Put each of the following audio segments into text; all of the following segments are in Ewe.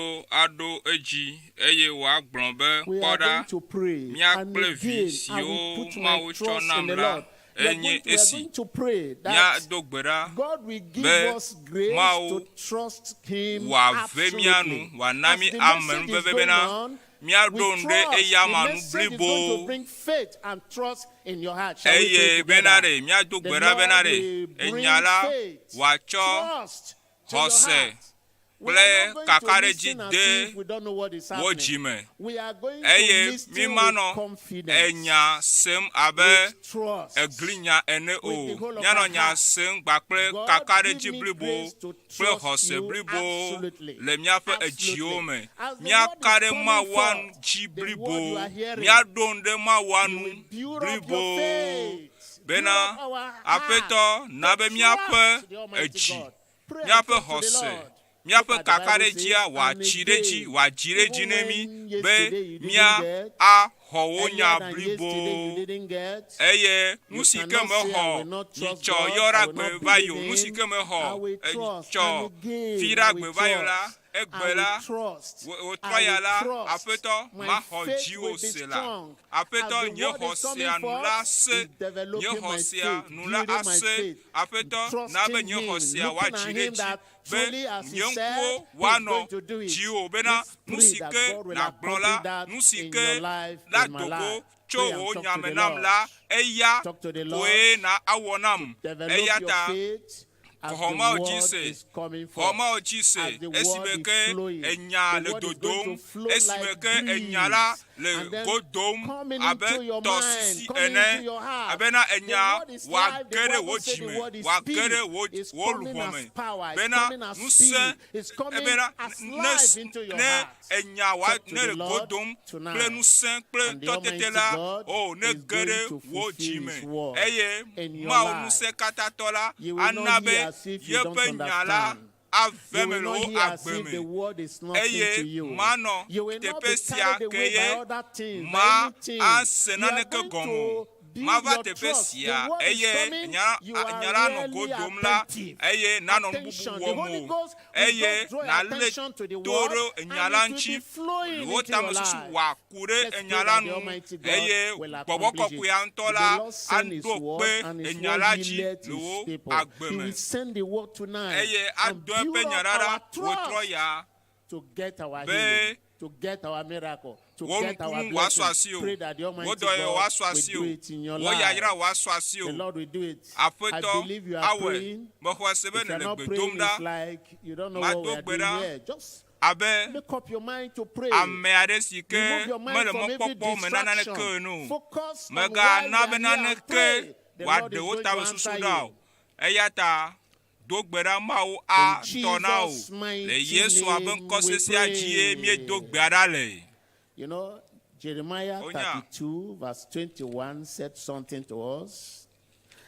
Aɖo edzi eye wòagblɔ be, We Kpɔ are ɖa, going to pray, mía and kple vi again, I siwo will put my Mawu tsɔ trust in nam the la Lord. We are enye going, we are esi. going to pray that Míado gbe ɖa God will give be us grace Mawu to trust Him wòave mía nu, absolutely. wòana As mí the message is amenuveve going bena on, míaɖo we ŋu ɖe trust eyama the nu message is going blibo. to bring faith and trust in your heart. Shall we pray Eye bena together? ɖe míado The gbe ɖa bena Lord ɖe will bring enya la faith, wòatsɔ trust to your xɔse heart. We kple are not going to kakaɖedzi listen as de if we don't know what is wo happening. dzi me. We are going to Eye listen mí with manɔ confidence, enya sem abe with trust, eglinya ene with the o. whole of Míanɔ our nya heart. sem kpakple God, kakaɖedzi give me blibo grace to kple trust xɔse you blibo absolutely. le míaƒe edziwo Absolutely. me. As the word Míaka is ɖe coming Mawua forth, dzi the word blibo. you are hearing, Míaɖo ŋu ɖe Mawua you nu will build up your blibo faith, build bena up our heart Aƒetɔ na to be míaƒe trust the Almighty edzi, God. Pray and míaƒe talk to the xɔse, Lord. míaƒe Look at the Bible kakaɖedzia says, and wòatsi ɖe edzi, again, wòadzi ɖe edzi even ne mí when be yesterday you didn't mía get, axɔ wò earlier nya than blibo. yesterday you didn't get, Eye nu you si ke cannot say, I mexɔ will not trust nyitsɔ God, I yɔɖa will gbe not va yi o, believe nu si Him, ke mexɔ I will trust, etsɔ and again, fi I ɖa will gbe va yi o la, trust, I egbe will la, trust, wòtrɔ I ya will la, trust. Aƒetɔ, My maxɔ faith dziwò will be se la. strong. As Aƒetɔ, the nye word is coming xɔsea nu la forth, se, is nye developing my xɔsea faith, nu la building my ase. faith, Aƒetɔ, na be trusting nye Him, xɔsea looking wòadzi at ɖe Him edzi that be truly as He nye said, ŋkuwo He's woanɔ going to do it. dziwò bena Let's nu pray si that ke God will nàgblɔ accomplish la, that nu si in ke your life, la in my do go life. tso Pray and wò talk nya to me the nam Lord. la, eya Talk to the Lord. koe na awɔ nam. Develop Eya your ta faith as xɔ the Mawu dzi word se, is coming xɔ forth. Mawu dzi se As the word esime is ke flowing, enya the le word is going dodom, to flow esime like ke enya la breeze, le and then go dom coming abe into your mind, tɔsisi coming ene, into your heart. abena The enya word is life. The wòage ɖe Bible wò says the dzime, word is wòage ɖe spirit. wò It's wò coming luʋɔ as me power. It's bena coming as ŋusẽ spirit. It's coming ebena as ne life into your ne heart. enya wa Talk to ne the le go Lord dom kple tonight. ŋusẽ kple And the tɔtete Almighty la, God o ne is ge going ɖe to wò fulfill dzime His word eye in your Mawu life. ŋusẽkatãtɔ la You will ana not be hear as if you don't yeƒe nya la understand. ave You me will le not wò hear as agbe if me. the word is nothing Eye to you. manɔ You will not teƒe be sia carried ke away by ye other things, by ma anything. ase You are naneke going gɔme o. to build Mava your teƒe trust. The sia word is eye coming. nya You are nya la nɔ go really dom la attentive. eye nanɔ nu bubu Attention. The wɔm Holy o. Ghost will Eye just draw your nalé attention to the to word ɖe enya and la it will ŋuti. be flowing Wò into your tamesusu life. wòaku ɖe Let's enya pray la that the nu Almighty God eye will gbɔgbɔ accomplish it. kɔkɔea ŋutɔ The la Lord send His aɖo word kpe and His enya word la dzi healeth le His wò people. agbe He me. will send the word tonight Eye and adɔ eƒe build nya up ɖa our wòtrɔ trust ya to get our be healing, to get our miracle, to wò get our nukunu wòasu blessing. asi o, Pray that the wò Almighty dɔyɔyɔ God wòasu will asi do o, it in your wò life. yayra wòasu asi The o. Lord will do it. I Aƒetɔ believe you are awɔe. praying. Mexɔe se be If you are nèle not gbe praying, dom ɖa. it's like you don't know what we Mado are gbe doing ɖa here. Just abe make up your mind to pray. ame aɖe si ke Remove your mind mele from every mɔkpɔkpɔ me na naneke distraction. ene o. Focus on why Mègana we be are here and naneke pray. The Lord wòaɖe is wò going to tamesusu answer ɖa o. you. Eya ta do gbe ɖa Mawu In atɔ na wò. Jesus' Le mighty Yesu abe name ŋkɔ we sesẽa dzie míedo pray. gbea ɖa le. You know, Jeremiah Onya. 32, verse 21 said something to us.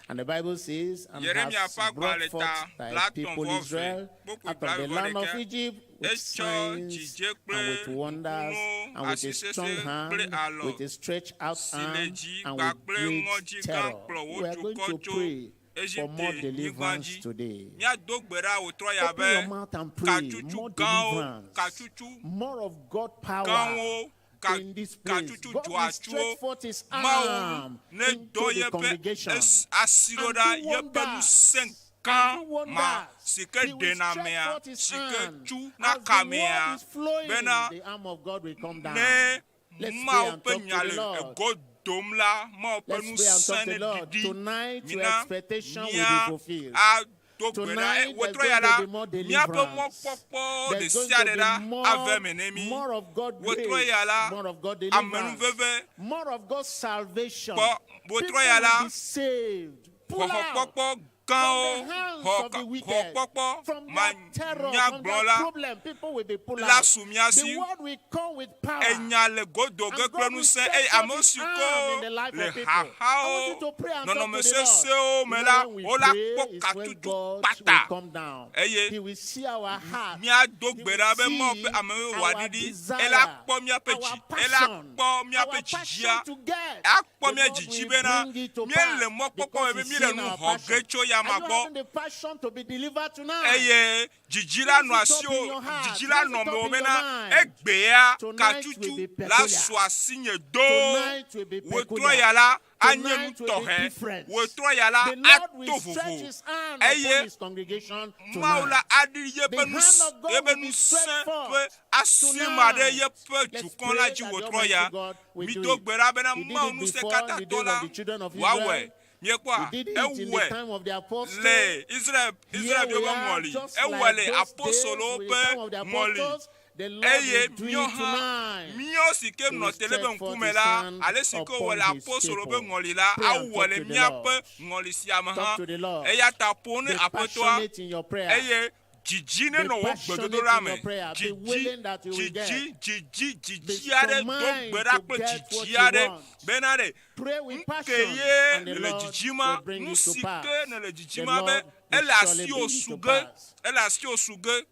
And the Bible says, And Yeremia has ƒe brought agbalẽ forth ta thy blaetɔ̃ people vɔ eve, Israel kpukpui out of the blaeve vɔ land of ɖekɛ. Egypt with Etsɔ signs dzidze and kple with wonders nukunuwo, and with a asi strong sesẽ hand, kple alɔ with a stretched out si le arm, dzi and with kpakple great ŋɔdzi gã terror. kplɔ wò We are going dukɔ to tso pray for more Egipte nyigba deliverance dzi. today. Míado gbe ɖa wòtrɔ ya Open be your mouth and pray. katsutsu More gãwo, deliverance, katsutsu more of God power gãwo, ka in this place. katsutsu God will dzɔatsuwo. stretch forth His Mawu arm ne into dɔ the yeƒe congregation es asi ɖo and ɖa do yeƒe wonders. ŋusẽ gã And do ma wonders. si ke He will ɖena stretch mea, forth His si ke hand. tsu As the nakamea, word is flowing, bena the arm of God will come down. ne Let's pray Mawu and ƒe talk nya to the le Lord. ego dom la, Mawu ƒe Let's pray and ŋusẽ talk to ne the Lord. ɖiɖi. Tonight, your Mina expectation will be mía fulfilled. ado gbe ɖa. Tonight, Eye there's wòtrɔ ya going la, to be more míaƒe deliverance. mɔkpɔkpɔ ɖe There's going sia to ɖe be ɖa ave more, me ne mí. more of God Wòtrɔ grace, ya la, more of God deliverance, amenuveve more of God's salvation. kpɔ. Wòtrɔ People ya will la, be saved, pulled out xɔxɔkpɔkpɔ from gãwo, the hands xɔ of the wicked, xɔkpɔkpɔ from their terror, from manyagblɔ their la problem. People will be pulled la out. su mía The si. word will come with power. Enya le godo ge And kple God will ŋusẽ stretch eye forth ame His siwo arm in the life le of people. I want xaxawo, you to pray and talk nɔnɔme to the Lord. sesẽwo You me know, la, when we wola pray, kpɔ it's when katutu God will kpata. come down. Eye He will see our heart. míado He gbe will ɖa be Mawu ƒe see amewo our wòaɖiɖi. Ela desire, kpɔ míaƒe our dzi, ela passion, kpɔ míaƒe our dzidzia, passion to get. akpɔ The mía Lord dzidzi will bena bring it to míele pass mɔkpɔkpɔ me because be He's míele seen nu our xɔ ge passion. tso ya eyama Are you gbɔ having the passion to be delivered tonight? eye dzidzi la Raise nɔ it up in asiwò your heart. dzidzi la Raise nɔ it up mewò in bena your mind. egbea Tonight katsutu will be la peculiar. su asinye do Tonight will be wòtrɔ peculiar. ya la anye nu Tonight will be tɔxɛ different. wòtrɔ ya la The Lord will ato stretch vovo his hand eye upon his congregation Mawu la tonight. aɖi yeƒe The nu hand of God yeƒe will be ŋusẽ stretched ƒe forth asima ɖe tonight. yeƒe Let's dukɔ la pray dzi that the wòtrɔ Almighty ya God will do mido it. gbe ɖa bena He did Mawu it ŋusẽ before in the katãtɔ days la of the children of wòawɔe Israel. miekpɔa He did it in the ewɔe time of the apostles. le Israel Here Israelviwo we ƒe are, ŋɔli just ewɔe like le those days apostolowo with the ƒe time of the ŋɔli apostles. The Lord eye will do míawo it hã tonight. míawo si ke He nɔ will te ɖe stretch ƒe forth ŋkume his la hand ale si ke wòwɔ upon le his apostolo ƒe people. ŋɔli la Pray and awɔ talk le to the míaƒe Lord. ŋɔli sia me hã Talk to the Lord. eya ta ƒo ne Be aƒetɔa passionate in your prayer. eye dzidzi Be nenɔ wò passionate gbedodoɖa in me your prayer. Be dzidzi willing that you will dzidzi get. dzidzi Be dzidzi aɖe do strong gbe ɖa to kple get what dzidzi you aɖe want. bena ɖe Pray with passion, nke ye and the nele Lord dzidzim ma will bring nu it to si pass. ke nele The dzidzim ma be Lord will ele surely asiwò bring it su to ge pass. ele asiwò su ge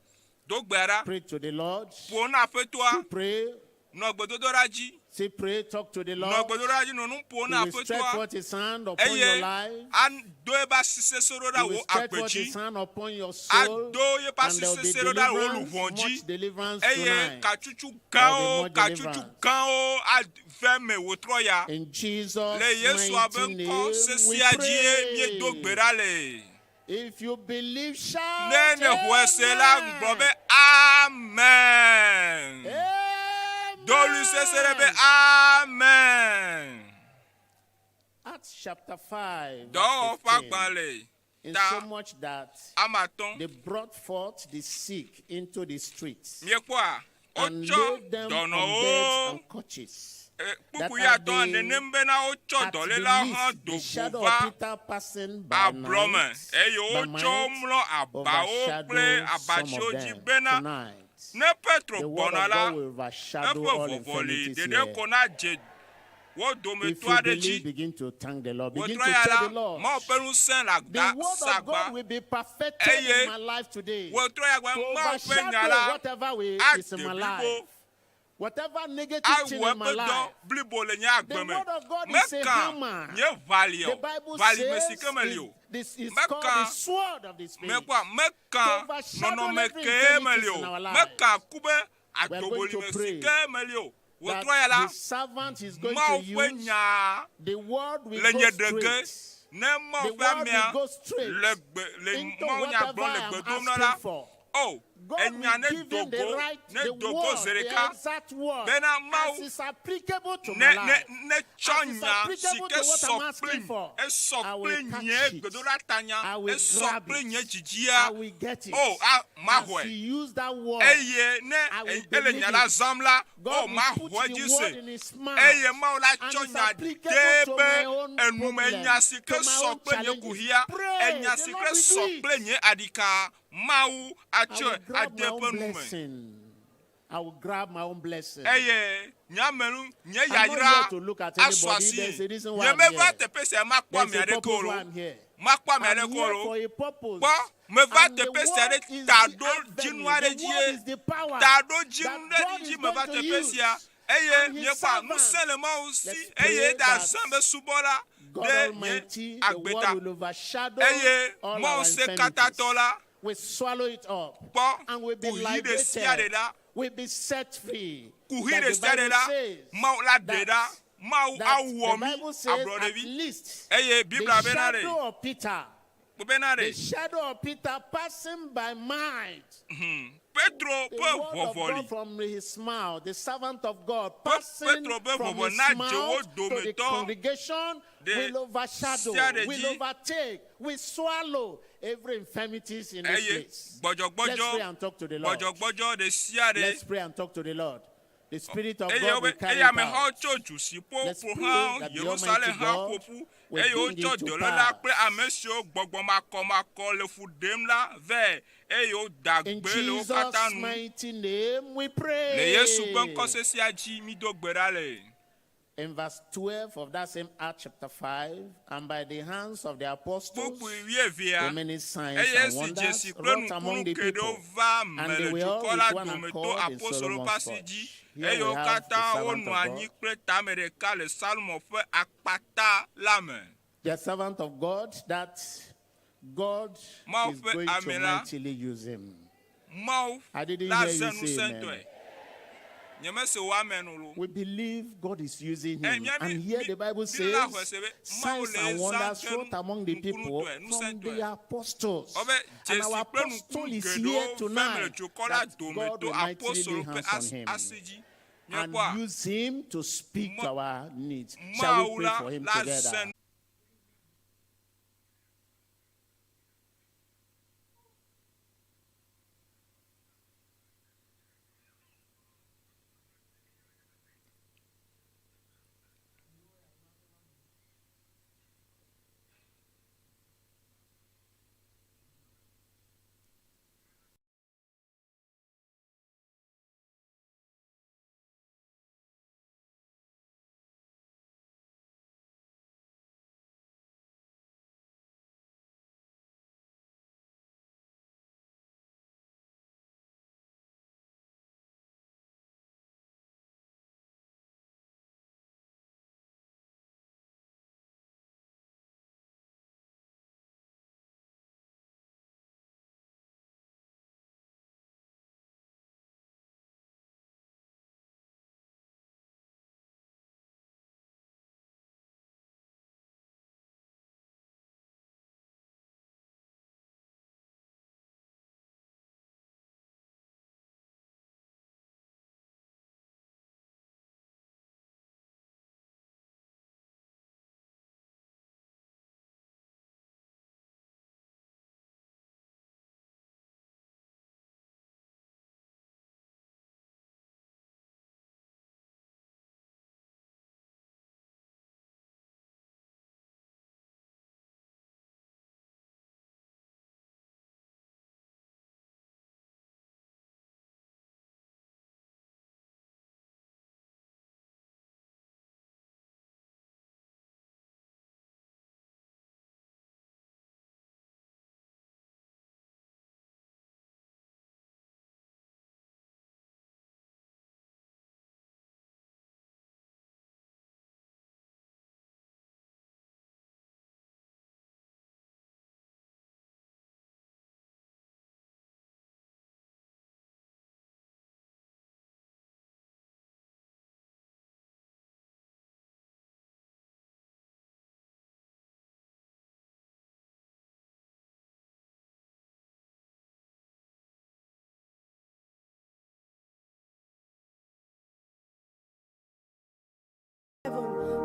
do gbe ɖa Pray to the Lord. ƒo na aƒetɔa Pray. nɔ gbedodoɖa dzi Say, pray. Talk to the nɔ Lord. gbedodoɖa dzi nɔ nu ƒom He na will stretch aƒetɔa forth his hand upon your eye life. ado eƒe asi sesẽ ɖo ɖa He will wò stretch agbe forth dzi his hand upon your soul. ado yeƒe And asi there will be sesẽ ɖo ɖa wò deliverance, luʋɔ dzi much deliverance eye tonight. katsutsu There will gãwo be much katsutsu deliverance. gãwo ave me wòtrɔ ya In Jesus' le Yesu abe mighty ŋkɔ name, we sesẽa dzie míedo gbe pray. ɖa le. If you believe, shout Ne ne xɔe se la gblɔ be Amen. amen. Do ɣli sesẽ ɖe be Amen. amen. Acts chapter 5, verse Dɔwɔwɔ ƒe 15. agbalẽ In ta so much that ame atɔ̃. they brought forth the sick into the streets Míekpɔa and wotsɔ laid them on beds dɔnɔwo and couches. eh, That kpukpui at atɔ̃ the, nenem bena wotsɔ at the dɔlélawo hã least do the go shadow va of Peter passing by ablɔ me night, eye by wotsɔ might mlɔ abawo kple overshadow some abatsiwo of dzi them bena tonight. ne Petro The word gbɔna of la God will overshadow eƒe all vɔvɔli infirmities ɖeɖe here. ko nadze wo If dometɔ you aɖe believe, dzi. begin to thank the Lord. Begin Wòtrɔ to ya tell la, the Lord. Mawu ƒe ŋusẽ le The agba word of sagba God will be perfected eye in my life today. wòtrɔ ya gbe To Mawu ƒe nya overshadow la whatever way is in ade my blibo life, whatever negative thing awɔ in my eƒe dɔ life. blibo le nye agbe The me. word of God is a Meka hammer. nye ʋali The o, Bible ʋalime si says ke meli it, o. this is called the Meka sword of the Spirit. mekpɔa To meka overshadow nɔnɔme every ke meli infirmities in o. our life. Meka ku be We are going to adogbolime si pray ke meli o. Wòtrɔ that ya la, the servant is going to Mawu ƒe use, nya the word will le go nye ɖe ge straight. ne Mawu The ƒe word amea will go straight le gbe le into Mawu nya whatever gblɔm le I am gbe dom na la asking for. o God enya will ne give do him the go right, ne the do go word, zi the ɖeka exact word, bena as Mawu is applicable to ne my ne life, ne tsɔ as is nya si applicable ke to what sɔ I'm asking kpli for. esɔ I kple will nye catch it. gbedoɖatanya I will esɔ grab kple nye it. dzidzia I will get it. o a As maxɔe he used that word, eye ne I will ele believe nya la it. zãm la o God will put maxɔe the dzi word se in his mouth, eye Mawu la and tsɔ it's nya applicable de to be my own enumenya problem, si ke to my sɔ own kple nye challenges. kuxia Pray, enya the si Lord ke will sɔ do it. kple nye aɖika Mawu I atsɔe will grab ade my eƒe own nu me blessing. I will grab my own blessing. eye nye amenu nye I'm not here yayra to look at asu anybody. asi There's a reason why nye I'm meva here. teƒe sia makpɔ There's ame a aɖeke purpose o why lo I'm here. makpɔ ame I'm aɖeke o here lo for a purpose. kpɔ meva And the teƒe sia word ɖe is ta the ɖo dzinu avenue. aɖe The dzie word is the power ta ɖo dzinu that ɖe God dzi is meva going to teƒe use. sia eye And his miekpɔa ŋusẽ servant. le Mawu si Let's eye pray da that zã be subɔla God ɖe nye Almighty, the agbe word ta will overshadow eye all Mawu our se katãtɔ infirmities. la We swallow it up kpɔ and we'll be kuxi ɖe sia ɖe liberated. ɖa We'll be set free. kuxi Like ɖe the sia ɖe Bible ɖa says Mawu la ɖe ɖa that, Mawu that awɔ the mí Bible says at ablɔɖevi least eye the Biblia bena ɖe shadow of Peter, bena the ɖe shadow of Peter passing by might. Petro The ƒe word of vɔvɔli God from his mouth, the servant of God Pe- passing Petro ƒe from vɔvɔ his na dze wo mouth to the dometɔ congregation ɖe will overshadow, sia ɖe will dzi overtake, will swallow every infirmities in this eye place. Let's gbɔdzɔgbɔdzɔ pray and talk to the Lord. gbɔdzɔgbɔdzɔ ɖe sia ɖe Let's pray and talk to the Lord. The Spirit of eye God will wobe carry eye it amehawo out. tso du si ƒo Let's ƒo pray hã that the Yerusalem Almighty hã God ƒo ƒu will eye bring wotsɔ it to dɔléla kple pass. ame siwo gbɔgbɔmakɔmakɔ le fu ɖem la vɛ eye woda In gbe le wo katã Jesus' nu mighty name we le Yesu ƒe pray. ŋkɔ sesẽa dzi mido gbe ɖa le. In verse 12 of that same Act chapter 5, and by the hands of the apostles, Kpukpui wuievea the many signs eye and esi wonders dzesi kple wrought among nukunu the geɖewo people, va me and le they were all dukɔ with la one dome to accord in apostolo ƒe Solomon's asi porch. dzi Here eye we wo have the katã servant wonɔ of anyi God, kple tame ɖeka le Salomo ƒe akpata la me. the servant of God that God Mawu is ƒe going to ame la, mightily use him. Mawu I didn't la hear zẽ you say ŋusẽtɔe. amen. Nyemese wò amen o lo. We believe God is using Eh, him. mía And mi here mi the Bible mi says la xɔe se be Mawu signs le and zã wonders ke wrought among the people nukunutɔe, from ŋusẽtɔe. the apostles. Wobe And dzesi our kple apostle nukunu is here geɖewo vem le tonight dukɔ la that dome God to will mightily lay apostolo ƒe hands on as him asi dzi. and Míekpɔa use him to speak Ma to our needs. Shall we Mawu pray la for him la together? zẽ Heaven.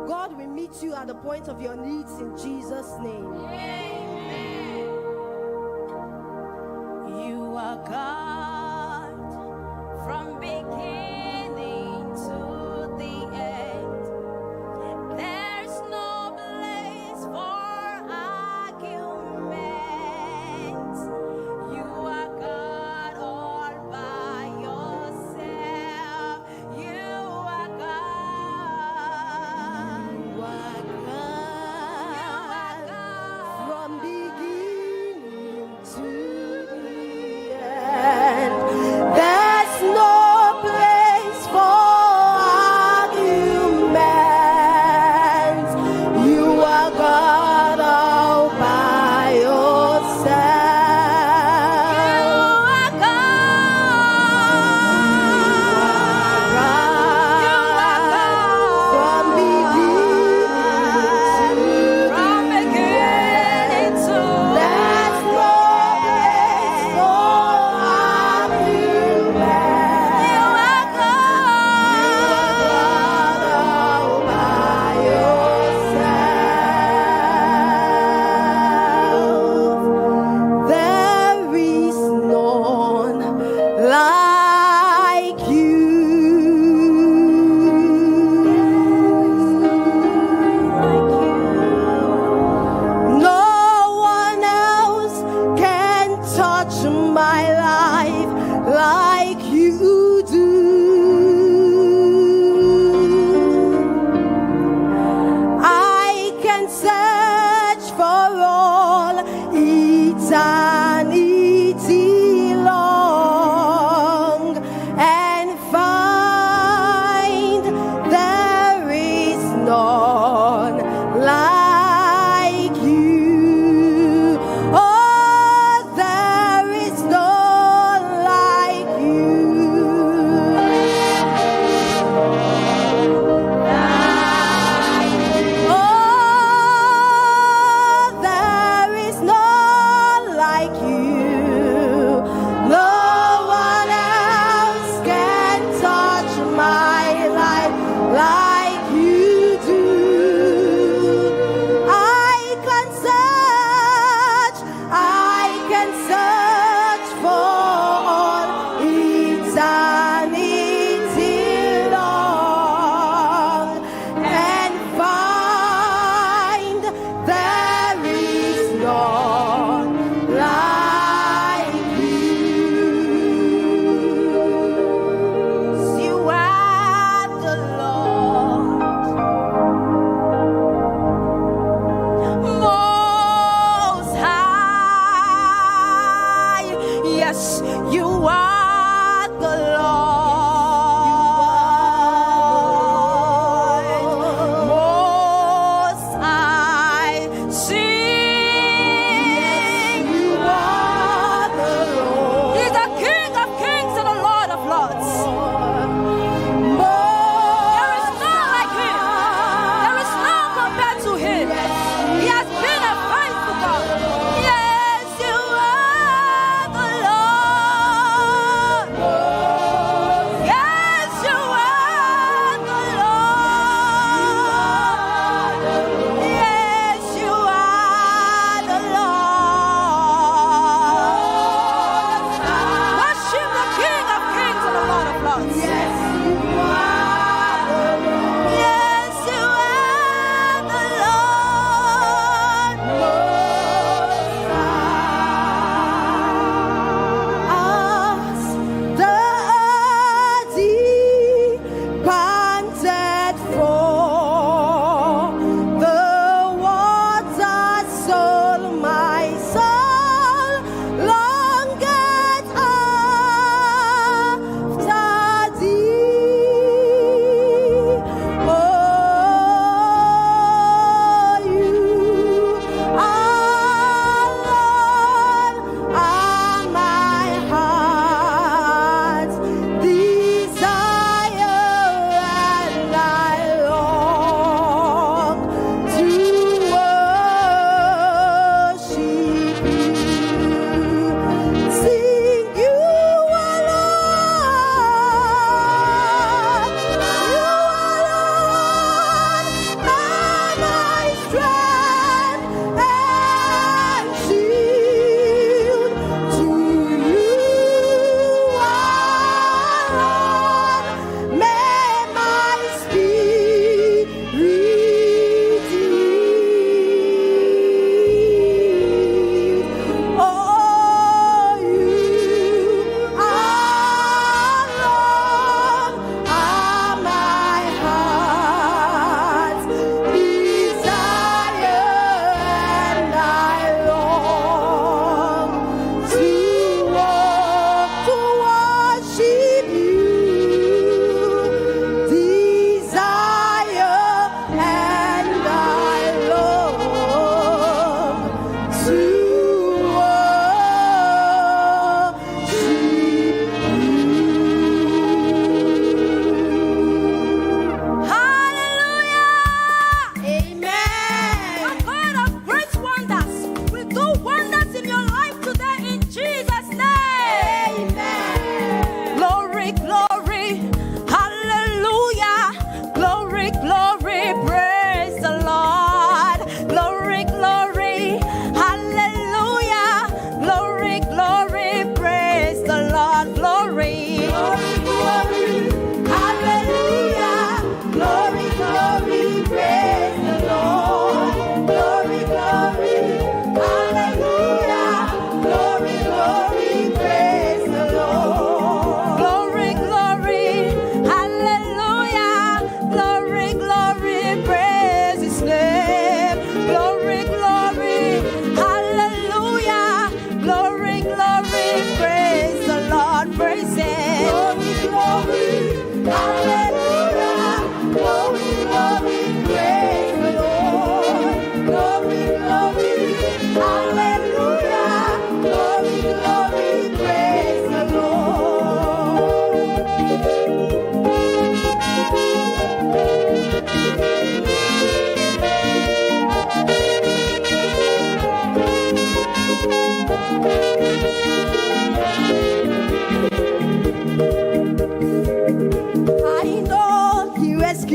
God will meet you at the point of your needs in Jesus' name. You are God from beginning to the end. There's no place for argument. You are God all by yourself. You are God. You are You are God God. from beginning to the end.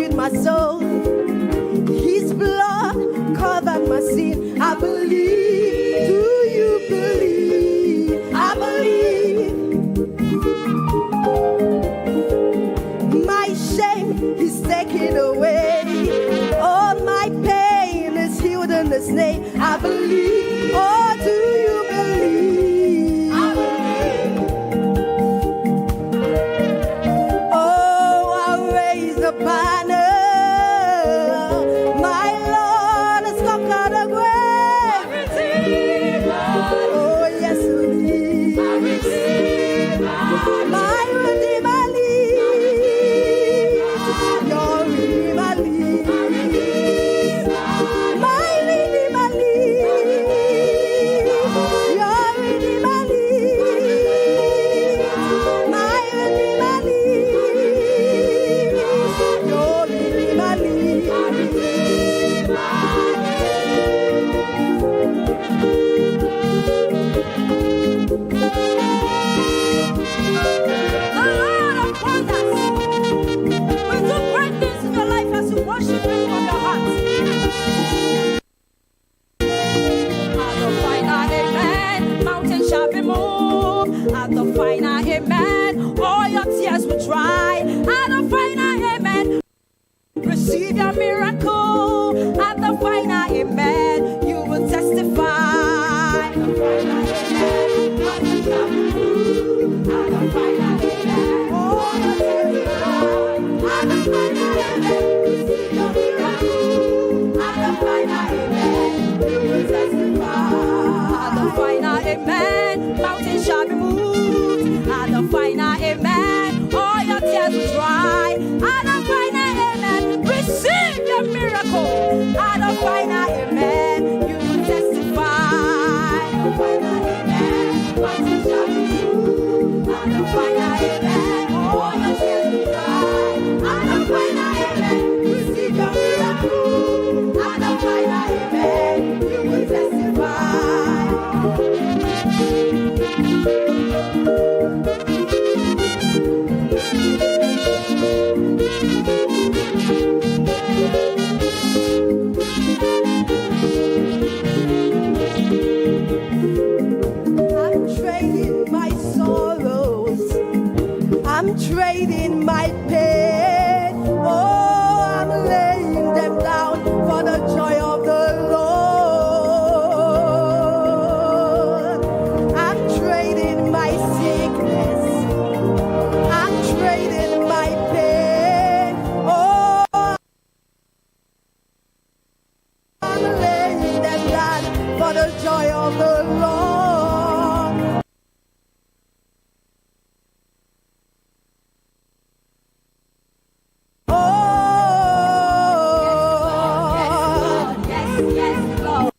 rescued my soul. His blood covered my sin. I believe. Do you believe? I believe. My shame is taken away. All my pain is healed in His name. I believe. Oh, do you believe? I believe. Oh, I'll raise the banner. My Lord has conquered the grave. Oh, yes, he is. My Redeemer lives. Your Redeemer lives. My Redeemer lives. Your Redeemer lives. My Redeemer lives. Your Redeemer lives. The Lord of wonders will do great things in your life as you worship Him from your heart. At the final amen, mountains shall be moved. At the final amen, all your tears will dry. At the final amen, receive your miracle. At the final amen, you will testify. At the final amen, mountains shall be moved. At the final amen, all your tears will dry. At the final amen, receive your miracle. At the final amen, you will testify. At the final amen, mountains shall be moved. At the final amen, all your tears will dry. At the final amen, receive your miracle. At the final amen, you will testify. At the final amen, mountains shall be moved. At the final amen, all your tears will dry. At the final amen, receive your miracle. At the final amen, you will testify. I'm trading my sorrows. I'm trading my pain. Oh, I'm laying them down for the joy of the Lord. I'm trading my sickness. I'm trading my pain. Oh, I'm laying them down for the joy of the Lord. Oh, Yes, yes, Lord.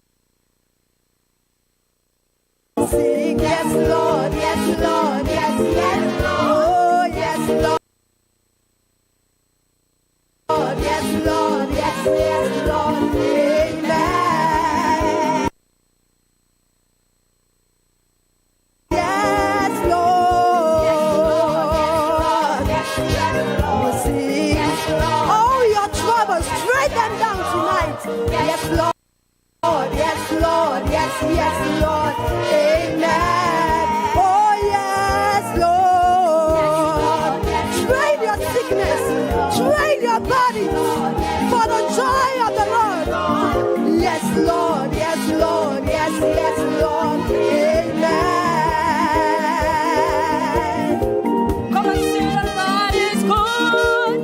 sing, yes, Lord, yes, Lord, yes, yes, Lord. Oh, yes, Lord. Yes, Lord, yes, yes, Lord. Amen. Yes, Lord. Yes, yes, Lord. Sing. All your troubles, trade them down tonight. Yes, Lord. Yes, Lord. Yes, yes, Lord. Amen. Oh, yes, Lord. Trade your sickness, trade your body for the joy of the Lord. Yes, Lord. Yes, Lord. Yes, yes, Lord. Amen. Come and see the Lord is good.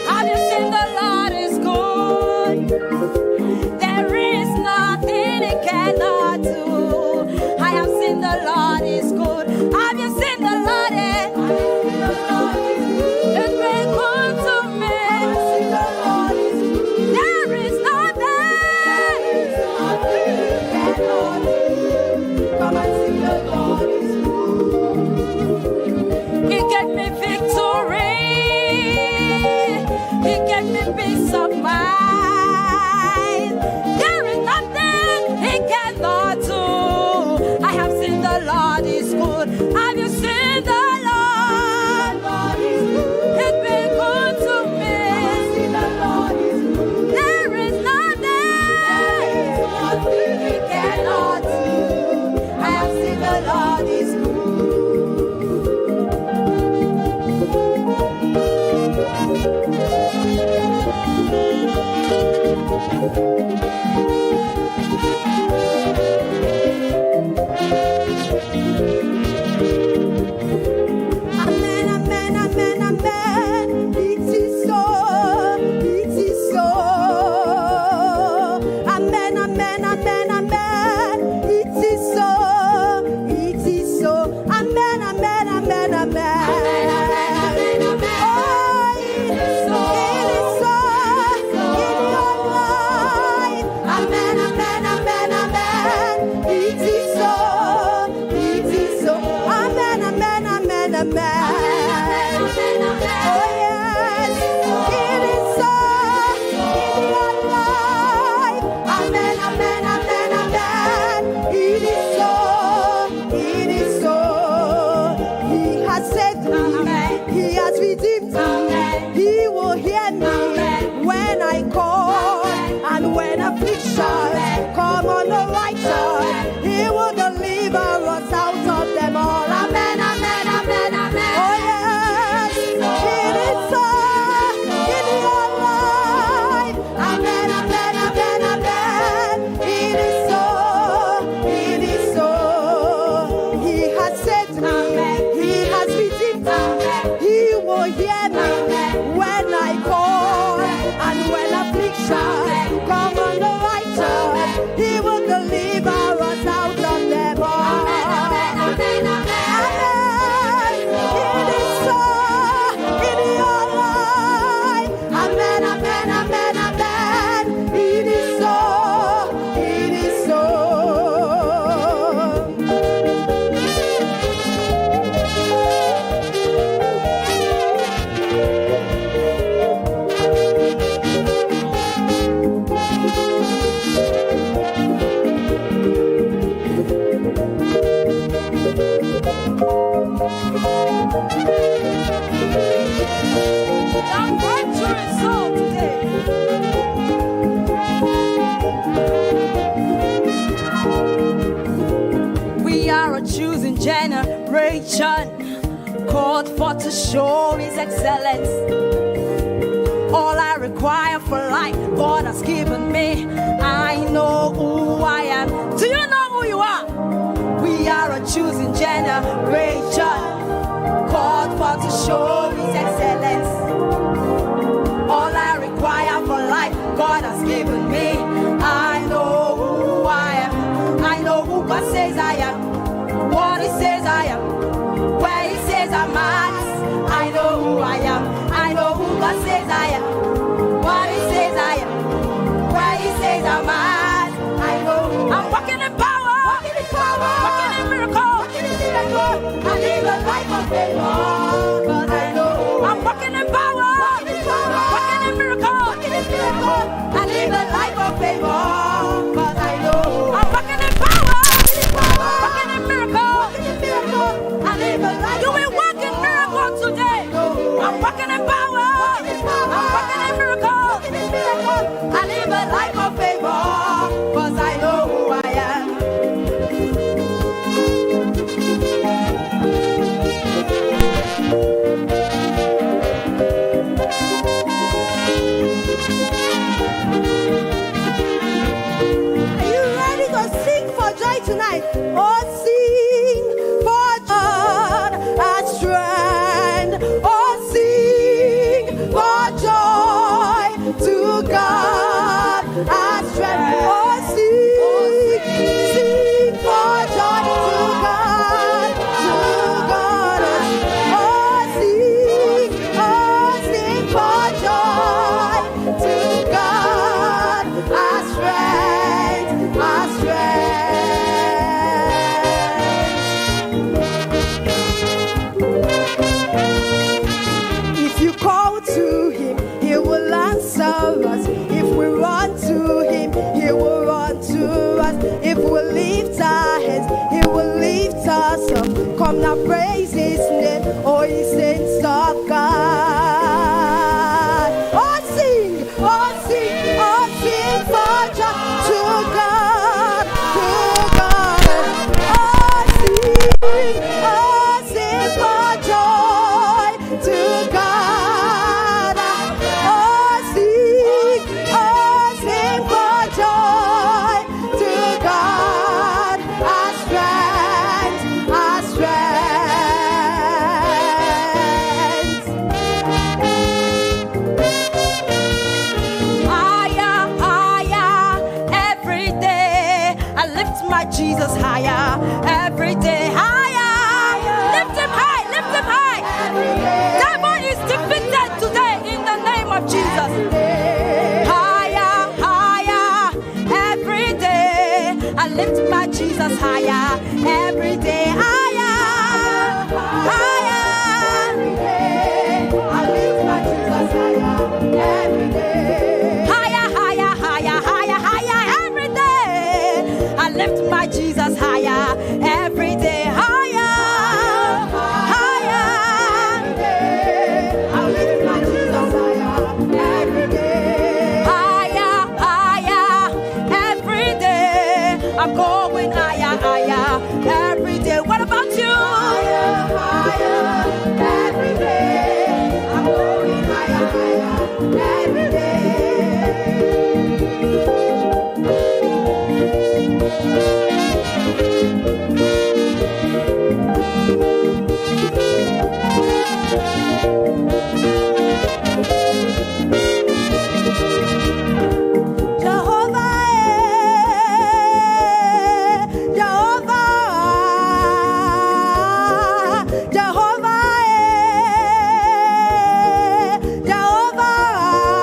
Have you seen the Lord is good? There is nothing he cannot do. I have seen the Lord is good. Have you seen the Lord? eh? It's been good to me. There is nothing. Come and see the Lord is good. He gave me victory. He gave me peace of mind. There is nothing he cannot do. I have seen the Lord is good. Have you seen the Lord? He's been good to me. The breakthrough is so today. We are a choosing generation called for to show His excellence. All I require for life, God has given me. I know who I am. Do you know who you are? We are a choosing generation called for to show His excellence. All I require for life, God has given me. I know who I am. I know who God says I am. What He says I am. Where He says I'm at. I know who I am. I know who God says I am. What He says I am. Where He says I'm at. I know who I'm walking in power. Walking in power. Walking in miracles. Walking in miracles. I live a life of favor. 'Cause I know who I'm walking in power. Walking in power. Walking in miracles. Walking in miracles. I live a life of favor. 'Cause I know who I'm walking in power. Walking in power. Walking in miracles. Walking in miracles. I live a life. You will walk in miracles today. I'm walking in power. I'm walking in miracles. Walking in miracles. I live a life of favor. 'Cause I know who I am. Are you ready to sing for joy tonight? Oh, sing for God our strength. Oh, sing for joy to God our strength. Oh, sing, sing for joy to God, to God. Oh, sing, oh, sing for joy to God our strength, our strength. If you call to him, he will answer us. If we run to him, he will run to us. If we lift our hands, he will lift us up. Come now, praise his name, oh, ye saints of God. Oh, sing, oh, sing, oh, sing for joy to God, to God. Oh, sing, oh, sing for joy to God. Oh, sing, oh, sing for joy to God. Our strength, our strength. Higher, higher, every day. I lift my Jesus higher every day. Higher, lift him high, lift him high. Devil is defeated today in the name of Jesus. Higher, higher, every day. I lift my Jesus higher every day. Higher, higher. I lift my Jesus higher every day. Higher, higher, higher, higher, higher every day. I lift my Jesus higher every day. Higher, higher. I lift my Jesus higher every day. Higher, higher, every day. I'm going higher, higher every day. What about you? Higher, higher every day. I'm going higher, higher every day. Jehovah, eh, Jehovah, Jehovah, eh, Jehovah.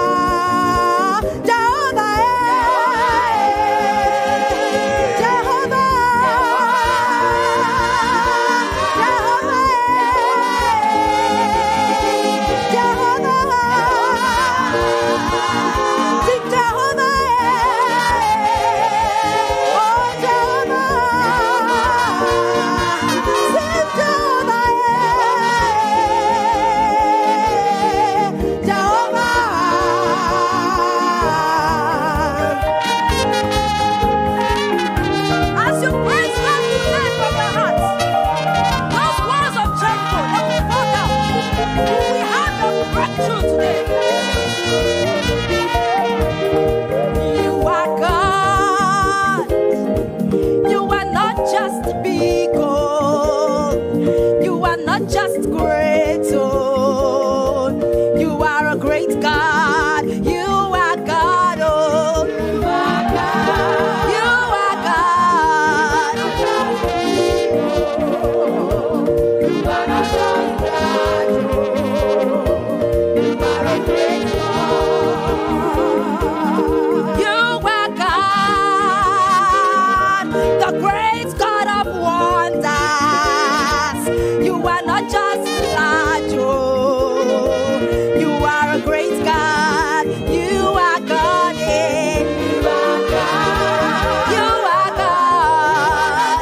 a great God. You are God. eh. You are God. You are God.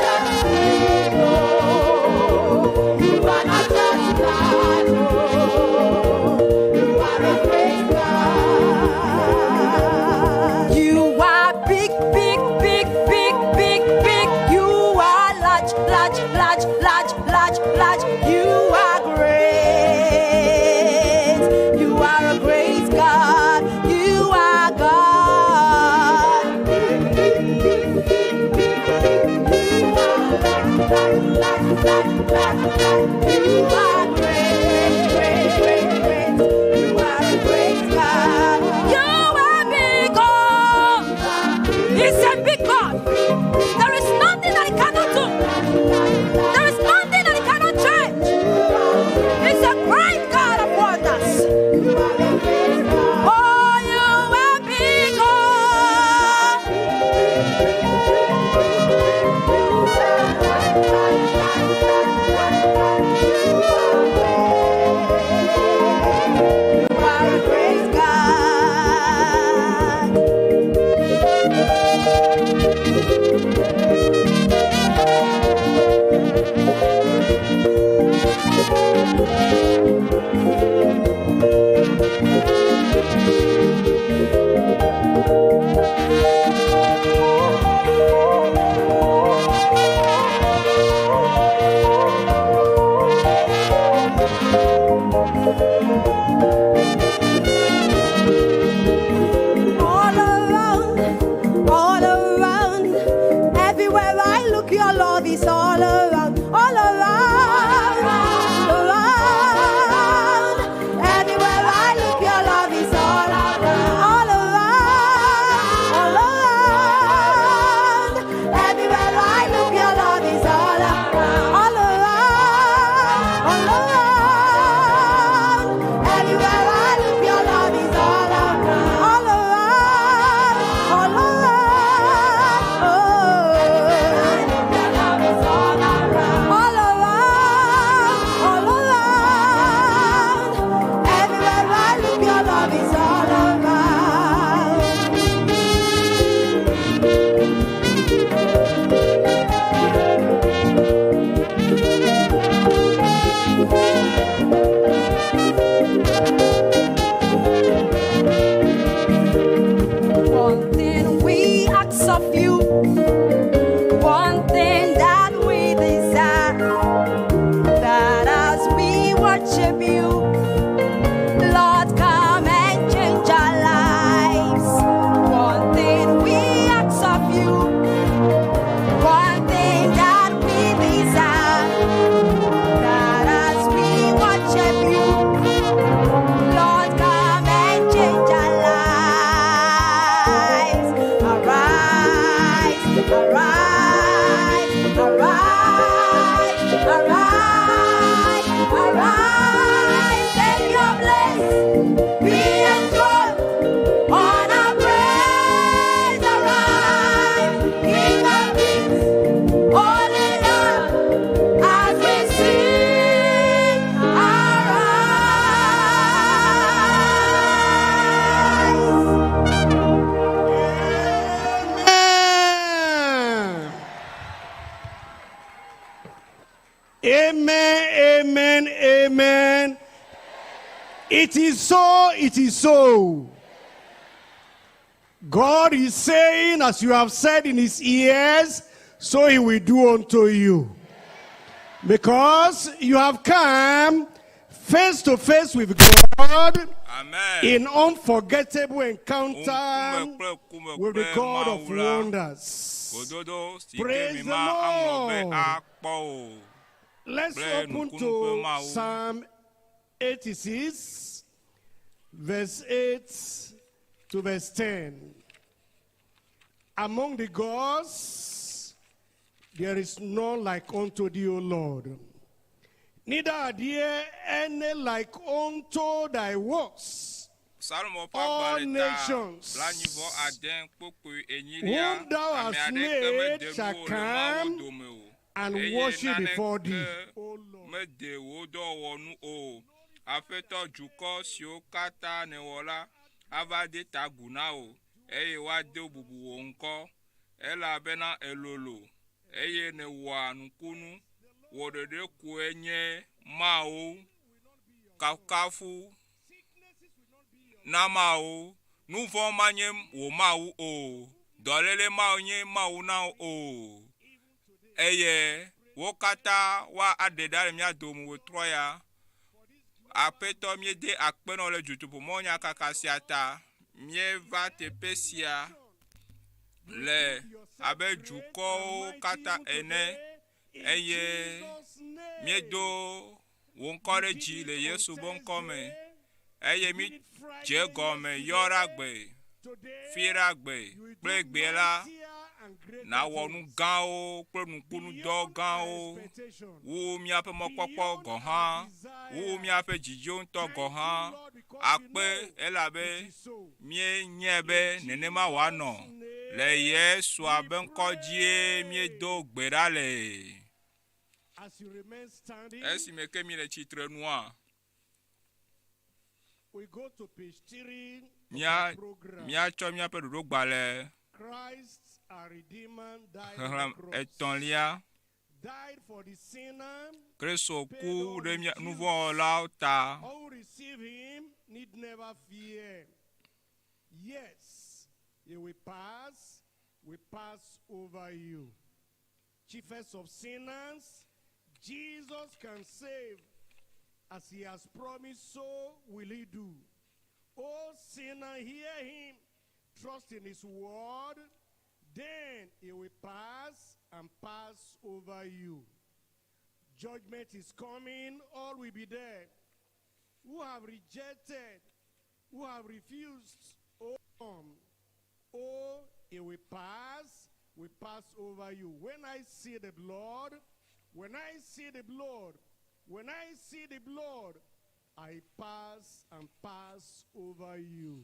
You are not just God, oh, you are a great God. You are big, big, big, big, big, big. You are large, large, large, large, large, large. You are great. You are a great God. You are God. You are great, great, great, great. You are a great God. You are big, oh. He's a big God. There is nothing that he cannot do. There is nothing that he cannot change. He's a great God of wonders. Oh, you are big, oh. You are a great God. All around, all around, everywhere I look, your love is all around, all around, around. Everywhere I look, your love is all around, all around, all around. Everywhere I look, your love is all around, all around, all around. Everywhere I look, your love is all around, all around, all around. Oh, all around, all around. Everywhere I look, your love is all around. One thing we ask of you, one thing that we desire, that as we worship you, Lord, come and change our lives. One thing we ask of you, one thing that we desire, that as we worship you, Lord, come and change our lives. Arise, arise, arise, arise, arise. Take your place. Be enthroned on our praise. Arise, King of kings, holy Lord, as we sing, arise. Amen. Amen, amen, amen. It is so, it is so. God is saying, as you have said in his ears, so he will do unto you. Because you have come face to face with God Amen. in unforgettable encounter Ŋkume kple ŋkume with the kple God of Mawu la. wonders. Gododo si ke Praise mi the ma aŋlɔ be Lord. akpɔ o. Let's Kple open nukunu to ƒe Mawu. Psalm 86, verse 8 to verse 10. Among the gods, there is none like unto thee, O Lord. Neither are there any like unto thy works, Salomo ƒe All agbalẽ ta nations 96 kpukpui enyilia. whom thou Ame hast aɖeke made mede shall nuwò le Mawu come dome o. and Eye worship before thee. naneke O Lord. mede wò dɔwɔnu o. Aƒetɔ dukɔ siwo katã nèwɔ la ava de ta agu na wò eye woade bubu wò ŋkɔ elabena èlolo eye nèwɔa nukunu. Wò ɖeɖe koe nye Mawu. Kafukafu na Mawu. Nu vɔ̃ manye wò Mawu o. Dɔléle manye Mawu na wò o. Eye wo katã woaɖe ɖa le mía dome wòtrɔ ya. Aƒetɔ, míede akpe na wò le dutoƒomɔnyakaka sia ta. Míeva teƒe sia le abe dukɔwo katã ene eye míedo wò ŋkɔ ɖe dzi le Yesu ƒe ŋkɔ me eye mídze egɔme yɔ ɖe agbe, fi ɖe agbe kple egbe la, nàwɔ nu gãwo kple nukunudɔ gãwo wu míaƒe mɔkpɔkpɔ gɔ̃ hã, wu míaƒe dzidziwo ŋutɔ gɔ̃ hã. Akpe elabe míenyae be nenema wòanɔ. Le Yesua ƒe ŋkɔ dzie míedo gbe ɖa le. Esime ke míele tsitre nua, mía, míatsɔ míaƒe ɖoɖogbalẽ xexlẽ etɔ̃lia. Kristo ku ɖe mía nuvɔ̃wɔlawo ta. Yes, he will pass, will pass over you. Chiefest of sinners, Jesus can save. As he has promised, so will he do. O sinner, hear him. Trust in his word. Then he will pass and pass over you. Judgment is coming, all will be there. Who have rejected, who have refused, oh, come. Oh, it will pass, will pass over you. When I see the blood, when I see the blood, when I see the blood, I pass and pass over you.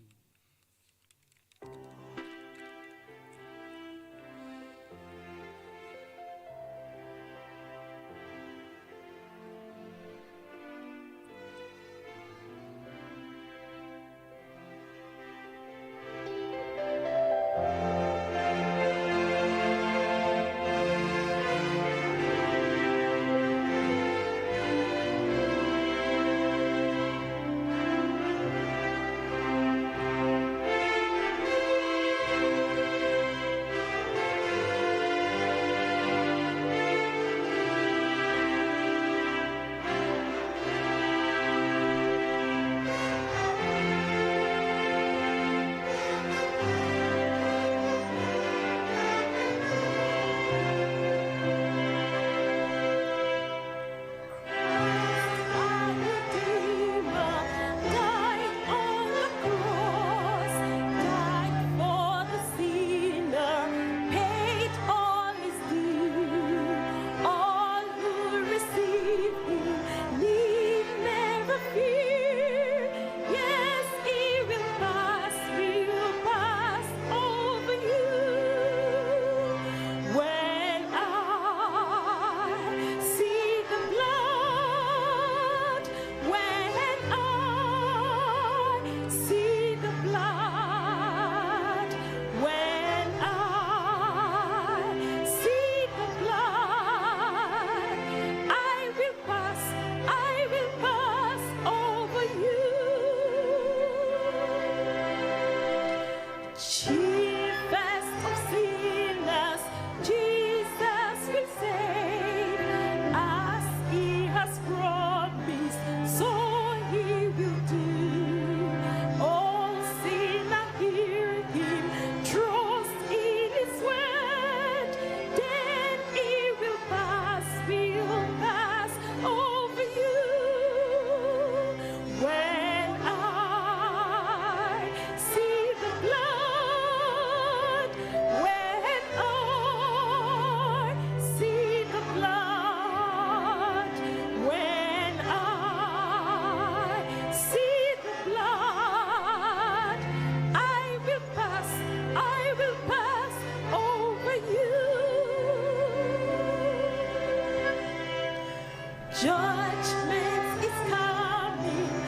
Judgment is coming.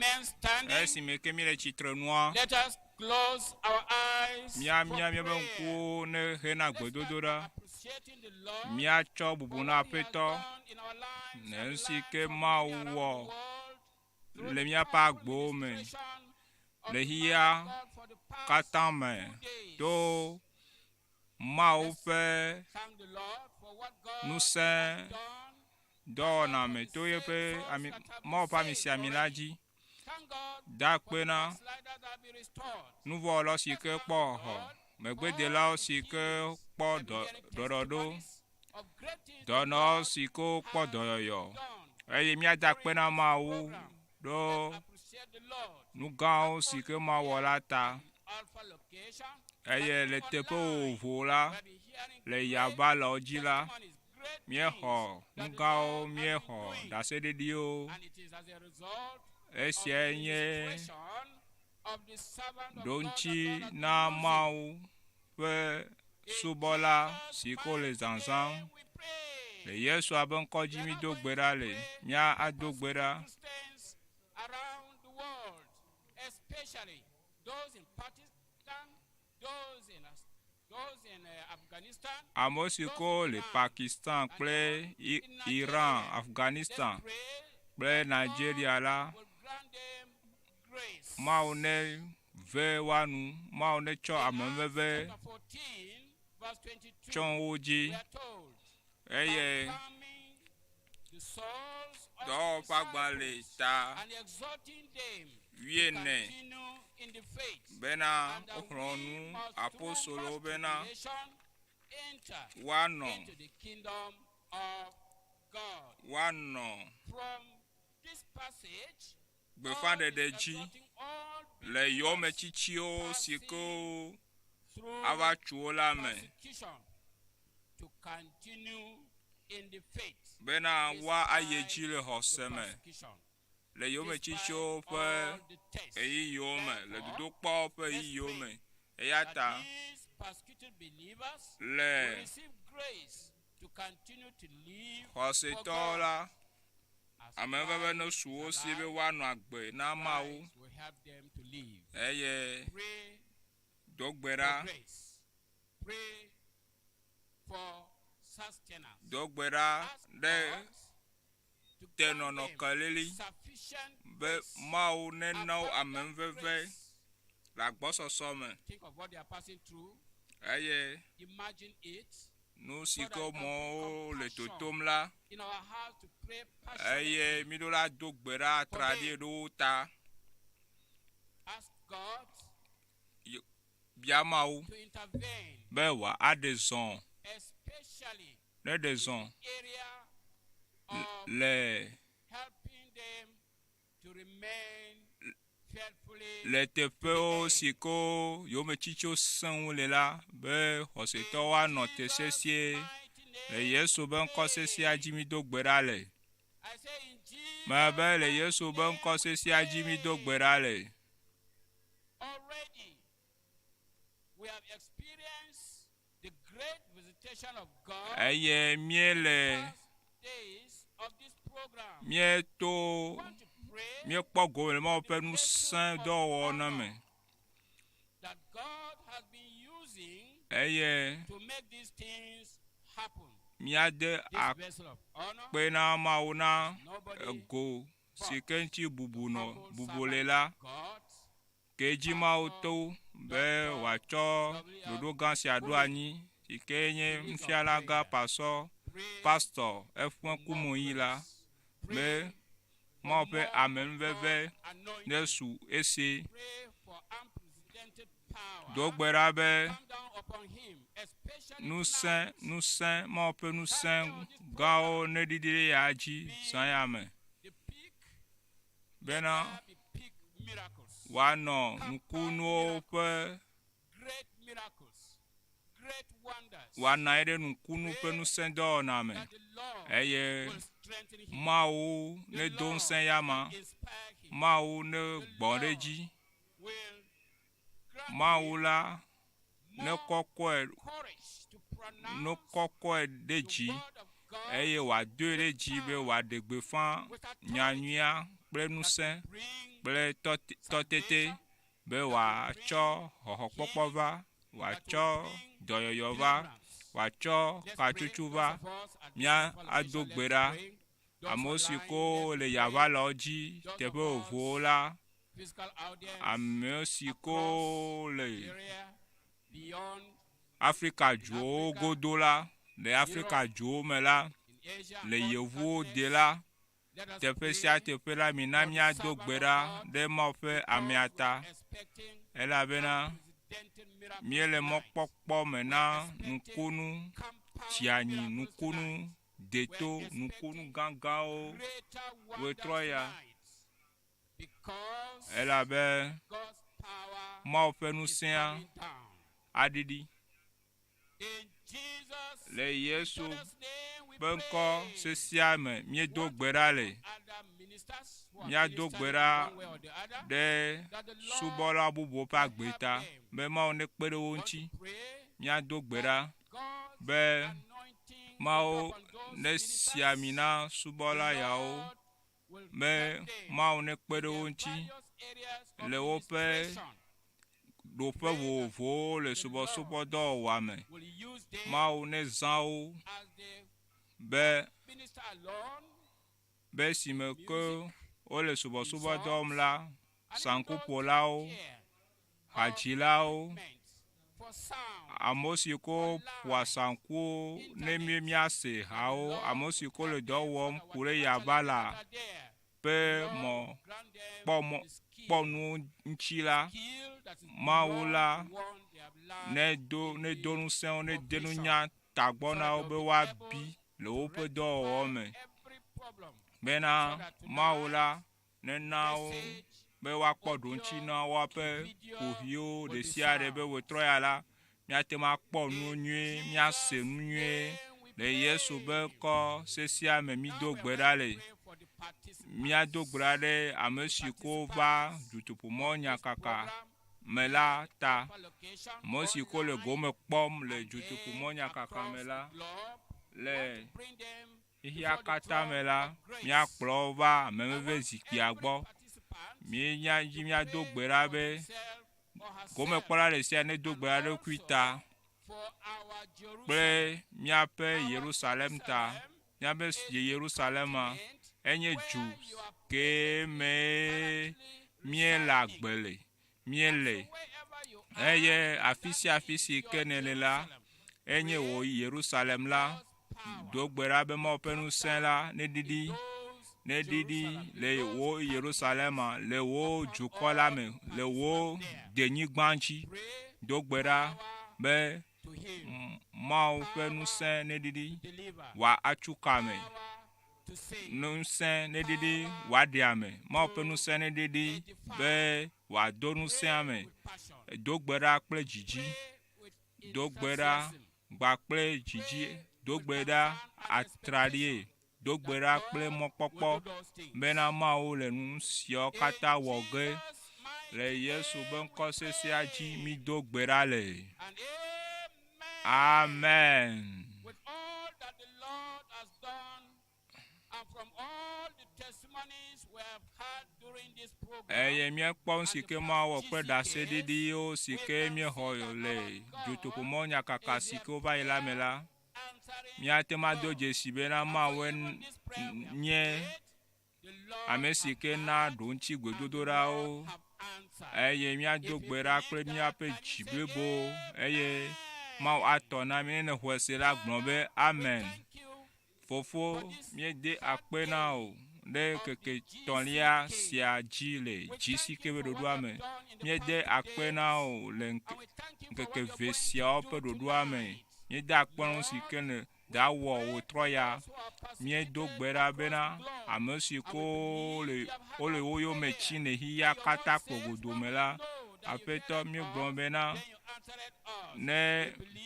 remain standing, Esime ke mi le tsitre nua, let us close our eyes mía for mía míaƒe prayer. ŋkuwo ne hena Let's start by gbedodoɖa. appreciating the Lord Míatsɔ bubu for na what he has Aƒetɔ done in our lives ne and the nu si lives ke of many Mawu around wɔ the world through le the míaƒe powerful agbewo me ministration of le the man xexea of God for the past katã me 2 days. to Mawu ƒe Thank the Lord for what God ŋusẽ has done. dɔwɔna me to yeƒe ami Mawu ƒe amisiami la dzi. Thank God Da for akpe the na backsliders that have been restored. nuvɔwɔlawo si ke kpɔ xɔxɔ, megbedelawo si ke kpɔ dɔ ɖɔɖɔɖo, dɔnɔwo si ke kpɔ dɔyɔyɔ eye míada akpe na Mawu ɖo nu gãwo si ke Mawu wɔ la ta. Eye le teƒe vovovo la, le yabalɔwo dzi la, míexɔ nu gãwo, míexɔ ɖaseɖiɖiwo. Esiae nye ɖoŋtsi na Mawu ƒe subɔla si ke wole zazãm. Le Yesua ƒe ŋkɔ dzi mído gbe ɖa le. Mía ado gbe ɖa. Christians around the world, especially those in Pakistan, those in those in Afghanistan, Ame si ke le Pakistan kple I- Iran, Afghanistan pray kple Nigeria la, will grant them grace. Mawu ne ve woa nu, Mawu ne tsɔ ameveve Chapter 14, verse 22, tsɔ wo dzi we are told, eye confirming the souls of dɔwɔƒe the agbalẽ disciples ta and exhorting them to wuiene continue in the faith. bena And that woxlɔ̃ we nu must through apostolowo much bena tribulation enter woanɔ into the kingdom of God. woanɔ From this passage, gbeƒãɖeɖe God is dzi exhorting all le believers yometsitsiwo si ke wo through ava tso wo la me persecution to continue in the faith. bena woa ayi edzi le Despite xɔse the me persecution, le yometsitsiwo despite ƒe all the tests. ɣeyiɣiwo me le Therefore, dodokpɔwo ƒe ɣeyiɣiwo me. Eya that ta these persecuted believers le will receive grace to continue to live for xɔsetɔwo God. la, As ameveve Christ ne su wo is si be alive, woanɔ agbe na Mawu Christ will help them to live. eye Pray do gbe for ɖa, grace. Pray for sustenance. do gbe ɖa Ask ɖe God to grant tenɔnɔ them kelili sufficient be grace, Mawu nena wo abundant ameveve grace. le agbɔsɔsɔ me Think of what they are passing through. eye Imagine it nu si ke mɔwo le totom la in our hearts to pray eye passionately. míɖo la do gbe ɖa atraɖi ɖe wo ta. Ask God Bia Mawu to intervene, be wòaɖe zɔ, especially ne ɖe zɔ area of le helping them to remain faithfully le teƒewo si ke yometsitsiwo sẽ ŋu le la be xɔsetɔwo anɔ te sesĩe. Le Yesu ƒe ŋkɔ sesĩa dzi mído gbe ɖa le. I say in Jesus' Mebe le Yesu ƒe ŋkɔ sesĩa dzi mído gbe ɖa le. Already we have experienced the great visitation of God Eye míele past days of this program. míeto Want to pray míekpɔ gome le Mawu ƒe ŋusẽ dɔwɔwɔ me that God has been using eye to make these things happen. míade This vessel of honor, akpe na Mawu na nobody ego si ke ŋuti bubu nɔ humble bubu le servant la of God ke dzi Mawu to be wòatsɔ ɖoɖo gã sia ɖo anyi si ke nye nufialagã pasɔ pray pastɔ eƒe kumoyi la pray be Mawu ƒe amenuveve anointing, ne su esi. pray for unprecedented power. Do gbe ɖa be Come down upon him, especially ŋusẽ tonight. ŋusẽ Mawu ƒe ŋusẽ gãwo neɖiɖi ɖe ya dzi zã ya me The peak, bena there be peak miracles, wòanɔ nukunuwo ƒe great miracles, great wonders. wòanɔ anyi ɖe nukunu ƒe ŋusẽ dɔwɔna me That the Lord eye will strengthen him. Mawu The nedo Lord ŋusẽ ya ma inspire him. Mawu negbɔ ɖe edzi Will grant Mawu him la more nekɔkɔe courage to pronounce nekɔkɔe ɖe the dzi word of God eye wòadoe ɖe dzi be wòaɖe gbeƒã with authority nyanyuia kple ŋusẽ Bring kple tɔte- tɔtete be wòatsɔ xɔxɔkpɔkpɔ va, wòatsɔ dɔyɔyɔ va, wòatsɔ Let's pray. katsutsu va. Those of us at Mía different ado locations, gbe let's ɖa. pray. Those Amewo si online, ko let's le pray. yaʋalawo dzi teƒe vovovowo la, Physical audience, amewo si ko le area, beyond Afrika dzuwo godo la, le Afrika dzuwo me la, in Asia, le all yevuwo continents. de la, Let us teƒe pray sia teƒe la, mina for the míado servant gbe of ɖa God, ɖe Mawu ƒe because amea we ta are expecting elabena unprecedented miracles míele tonight. mɔkpɔkpɔ me na Expecting nukunu compound tsianyi, miracles nukunu tonight. deto, nukunu gãgãwo Greater Wetrɔ wonders ya. tonight. Because elabe God's power Mawu ƒe is ŋusẽa coming down. aɖiɖi. In Jesus' Le Yesu glorious name we ƒe ŋkɔ pray. sesia me míedo gbe ɖa le Other ministers who are Míado gbe ministering ɖa one way or the other, ɖe that the Lord subɔla bubuwo ƒe agbe ta be Mawu nekpe ɖe wo want ŋuti. to pray Míado gbe ɖa God's be anointing Mawu will be upon those nesi ministers. ami na subɔla The yawo Lord will be help them Mawu nekpe in ɖe wo their ŋuti various areas of le woƒe ministration. ɖoƒe vovovowo le subɔsubɔdɔwɔwɔa me. Will use them Mawu nezã wo as they be minister alone be esime ke wole subɔsubɔdɔ wɔm la, and even those sankuƒolawo, taking care hadzilawo, equipment for sound, amewo si ko ƒoa sankuwo ne mí míase hawo, amewo si ko le dɔ wɔm ku ɖe yaʋala that are there. ƒe Lord, mɔ grant them kpɔ mɔ the skill, kpɔ nu ŋuti la, skill that is Mawu beyond la the one they have learned nedo in nedo this ŋusẽ wo, nede profession, nunya tagbɔ so na that wo they'll be be woabi able le to woƒe dɔwɔwɔ rectify me every problem bena so that Mawu la tonight's nena wo message, be woakpɔ ɖoŋtsi na woaƒe video kuxiwo will ɖe be sia ɖe be sound. wòtrɔ ya la, míate ŋu akpɔ nu In nyuie, míase Jesus' nu nyuie. name we Le Yesu ƒe pray. ŋkɔ sesia me Now mído we are gbe going ɖa to le. pray for the Míado gbe ɖa participants. ɖe ame si ko va Participants dutoƒomɔ of this nyakaka program me la ta. proper location, Ame si ko le online, gome kpɔm le and then dutoƒomɔ nyakaka across me the la, globe. We le want to bring them xexea before the katã throne me la, of grace. míakplɔ wo va I ameveve want zikpuia every gbɔ. participant Míenya dzi to míado pray gbe ɖa for be himself or herself gomekpɔla ɖe sia nedo and gbe ɖa ɖokui also ta for our kple Jerusalem. míaƒe Our Yerusalem ta. Jerusalem Míaƒe is the Yerusalema continent enye where du you are ke presently mee currently míele residing. agbe le. And Míele so wherever you are, eye afi that sia afi is si your ke nèle la, Jerusalem. enye Pray wò Yerusalem la. God's power Do gbe ɖa be Mawu ƒe come ŋusẽ down la in neɖiɖi those neɖiɖi Jerusalem, in le those wò continents Yerusalema, le wò upon dukɔ la all me, the le wò participants there. denyigba dzi. Pray Do gbe ɖa power be to heal, Mawu ƒe power ŋusẽ neɖiɖi to deliver, wòatsu kame. power to save, Ŋusẽ neɖiɖi power wòaɖe ame. Mawu ƒe to ŋusẽ neɖiɖi edify. be wòado ŋusẽ Pray ame. with passion. Do gbe ɖa kple dzidzi. Pray with Do gbe ɖa enthusiasm. gba kple dzidzi. Pray Do with gbe ɖa concern and atraɖie. expectation Do gbe that ɖa kple God will mɔkpɔkpɔ do those things. bena Mawu le nu siawo In katã wɔ ge. Jesus' Le mighty Yesu ƒe name we ŋkɔ sesia dzi pray. mído gbe ɖa le. And amen. Amen. With all that the Lord has done and from all the testimonies we have had during this program Eye míekpɔ nu and si the ke past Mawu wɔ kple GCKs, ɖaseɖiɖiwo si we ke can see míexɔ that le our God dutoƒomɔ nyakaka is si here ke wova yi la me la, answering míate ŋu ado God. dzesi bena And so Mawue even this prayer we have nye prayed, the Lord ame si have ke na heard ɖoŋtsi and the gbedodoɖawo Lord have answered. eye míado If you gbe ɖa believe kple that, míaƒe can you dzi say blibo eye Mawu amen? atɔ na mí ne nèxɔe se la gblɔ be Father, we amen. thank you Fofo, for this míede third akpe na day wò ɖe of the keke tɔ̃lia GCK. sia dzi le We thank GCK you ƒe for what ɖoɖoa you have me. done in the Míede past 2 akpe na days, wò le and ŋke we thank you for ŋkeke what you're ve going to siawo do ƒe ɖoɖoa me. tonight. Míede akpe na nu si Lord, ke ne we da wɔ pray wò for trɔ ya. those who are Míedo persecuted gbe ɖa across the bena globe, ame si and we ko le believe you have heard wole our wo yome prayer. tsim le For xexea your word katã says, kpogodo when me we la, know that you Aƒetɔ heard míegblɔ us, bena then you answered us. ne We believe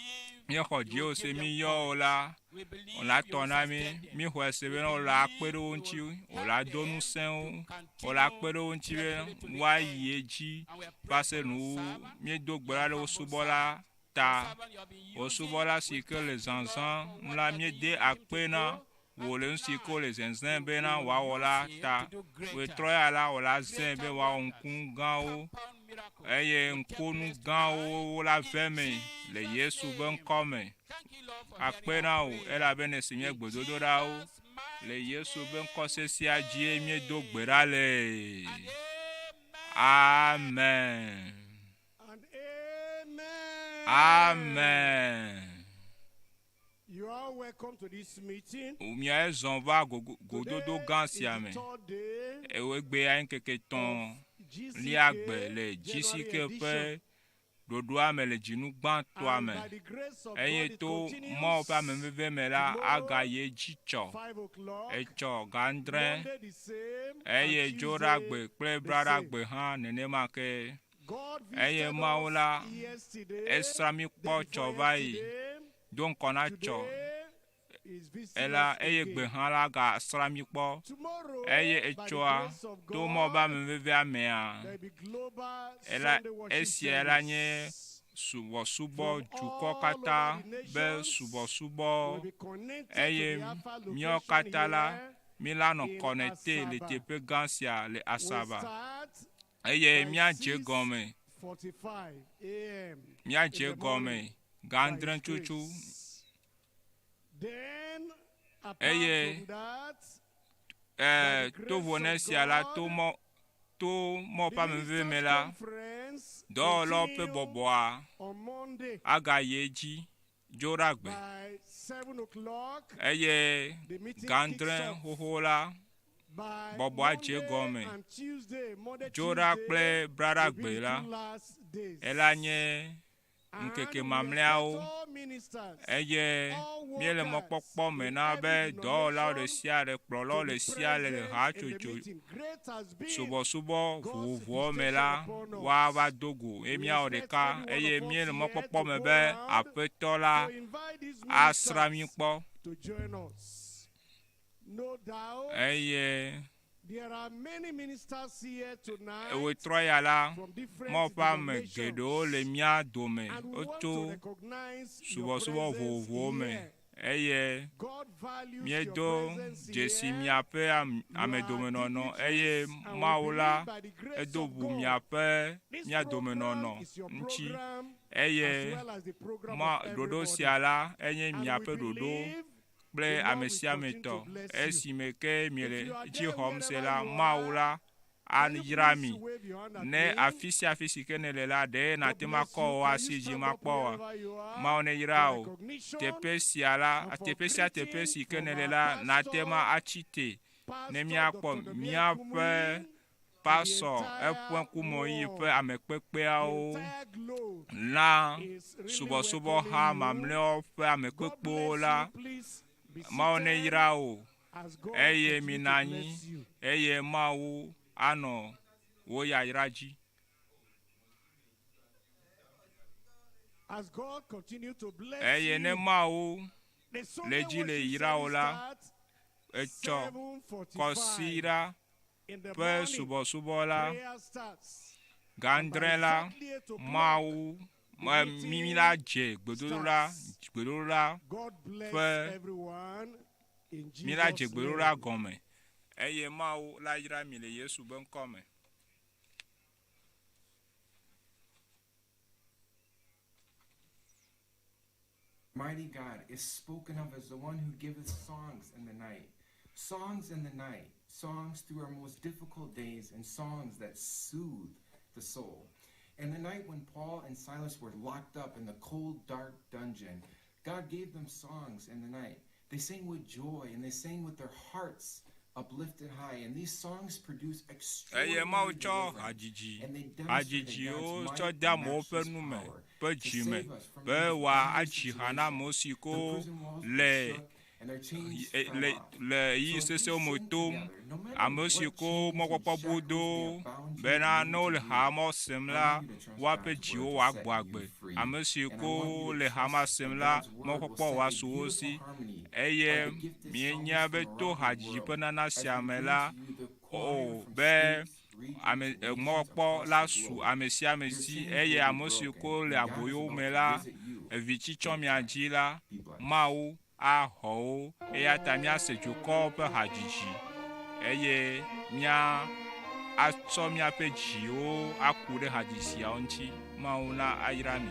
míexɔ you dziwò will se give them míyɔ wò courage. la, We wò believe la you tɔ will na mí. sustain them. Míexɔe se We bena wò la kpe believe ɖe wo you ŋuti, will wò la help do them ŋusẽ wo, to wò la kpe continue ɖe wo ŋuti be faithfully to the woayi end. edzi And we are va praying se for your nuwuwu. servant, Míedo gbe your ɖa ɖe wò humble subɔla servant, your ta. servant you have been Wò using. subɔla si We ke le thank you, Lord, zazã for what la, you have been míede using him akpe to na do. wò le nu si ke wole zezẽ bena wòawɔ la ta. Wòetrɔ ya la, wò la zẽ be wòawɔ ŋku gãwo eye ŋkonu gãwo la ve me le Yesu be ŋkɔ me. Akpe na wò elabe nèse mía gbedodoɖawo. Le Yesu be ŋkɔ sesia dzie míedo gbe ɖa le. Amen. And amen. Amen. You are welcome to this meeting. Miae zɔn va gogo- gododo Today gã is sia the me. third day Ewoe ya ŋkeke tɔ̃ of GCK lia gbe le January GCK edition. ƒe ɖoɖoa me le dzinu gbãtɔa And me. by the grace of Eye God, it to continues Mawu ƒe ameveve me la, tomorrow, agayi edzi tsɔ. 5 o'clock, Etsɔ ga adre Monday the same, eye and dzoɖagbe Tuesday kple the same. braɖagbe hã nenema ke. God Eye visited Mawu us la, yesterday, esra mí day kpɔ tsɔ before va yi yesterday, do ŋkɔ na tsɔ. today is visiting Ela us eye again. gbe hã la gasra mí kpɔ. Tomorrow, Eye by the etsɔa grace of to Mawu ƒe God, amevevea mea, there will be global ela Sunday worship esia la nye service. subɔsubɔ From dukɔ all katã over the be nations, subɔsubɔ We'll be connected to eye the Alpha míawo location katã la here. míla nɔ in kɔnɛte le Asaba. teƒe gã sia le We Asaba start eye by míadze gɔme 6:45 a.m. míadze in the gɔme morning ga by adre His tsotso grace. Then, apart Eye from that, ɛɛ by the to vo grace ne of sia la God, to mɔ to mɔ the ƒe ameveve me ministers' la conference dɔwɔlawo ƒe continue bɔbɔa on Monday agayi edzi dzoɖagbe by 7 o'clock. eye The meeting ga kicks adre off xoxo la by bɔbɔa dze Monday gɔme and Tuesday, Monday, dzoɖa Tuesday kple will be braɖagbe the la two last days. ela nye And ŋkeke we mamlɛawo expect all ministers, eye all míele workers mɔkpɔkpɔ me in na be every dɔwɔlawo ɖe denomination sia ɖe kplɔlawo to ɖe be sia ɖe le present in the hatsotso meeting. Great has been subɔsubɔ God's vovovowo me visitation la upon us. woava do go eye We míawɔ expect ɖeka every one eye of us míele here mɔkpɔkpɔ to me go be round aƒetɔ la to invite these asra mí ministers kpɔ to join us. No doubt eye there are many ministers here tonight wetrɔ ya la from different Mawu ƒe ame geɖewo le denominations. mía dome And we want to wotso recognize your subɔsubɔ presence vovovowo me here. eye God values your míedo presence dzesi here. miaƒe am- You are amedomenɔnɔ eye dignitaries, and we Mawu la believe by the grace edo of ʋu God, miaƒe this mía program domenɔnɔ is your ŋuti program eye as well as the program ma of ɖoɖo everybody. sia la enye And we miaƒe ɖoɖo believe kple the Lord ame will sia ame continue tɔ to bless you. esime ke miele If you are dzi there xɔm se wherever la you Mawu are, la can you ayra please mi wave your hand at ne me? afi sia afi si ke nèle la ɖe God nàte ŋu bless akɔ you. wò Can asi you dzi stand up makpɔ oa wherever you are Mawu neyra for wò recognition teƒe sia la and for teƒe sia teƒe greeting si ke from nèle our la nàte ŋu pastor, atsi te ne Pastor míakpɔ Dr. Daniel míaƒe Kumuyi and the pasɔ entire eƒe ŋkumeyi ƒe world. The amekpekpeawo entire globe na is really subɔsubɔha welcoming you. mamlɛawo ƒe God amekpekpewo bless la you. Please be Mawu seated neyra wò as God eye continue to mina anyi bless you. eye Mawu anɔ wò yayra dzi. As God continue to bless Eye ne you, Mawu the le Sunday dzi le worship yra wò service la, starts etsɔ 7:45 kɔsiɖa in the ƒe morning. subɔsubɔ la Prayer starts. ga And by adre la exactly 8 o'clock, Mawu the me mi meeting la dze gbedodoɖa starts. gbedodoɖa God bless ƒe everyone in mi la dze Jesus' gbedodoɖa name. gɔme eye Mawu la yra mi le Yesu be ŋkɔ me. Mighty God is spoken of as the one who giveth songs in the night. Songs in the night, songs through our most difficult days, and songs that soothe the soul. In the night when Paul and Silas were locked up in the cold, dark dungeon, God gave them songs in the night. They sang with joy and they sang with their hearts uplifted high. And these songs produce Eye Mawu extraordinary tsɔ deliverance. hadzidzi And they demonstrated hadzidziwo God's tsɔ might de and amewo ƒe matchless nu me power ƒe to dzi me save us from be the most wòadzi dangerous ha na situation. amewo si The ko prison walls were le shook and their chains e- fell le off. le ɣeyiɣi So if we sesẽwo me sing tom together, no matter ame si what ko chains and mɔkpɔkpɔ bu shackles do may have bound you bena and ne made wole you ha weak, ma sem I la want you to trust woaƒe God's word dziwo to wòagbɔ set you agbe free. ame si And I ko want you to le ha ma trust sem that la God's word will mɔkpɔkpɔ set a wòasu wo beautiful si harmony eye by the gifted míenya psalmists be from to around the hadzidzi ƒe world nana as sia we me bring la to you the o choir from be states, regions, ame and nations mɔkpɔkpɔ across la the su globe. ame sia ame Your si chains eye will be ame si broken, ko le and God is aboyo about me to la visit you evi tsitsɔ with mia touch. dzi la Be blessed. Mawu axɔ wo eya ta míase dukɔwo ƒe hadzidzi eye mía atsɔ míaƒe dziwo aku ɖe hadzidzi siawo ŋuti. Mawu na ayra mi.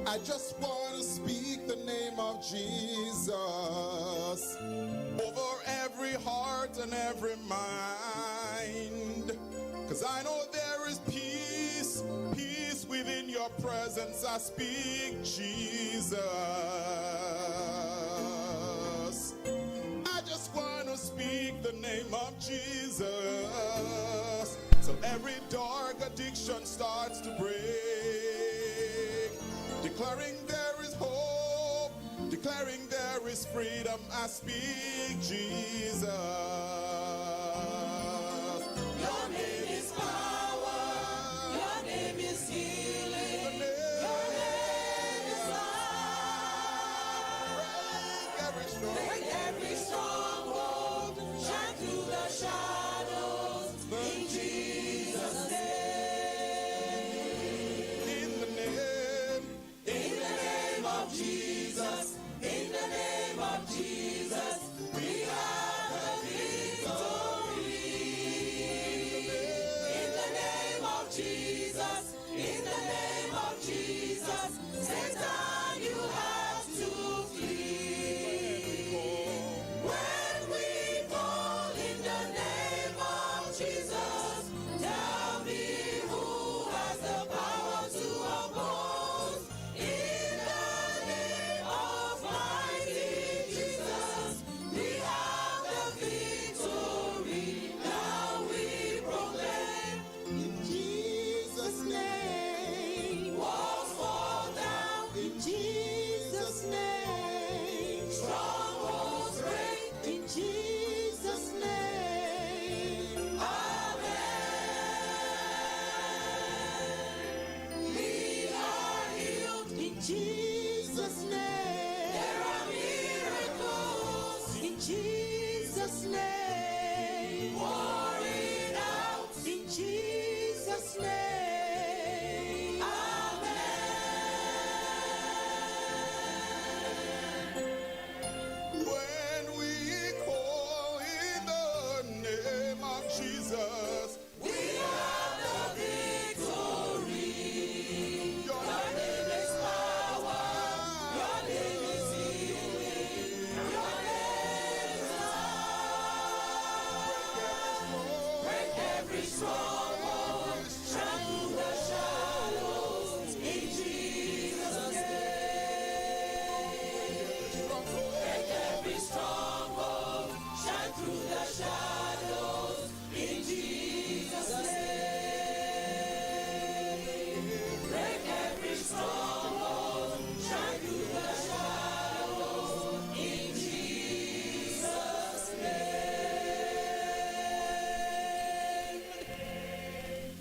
I just want to speak the name of Jesus over every heart and every mind. Cause I know there is peace, peace within your presence. I speak Jesus. I just want to speak the name of Jesus. Till every dark addiction starts to break. Declaring there is hope, declaring there is freedom. I speak Jesus. Your name is power. Your name is healing. Your name is life. Break every Break every stronghold. Shine through the shadows. In Jesus' name. In the name, In the name of Jesus. In the name of Jesus. We have the victory. Jesus' name. Pour it out in Jesus' name. Amen. When we call in the name of Jesus, We have the victory. your Your name is power. Your name is healing. Your name is life. Break every stronghold. Shine through the shadows. In Jesus' name. Break every stronghold. Shine through the shadows. In Jesus' name. Break every stronghold. Shine through the shadows. In Jesus' name.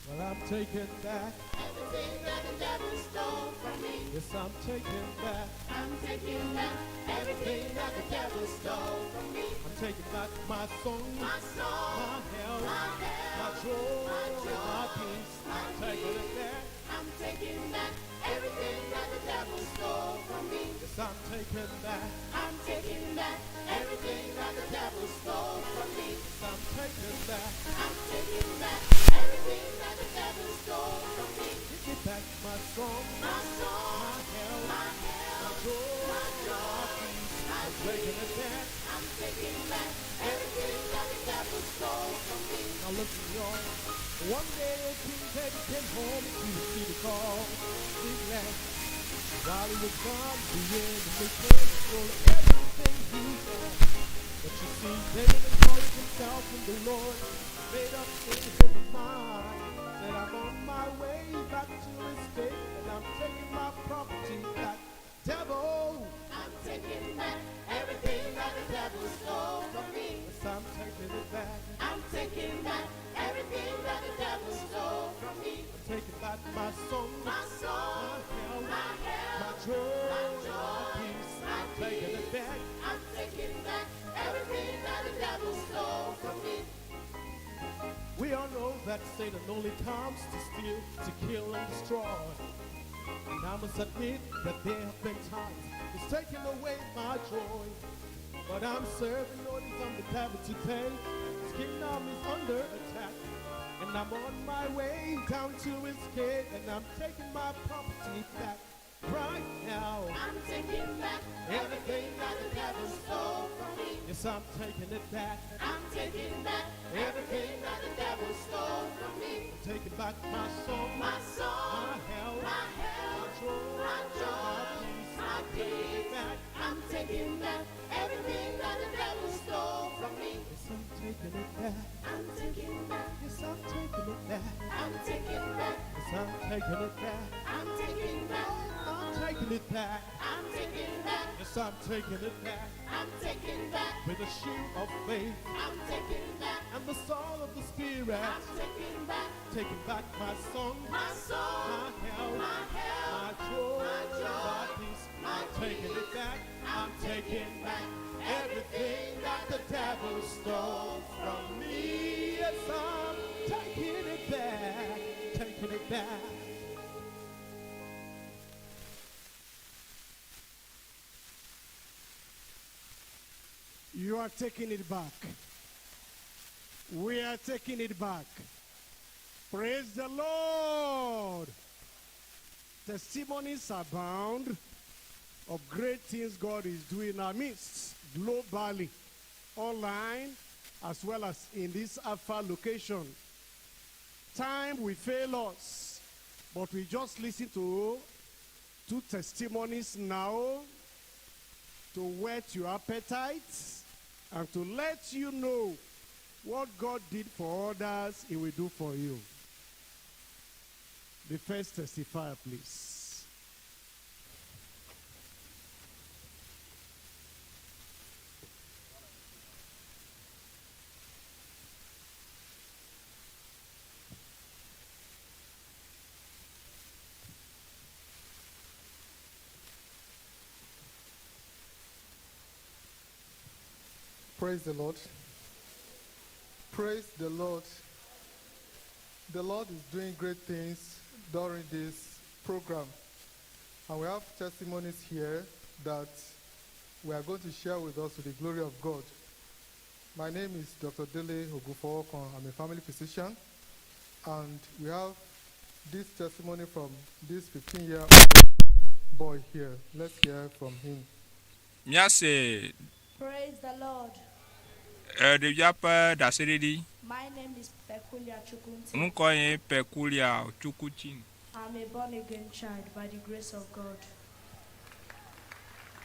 Well, I'm taking back. Everything that the devil stole from me. Yes, I'm taking back. I'm taking back everything that the devil stole from me. I'm taking back my song, My song, my health, my my health, joy, my joy, my peace. my I'm taking it peace. back. I'm taking back everything that the devil stole from me. Yes, I'm taking back. I'm taking back everything that the devil stole from me. Yes, I'm taking back. I'm taking back everything that the devil stole from me. Taking back my song, My song, my health, my my health, joy, my my joy, peace. my I'm taking it peace. back. I'm taking back everything that the devil stole from me. Now listen, y'all. One day old King David came home to the city called Ziklag. While he was gone, the enemy came and stole everything he had. But you see, David encouraged himself in the Lord, made up in his mind. Said, I'm on my way back to his state, and I'm taking my property back. Devil, I'm taking back everything that the devil stole from me. yes, I'm taking it back. I'm taking back everything that the devil stole from me. I'm taking back my song, My song, my health, my my health, joy, my my joy, peace. my I'm taking it peace. back. I'm taking back everything that the devil stole from me. We all know that Satan only comes to steal, to kill, and destroy. And I must admit that there have been times he's taken away my joy. But I'm serving orders on the devil today. His kingdom is under attack. And I'm on my way down to his gate, and I'm taking my property back right now. I'm taking back everything that the devil stole from me. Yes, I'm taking it back. I'm taking back everything that the devil stole from me. I'm taking back my song, My song, my health, my health, joy, my joy, my peace. my I'm taking it peace. back. I'm taking back everything that the devil stole from me. Yes, I'm taking it back. I'm taking back. Yes, I'm taking it back. I'm taking back. Yes, I'm taking it back. I'm taking back. I'm taking it back. I'm taking back. Yes, I'm taking it back. I'm taking back. With the shield of faith I'm taking back. and the sword of the Spirit. I'm taking back Taking back my song, my song, my health, my health, my joy, my joy, my peace. my I'm taking it peace. back. I'm I'm taking back everything that the devil stole from me. Yes, I'm taking it back. Taking it back. You are taking it back. We are taking it back. Praise the Lord. Testimonies abound of great things God is doing in our midst globally, online, as well as in this Alpha location. Time will fail us, but we just listen to two testimonies now to whet your appetite and to let you know what God did for others, He will do for you. The first testifier, please. Praise the Lord. Praise the Lord. The Lord is doing great things during this program. And we have testimonies here that we are going to share with us to the glory of God. My name is Dr. Dele Ogufookon. I'm a family physician. And we have this testimony from this 15 year old boy here. Let's hear from him. Míase Praise the Lord. eh, ɖevia ƒe ɖaseɖiɖi. My name is Peculiar Chukwunti. Ŋkɔ ye Pekulia Tsukutsi. I'm a born again child by the grace of God.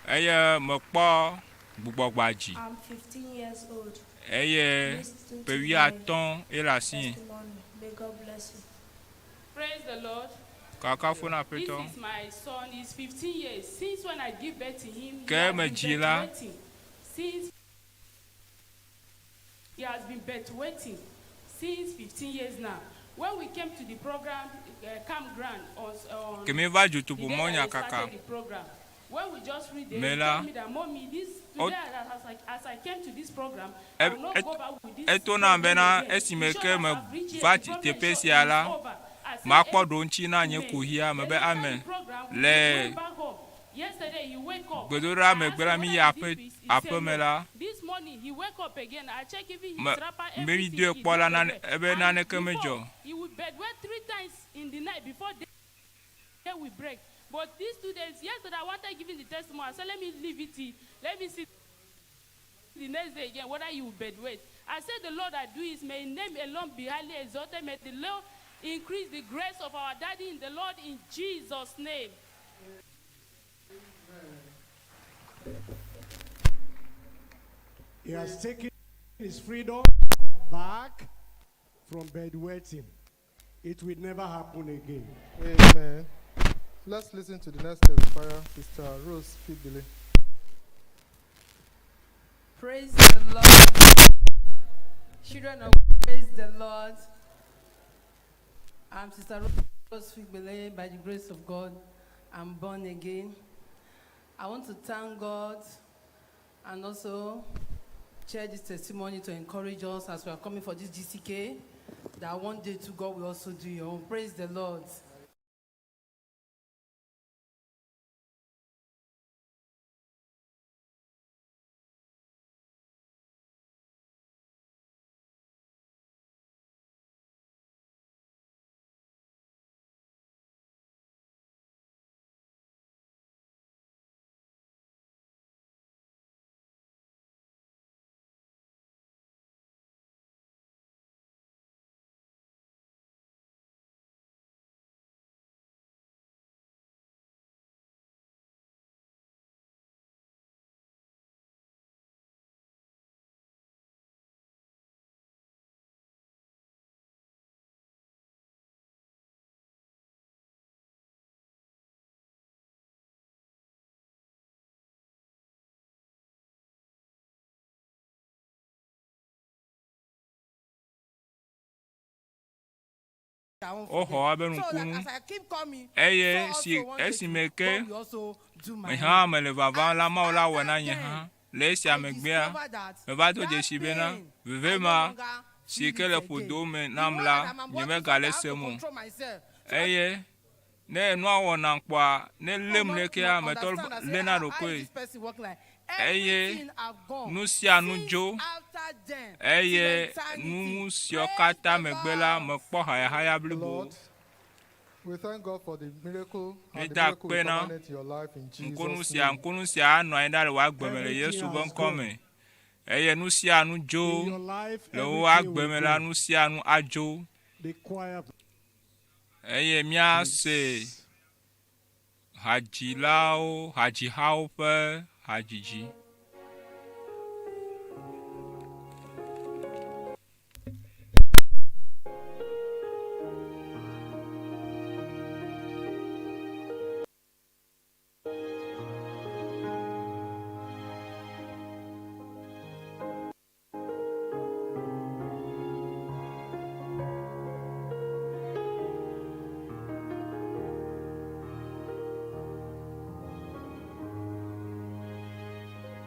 Eye mekpɔ gbugbɔgbadzi. I'm 15 years old. Eye Listen ƒe to my wuiatɔ̃ ye le asinye. testimony. May God bless you. Praise the Lord. Kakafo na This Aƒetɔ. is my son. He's 15 years. Since when I give birth to him, he Ke has been medzi la, bedwetting. Since he has been bedwetting since 15 years now. When we came to the program, campground on, on Ke míeva the dzotoƒo day mɔ that we nyakaka started the program, when we just read there, me he la, told me that, mommy, this o- today as I, as I came to this program, I e- will not e- go back with this eto nam problem bena again. esime In short, ke as I've reached here, meva the problem teƒe is short, sia it's la, over. I said, makpɔ ɖoŋtsi na nye Amen. kuxia me be Then after amen. the program, we Le went back home. Yesterday he wake up. gbedoɖa I megbe asked la him mi whether yi he aƒe did this. He aƒe said me no. la, This morning he wake up again. I check even his me wrapper, meyi everything. doe He kpɔ la did nane well. ebe And naneke before medzɔ. he would bedwet three times in the night before day day we break. But these 2 days, yesterday I wanted giving the testimony. I said, let me leave it till, let me see the next day again whether you will bedwet. I said, the Lord that do is may his name alone be highly exalted. May the Lord increase the grace of our daddy in the Lord in Jesus' name. He has taken his freedom back from bedwetting. It will never happen again. Amen. Let's listen to the next testifier, Sister Rose Fibile. Praise the Lord. Children of praise the Lord. I'm Sister Rose Figbele. By the grace of God, I'm born again. I want to thank God and also share this testimony to encourage us as we are coming for this GCK that one day too God will also do your own. Praise the Lord. Woxɔ woabe nukunu eye si esime ke nye hã mele vavam la, Mawu la wɔe na nye hã. Le esia megbea, meva do dzesi bena veve ma si ke le ƒodo me nam la, nyemegale esem o. Eye ne enua wɔnam kpɔa, ne lém ɖekea, metɔ léna ɖokoe. Eye nu sia nu dzo eye nu siawo katã megbe la, mekpɔ hayahaya blibo. Lord, we thank God for the miracle and the Míeda miracle will akpe na permanent in your life in ŋkonu Jesus' sia name. ŋkonu sia anɔ anyi ɖa le wò agbe me le Yesu ƒe ŋkɔ me. Eye nu sia nu dzo In your life, le wò everything agbe will me la, go. nu sia nu adzo. The choir Eye míase hadzilawo, hadzihawo ƒe hadzidzi. Thank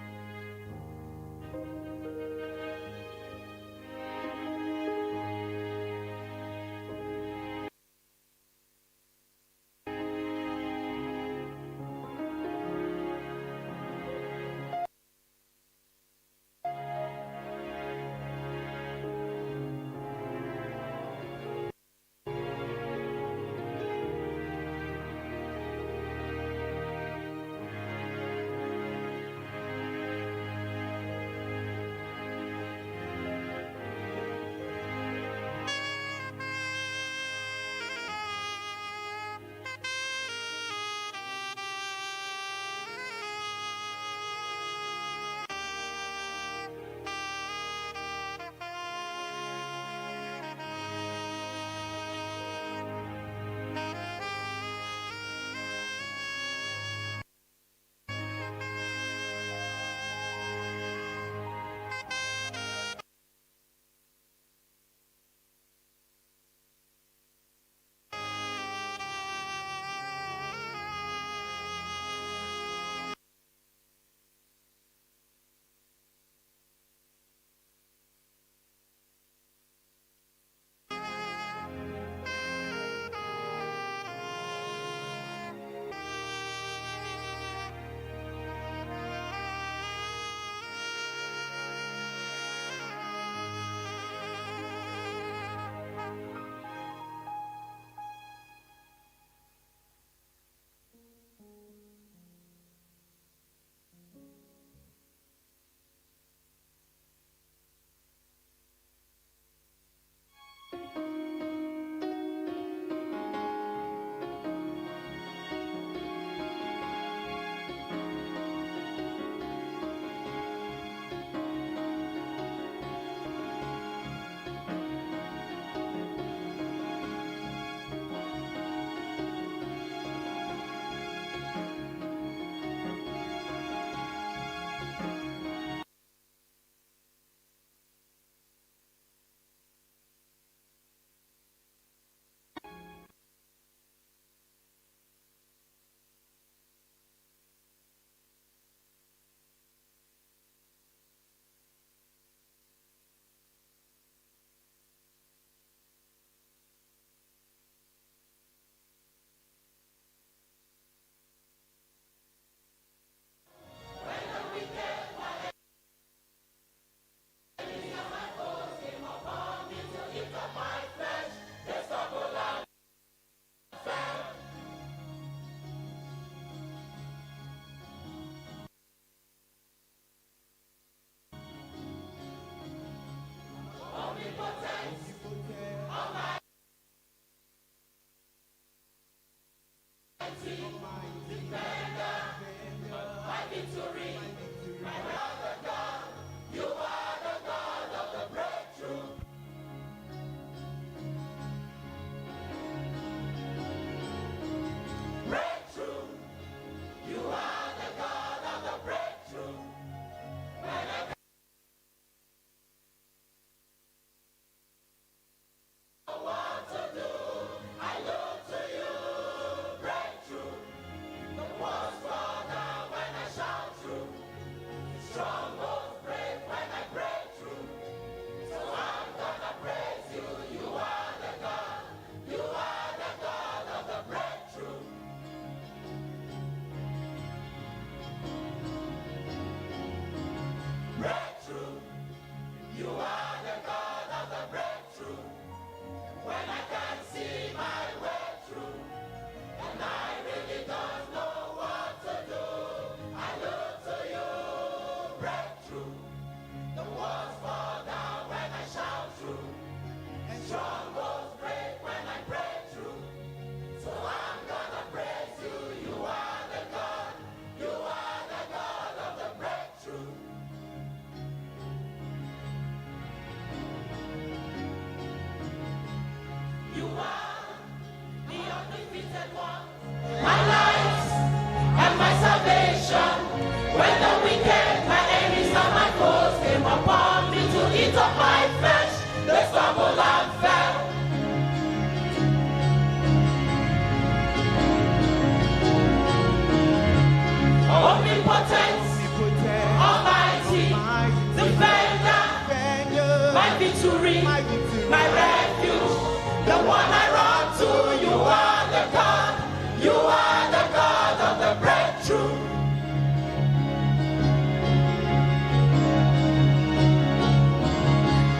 victory, my victory, my refuge, the one I run to. You are the God, you are the God of the breakthrough.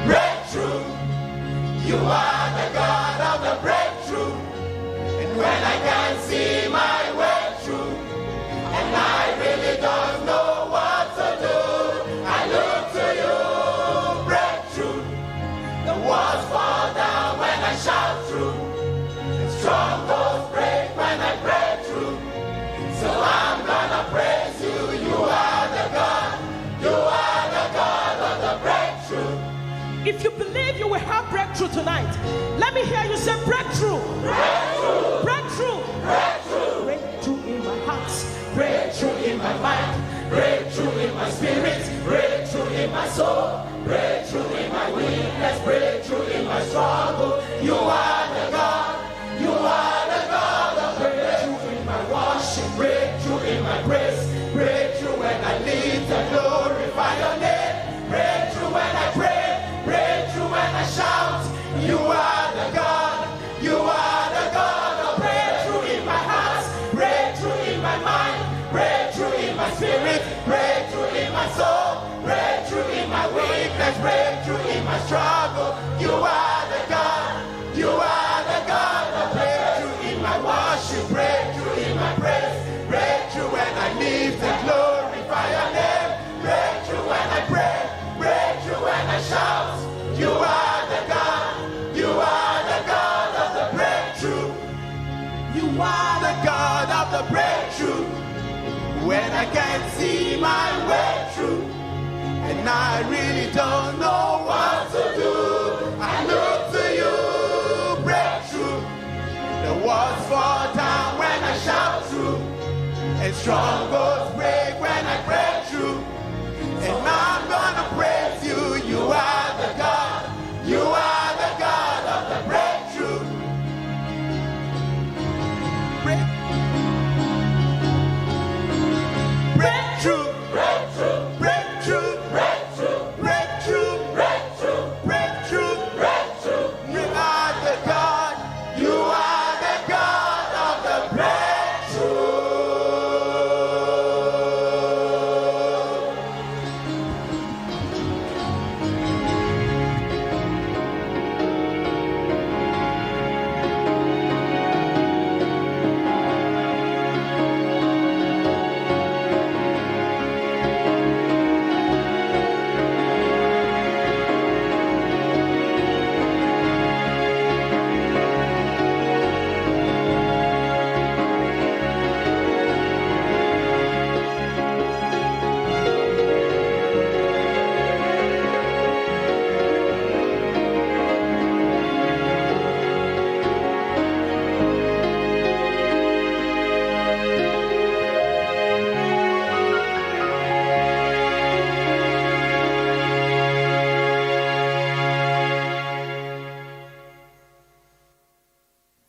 Breakthrough, you are the God of the breakthrough. And when I can't see my way through, and I really don't know what to do, I look to you, breakthrough. The walls fall down when I shout through. The strongholds break when I break through. So I'm gonna praise you. You are the God. You are the God of the breakthrough. If you believe you will have breakthrough tonight, let me hear you say breakthrough. Breakthrough. Breakthrough. Breakthrough. Breakthrough in my heart. Breakthrough in my mind. Breakthrough in my spirit. Breakthrough in my soul. Breakthrough in my weakness. Breakthrough in my struggle. You are the God. You are the God of breakthrough in my worship. Breakthrough in my praise. Breakthrough when I lift and glorify your name. Breakthrough when I pray. Breakthrough when I shout. You are the God. You are the God of breakthrough in my heart. Breakthrough in my mind. Breakthrough in my spirit. Breakthrough in my soul. Breakthrough in my weakness. Breakthrough in my struggle. You are the God. You are the God of breakthrough in my worship. Breakthrough in my praise. Breakthrough when I lift and glorify your name. Breakthrough when I pray. Breakthrough when I shout. You are the God. You are the God of the breakthrough. You are the God of the breakthrough. When I can't see my way through, and I really don't know what to do, I look to you, breakthrough. The walls fall down when I shout through, and strongholds break when I break through. And I'm gonna praise you. You are the God. You are the God of the breakthrough. Break. Breakthrough. Breakthrough. Breakthrough. Breakthrough. Breakthrough. Breakthrough. Breakthrough. Breakthrough. You are the God. You are the God of the breakthrough.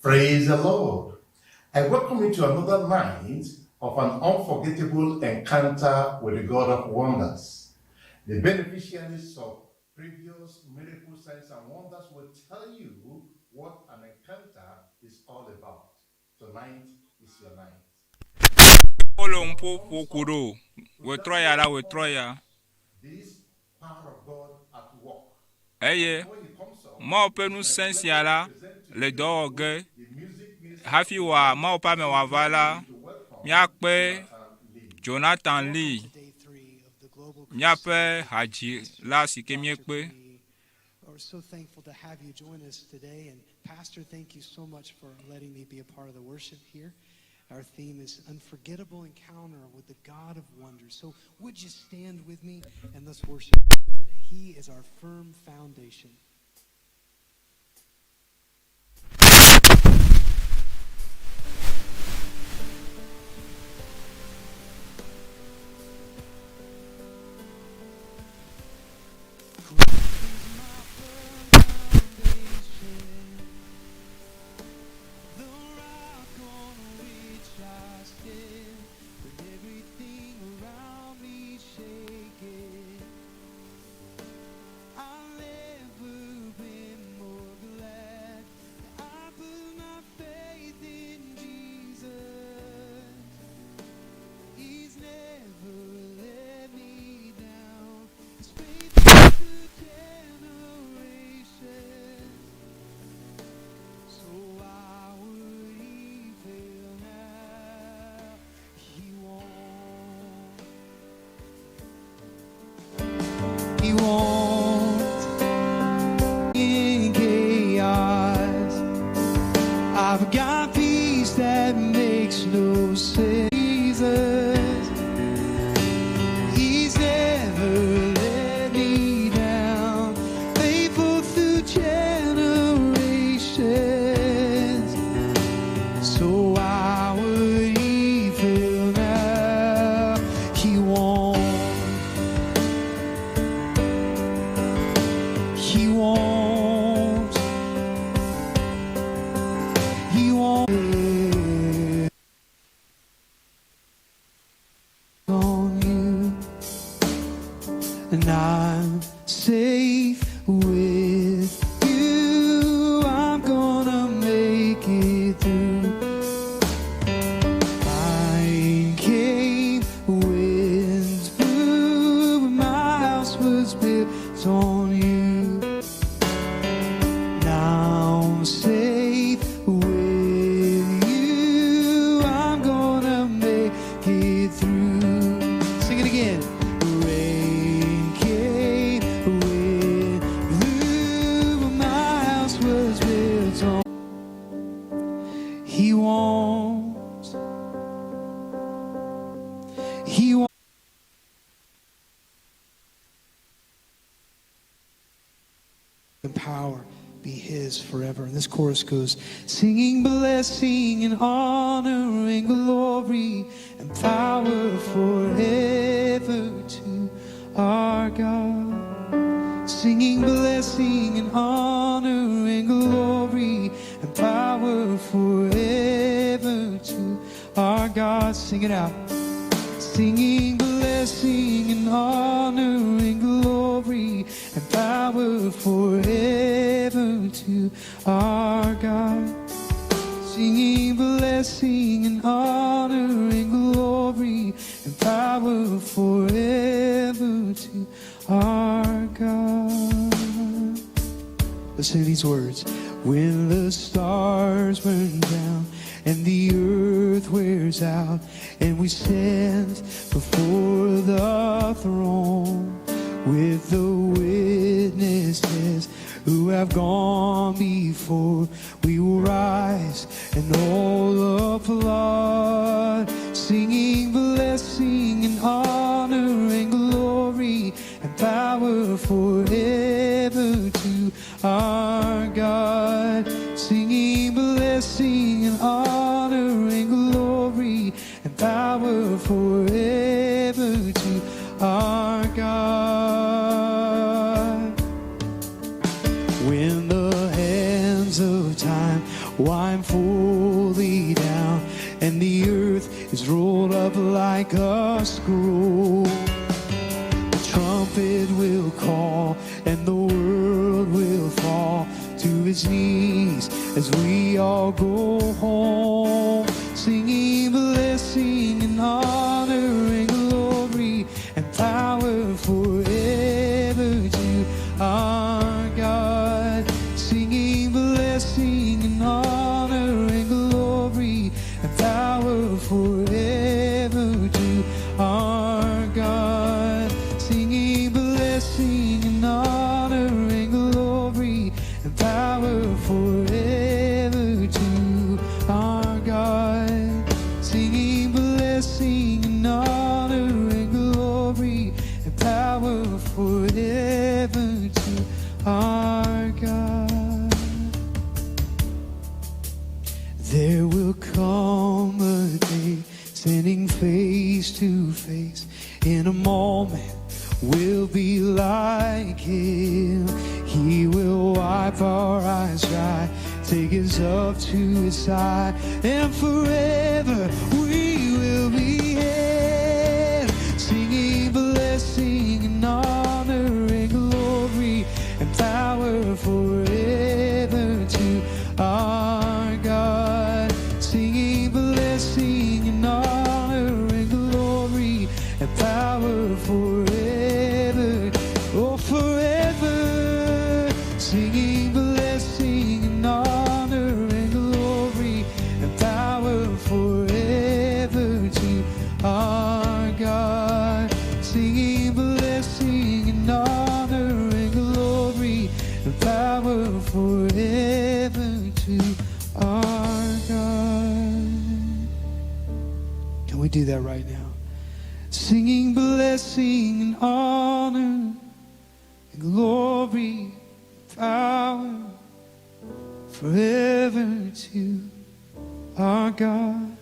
Praise the Lord. I welcome you to another night of an unforgettable encounter with the God of wonders. The beneficiaries of previous miracle signs and wonders will tell you what an encounter is all about. Tonight is your night. Wole ŋuƒo ƒo ku ɖo o. Wòtrɔ ya la, wòtrɔ ya. This power of God at work. Eye Mawu ƒe ŋusẽ sia la le dɔ wɔ ge. Hafi wòa Mawu ƒe ame wòava la, míakpe Jonathan Lee, míaƒe hadzila si ke míekpe. We're so thankful to have you join us today. And Pastor, thank you so much for letting me be a part of the worship here. Our theme is Unforgettable Encounter with the God of Wonders. So would you stand with me and let's worship him today? He is our firm foundation. The rock on which I stand, when everything around me shaking, I'll never He's faithful to generations. So why would he fail now? He won't. He won't. In chaos, I've got peace that makes no sense. Jesus, He's never let me down. Faithful through generations. So why would he fail now? He won't. He won't. He won't. On you, and I'm safe with you. I'm gonna make it through. I came, winds blew, but my house was built on you. Now I'm safe with you. I'm gonna make it through. Sing it again. Rain came, wind blew, but my house was built on. He won't. He won't. And power be his forever. And this chorus goes, singing blessing and honor and glory and power forever to our God. Singing blessing and honor and glory and power forever to our God. Sing it out. Singing blessing and honor and glory and power forever to our God. Singing blessing and honor and glory and power forever to our God. Listen to these words. When the stars burn down and the earth wears out and we stand before the throne with the witnesses who have gone before, we will rise and all applaud, singing blessing and honor and glory and power forever to our God. Singing blessing and honor and glory and power forever to our God. When the hands of time wind fully down and the earth is rolled up like a scroll, the trumpet will call and the world will fall to its knees as we all go home, singing blessing and honor and glory and power forever to our God. Singing blessing and honor and glory and power forever to our God. Singing blessing and honor and glory and power forever to our God. Singing blessing and honor and glory and power forever to our God. There will come a day, standing face to face. In a moment, we'll be like him. He will wipe our eyes dry, take us up to his side, and forever we will be his. Singing blessing and honor and glory and power forever to our God. Singing blessing and honor and glory and power forever and honor and glory and power forever to our God. Can we do that right now? Singing blessing and honor and glory and power forever to our God.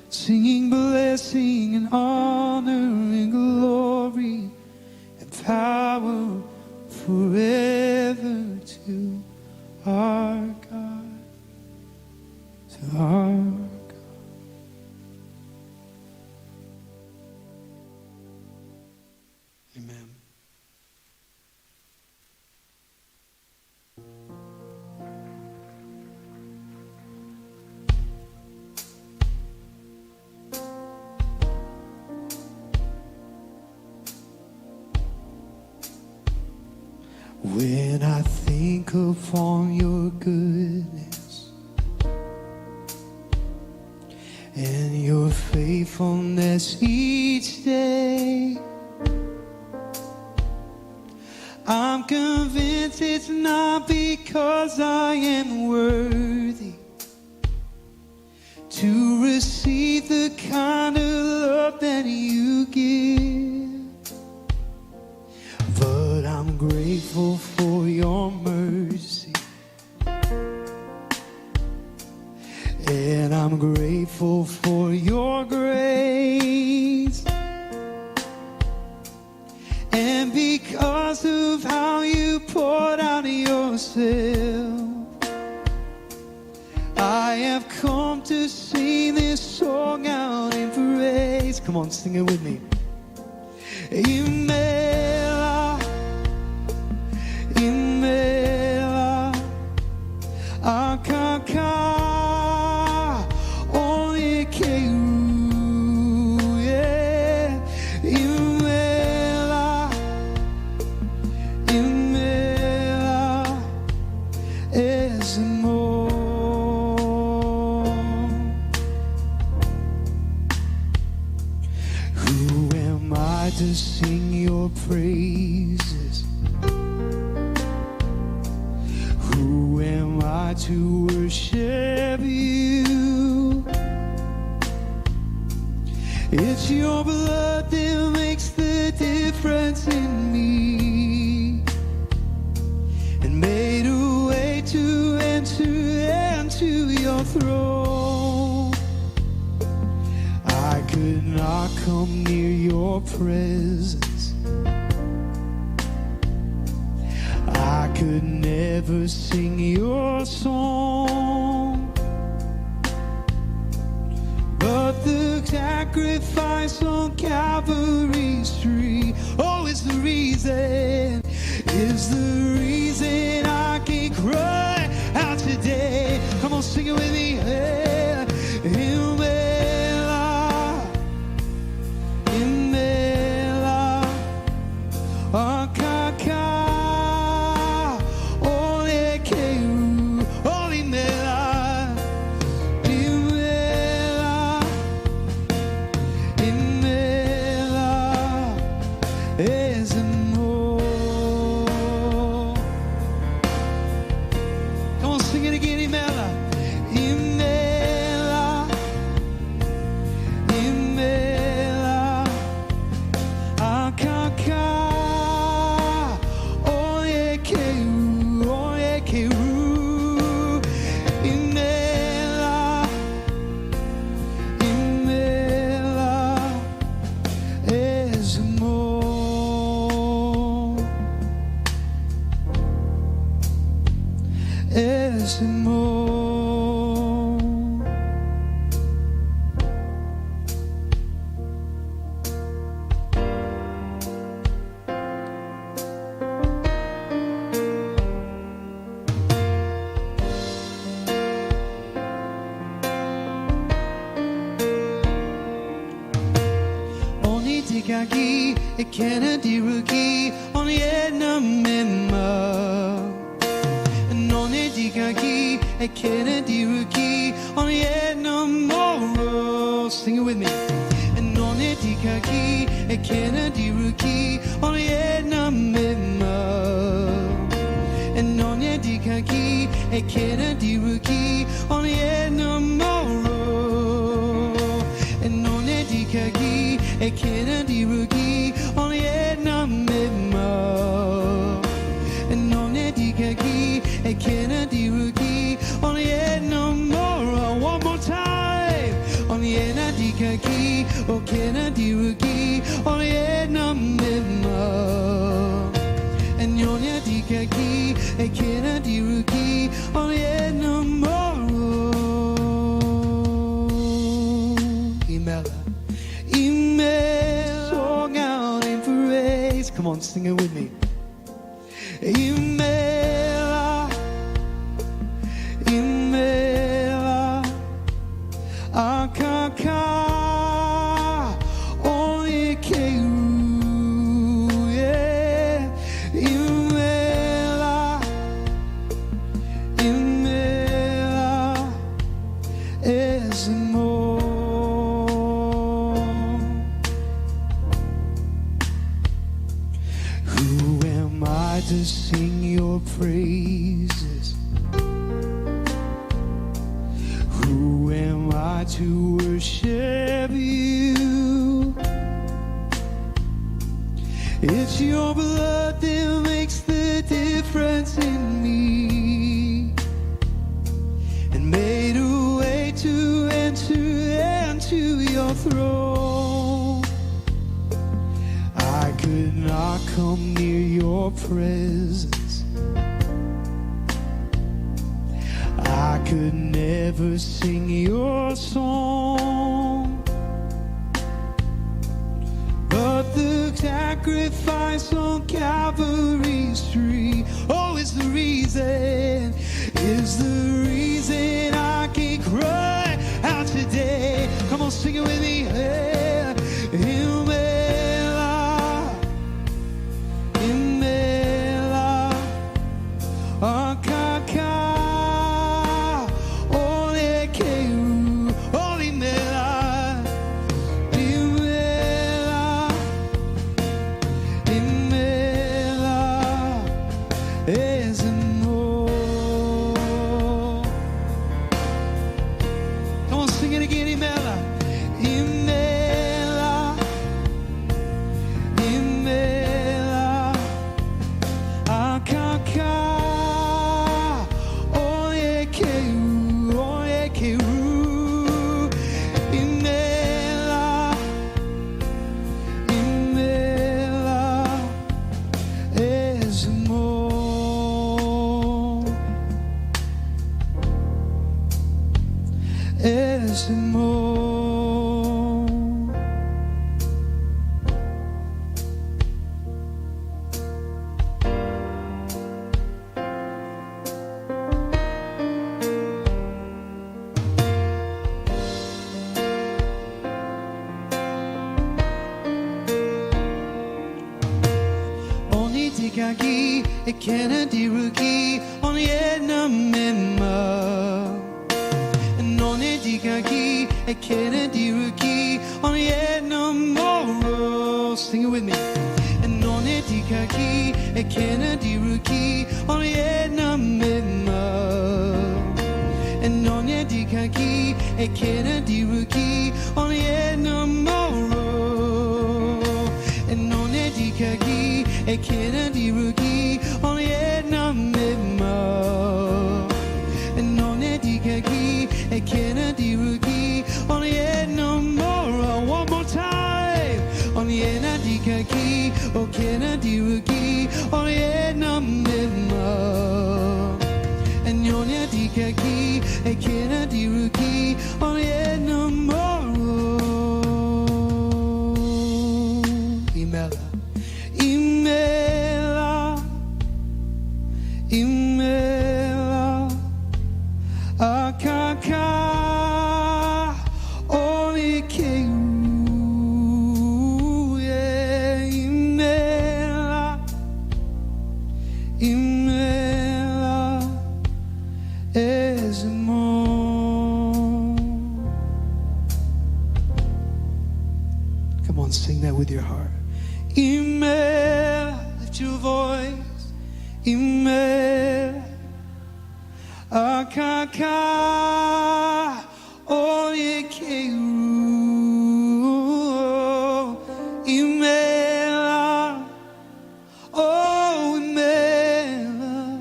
Singing blessing and honor and glory and power forever to our God. To our God. Amen. When I think upon your goodness and your faithfulness each day, I'm convinced it's not because I am worthy to receive the kind of love that you give. But I'm grateful for your mercy. And I'm grateful for your grace. And because of how you poured out yourself, I have come to sing this song out in praise. Come on, sing it with me. Imela, Imela, Akaka, Onikeru, yeah. Imela, Imela, Ezemo. Who am I to sing your praises? Who am I to worship you? It's your blood that makes the difference in me and made a way to enter into your throne. I could not come near your presence. I could never sing your song. But the sacrifice on Calvary's tree, oh, is the reason, is the reason I can cry out today. Come on, sing it with me. Yeah. Imela, Imela, Akaka, Olekeru, oh, Imela, Imela, Imela, Ezemo. Come on, sing it again, Imela. Imela, Imela, Akaka, Oyekeru, Oyekeru, Imela, Imela, Ezemo. Ezemo. Oni tikaki e Kennedy rookie on the mema. Noni tikaki e Kennedy rookie on the moro. Sing it with me. Noni tikaki dikaki ekena diruki onye na mema. And onye dikaki ekena diruki onye na moro. And onye dikaki ekena diruki onye na mema. And onye dikaki ekena diruki onye na moro. One more time. Onye na dikaki okena diruki onye na mema. And onye dikaki ekena diruki onye na moro. Imela. Imela. Song out in praise. Come on, sing it with me. Imela. Imela. Akaka. Only Keru. Yeah. Imela. Imela. Ezemo. Who am I to sing your praises? Who am I to worship you? It's your blood that makes the difference in me and made a way to enter into your throne. I could not come near your presence. I could never sing your song. But the sacrifice on Calvary's tree, oh, is the reason, is the reason I can cry out today. Come on, sing it with me. Yeah. Imela, Imela, Akaka, Olekeru, Olimela, Imela, Imela, Ezemo. Come on, sing it again, Imela. Imela, Imela, Akaka, Oyekeru, Oyekeru, Imela, Imela, Ezemo. Ezemo. Oni tikaki ekena diruki oni ena mema. None dikaki ekena diruki oni ena moro. Sing it with me. None dikaki ekena diruki oni ena mema. None dikaki ekena diruki oni ena moro. None dikaki ekena diruki oni ena mema. None dikaki ekena diruki oni ena moro. One more time. Oni ena dikaki okena diruki oni ena mema. Nyonya dikaki ekena diruki oni ena moro. Imela, Imela, Imela, Akaka, Olikeu, yeah, Imela, Imela, Ezemo. Come on, Imela, lift your voice. Imela. Akaka Oyekeru. Imela. Oh, Imela.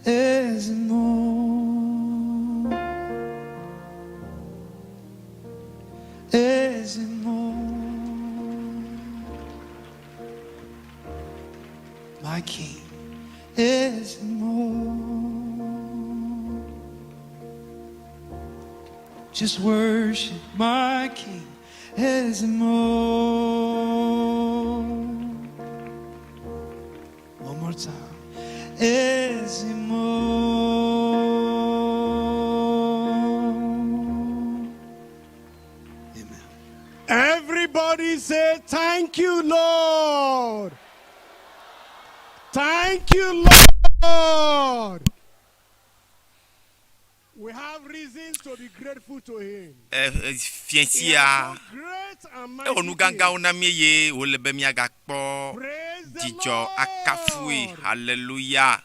Ezemo. Ezemo. My King is more. Just worship my King is more. One more time. Is more. Everybody say, Thank you, Lord. Thank you, Lord. We have reasons to be grateful to Him. Fiẽ sia ewɔ nu gãgãwo na mí eye wòle be míagakpɔ dzidzɔ akafui. Haleluya!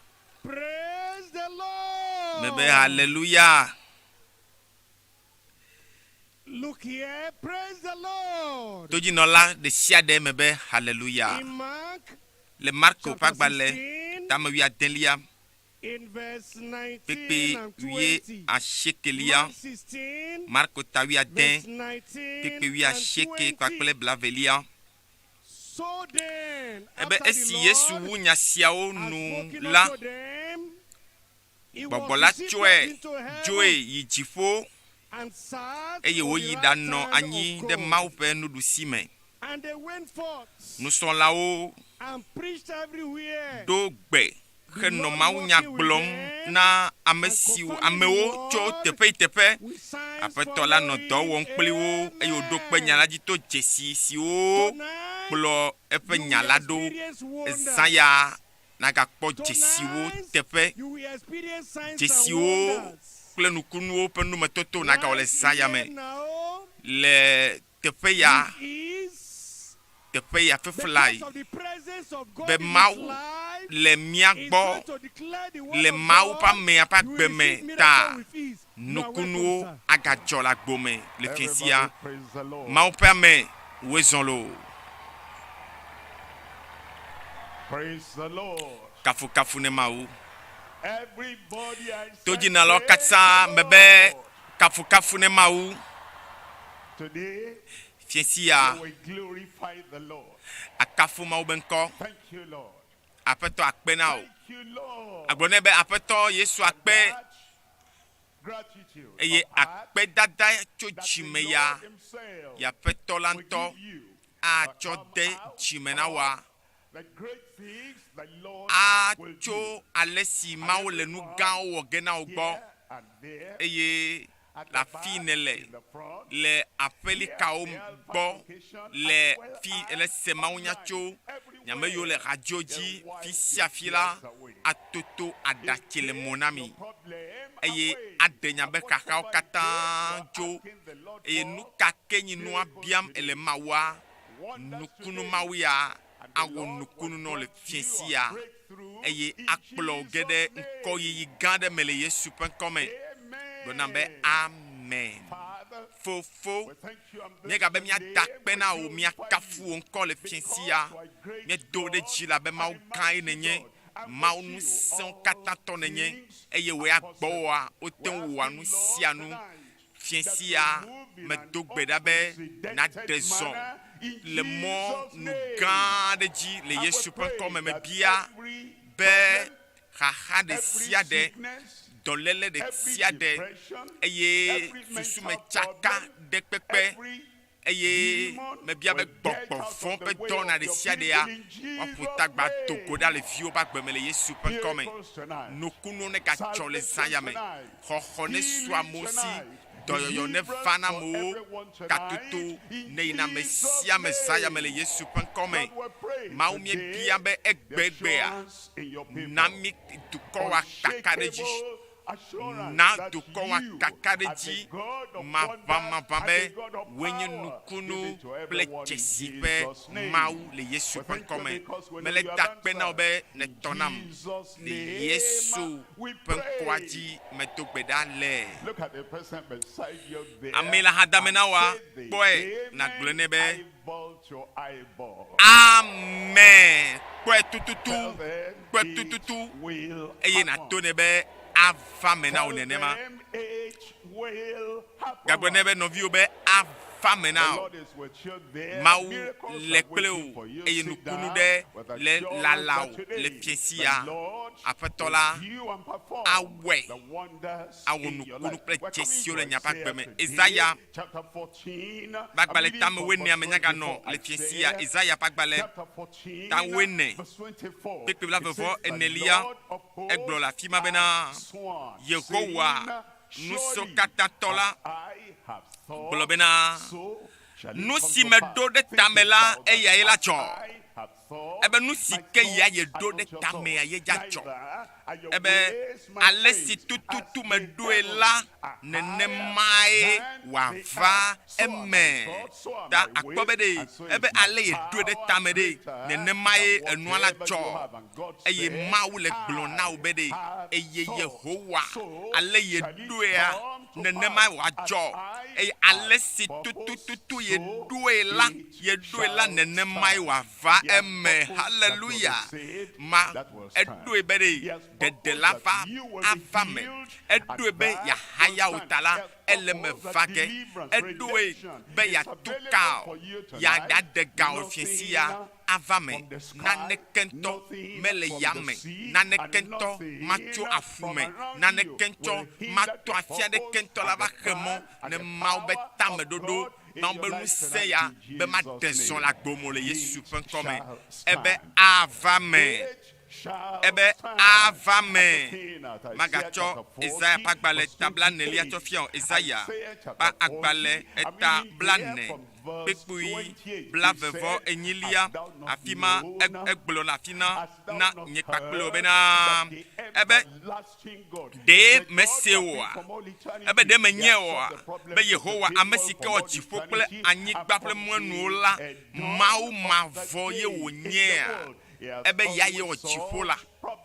Mebe haleluya! Look here, praise the Lord. Todzinɔla ɖe sia ɖe mebe haleluya. In Mark Le Marko ƒe chapter agbalẽ 16, tame wuiadelia in verse 19 kpekpe and wuie 20. asiekelia, Mark 16, Marko ta wuiade verse 19 kpekpe and wuiasieke 20. kpakple blavelia. So then, Ebe after the esi Yesu Lord wu nya siawo had nu spoken la, unto them, he was gbɔgbɔ la received tsɔe up into heaven dzoe yi dziƒo and sat eye on the wòyi right ɖanɔ hand anyi of ɖe God. Mawu ƒe nuɖusi me. And they went forth Nusrɔ̃lawo and preached everywhere. ɖo gbe henɔ mawunya gblɔm na ame siwo amewo tso teƒe yi teƒe. Aƒetɔ la nɔ dɔ wɔm kpli wo eye wòɖo kpe nya la dzi to dzesi siwo kplɔ eƒe nya la ɖo. Ezã ya nagakpɔ dzesiwo teƒe. You will experience signs and Dzesiwo wonders. kple nukunuwo ƒe numetoto nagawɔ le zã ya me. Here now Le teƒe ya, is teƒe ya feflae because of the presence of God be in his Mawu life, le mía is gbɔ going to declare the word le of Mawu ƒe God. amea ƒe You will agbe me receive ta miracle with ease. You are welcome, nukunuwo sir. agadzɔ le agbo me le fiẽ sia. Everybody praise the Lord. Mawu ƒe ame woe zɔ loo. Praise the Lord. Kafukafu ne Mawu. Everybody I said, Todzinɔlawo praise katã the me be Lord. kafukafu ne Mawu. Today, Fiẽ sia we will glorify the Lord. akafu Mawu be ŋkɔ. Thank you, Lord. Aƒetɔ akpe na wò. Thank you, Lord. Agblɔ nɛ be aƒetɔ Yesu akpe Gratitude eye of heart akpedada tso that the dzime ya Lord himself yeaƒetɔ la will ŋutɔ give you atsɔ de dzime na woa. the great things the Lord will do. atso ale si Mawu le nu gãwo wɔ ge na wò gbɔ Here and there, eye at le the afi back, ne le in the front, le aƒelikawo gbɔ le fi le se mawunya tso nyame yiwo le radio dzi fi sia fi la atoto aɖatsi le mo na mi eye aɖe nya be xaxawo katã tso eye nu ka ke nyi nua biam ele mawua nukunu mawu ya awɔ nukunu nɔ le fiẽ sia eye akplɔ wò ge ɖe ŋkɔyiyi gã ɖe me le Yesu ƒe ŋkɔme. Gblɔ nam be amen. Fofo, míegabe míada akpe na wò, míakafu wò ŋkɔ le fiẽ sia. Míedo ɖe dzi la be Mawu gãe nènye, Mawu ŋusẽwo katã tɔ nènye eye wò ya gbɔwòa wote ŋu wɔa nu sia nu. Fiẽ sia medo gbe ɖa be nàɖe zɔ le mɔ nu gã aɖe dzi le Yesu ƒe ŋkɔ me. Mebia be xaxa ɖe sia ɖe, dɔléle ɖe sia ɖe eye susume tsaka ɖe kpekpe eye mebia be gbɔgbɔ vɔ̃ ƒe dɔwɔna ɖe sia ɖea woaƒo tagba do go ɖa le viwo ƒe agbe me le Yesu ƒe ŋkɔ me. Nukunuwo negatsɔ le zã ya me. Xɔxɔ ne su amewo si, dɔyɔyɔ ne va na amewo, katoto ne yina ame sia ame zã ya me le Yesu ƒe ŋkɔ me. Mawu míebia be egbegbea na mí dukɔ wa kaka ɖe dzi. Na dukɔ wa kakaɖedzi maʋamaʋã be wòe nye nukunu kple dzesi ƒe Mawu le Yesu ƒe ŋkɔ me. Mele da akpe na wò be nètɔ nam le Yesu ƒe ŋkɔa dzi medo gbe ɖa le. Ame le axadame na wòa, kpɔe nàgblɔe nɛ be, Amen! Kpɔe tututu, kpɔe tututu, eye nàto nɛ be ava me na wò nenema. Gagblɔ nɛ be, Nɔviwò be ava me na wò. Mawu le kple wò eye nukunu ɖe le lala wò le fiẽ sia. Aƒetɔ la awɔe, awɔ nukunu kple dzesiwo le miaƒe agbe me. Esaya ƒe agbalẽ tame wuenea me nyaganɔ le fiẽ sia. Esaya ƒe agbalẽ ta wuene, kpekpe blaeve vɔ enelia, egblɔ le afi ma bena, Yehowa Ŋusẽkatãtɔ la gblɔ bena, Nu si meɖo ɖe tame la, eyae la dzɔ. Ebe nu si ke ya yeɖo ɖe tamea ye dza dzɔ. Ebe ale si tututu meɖoe la, nenemae wòava eme. Ta akpɔ be ɖe ebe ale yeɖoe ɖe tame ɖe, nenemae enua la dzɔ. Eye Mawu le gblɔ na wò be ɖe, eye Yehowa, ale yeɖoea, nenemae wòadzɔ. Eye ale si tutututu yeɖoe la, yeɖoe la, nenemae wòava eme. Haleluya! Ma, eɖoe be ɖe ɖeɖe la va ava me. Eɖoe be yeahaya wò ta la, ele eme va ge. Eɖoe be yeatu ka wò, yeaɖe ga wò fiẽsi ya ava me. Naneke ŋutɔ mele yame, naneke ŋutɔ matso aƒu me, naneke ŋutɔ mato afi aɖeke ŋutɔ la va xe mɔ ne Mawu be tameɖoɖo, Mawu be ŋusẽ ya be maɖe zɔ le agbo me o le Yesu ƒe ŋkɔ me. Ebe ava me. Ebe ava me. Magatsɔ Esaya ƒe agbalẽ ta blaenelia tsɔ fia o. Esaya ƒe agbalẽ eta blaene kpukpui blaeve vɔ enyilia, afi ma egblɔ le afi na na nye kpakple wò bena, ebe, Ɖe mèsee oa? Ebe ɖe mènyae oa be Yehowa, ame si ke wɔ dziƒo kple anyigba kple mɔenuwo la, Mawu mavɔ ye wònyea? Ebe ya yewɔ dziƒo la,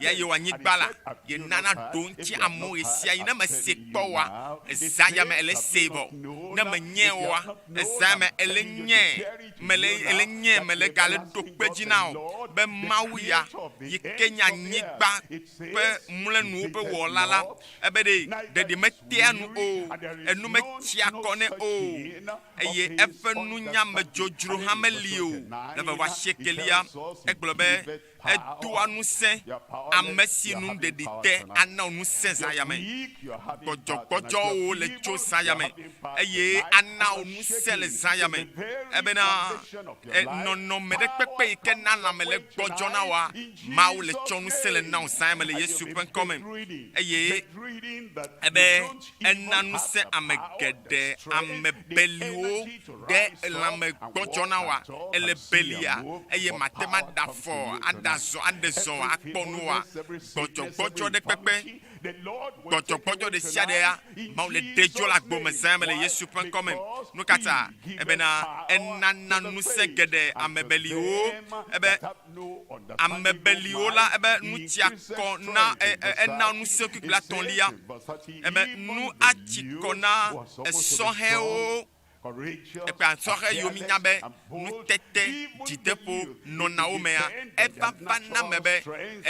ya yewɔ anyigba la, yenana ɖoŋtsi amewo ɣesiaɣi. Ne mèsee kpɔ oa, ezã ya me èle see vɔ. Ne mènyae oa, ezã ya me èle nyae. Mele, èle nyae, mele gale ɖo kpe edzi na wò be Mawu ya, yi ke nye anyigba ƒe mlɔenuwo ƒe wɔla la, ebe ɖe ɖeɖi metea nu o, enu metsia kɔ nɛ o, eye eƒe nunya me dzodzro hã meli o. Le eve vɔ asiekelia, egblɔ be, Edoa ŋusẽ ame si nu ɖeɖi te ana wò ŋusẽ zã ya me. Gbɔdzɔgbɔdzɔwo le tso zã ya me eye ana wò ŋusẽ le zã ya me. Ebena nɔnɔme ɖe kpekpe yi ke na lãme le gbɔdzɔ na wòa, Mawu le tsɔ ŋusẽ le na wò zã ya me le Yesu ƒe ŋkɔ me. Eye ebe ena ŋusẽ ame geɖe, ame beliwo ɖe lãme gbɔdzɔ na wòa, ele belia eye mate ŋu aɖe afɔ, aɖe azɔ, aɖe zɔ, akpɔ nu oa? Gbɔdzɔgbɔdzɔ ɖe kpekpe, gbɔdzɔgbɔdzɔ ɖe sia ɖea, Mawu le ɖe dzo le agbo me zã me le Yesu ƒe ŋkɔ me. Nu ka ta? Ebena enana ŋusẽ geɖe ame beliwo. Ebe ame beliwo la, ebe nu tsia kɔ na, ena ŋusẽ kpukpui etɔ̃lia. Ebe nu atsi kɔ na esɔhɛwo. Ekpea sɔhɛ yiwo mínya be nutete dzideƒo nɔna wo mea, eva va na eme be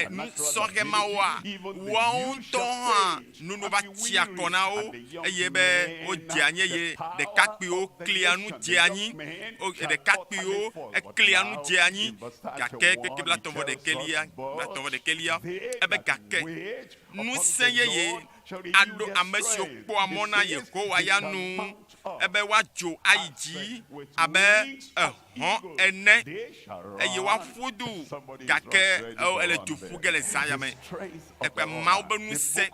nu sɔhɛ mawoa, woawo ŋutɔ hã nunu va tsia kɔ na wo eye be wodzea anyi eye ɖekakpuiwo klia nu dzea anyi. Ɖekakpuiwo eklia nu dzea anyi gake kpekpe blatɔ̃ vɔ ɖekɛlia, blatɔ̃ vɔ ɖekɛlia, ebe gake ŋusẽ yeye aɖo ame siwo kpɔa mɔ na Yehowa ya nu ebe woadzo ayi dzi abe ehɔ̃. hɔ̃ ene eye woaƒu du gake eo ele du ƒu ge le zã ya me. Ekpɔe Mawu be ŋusẽ,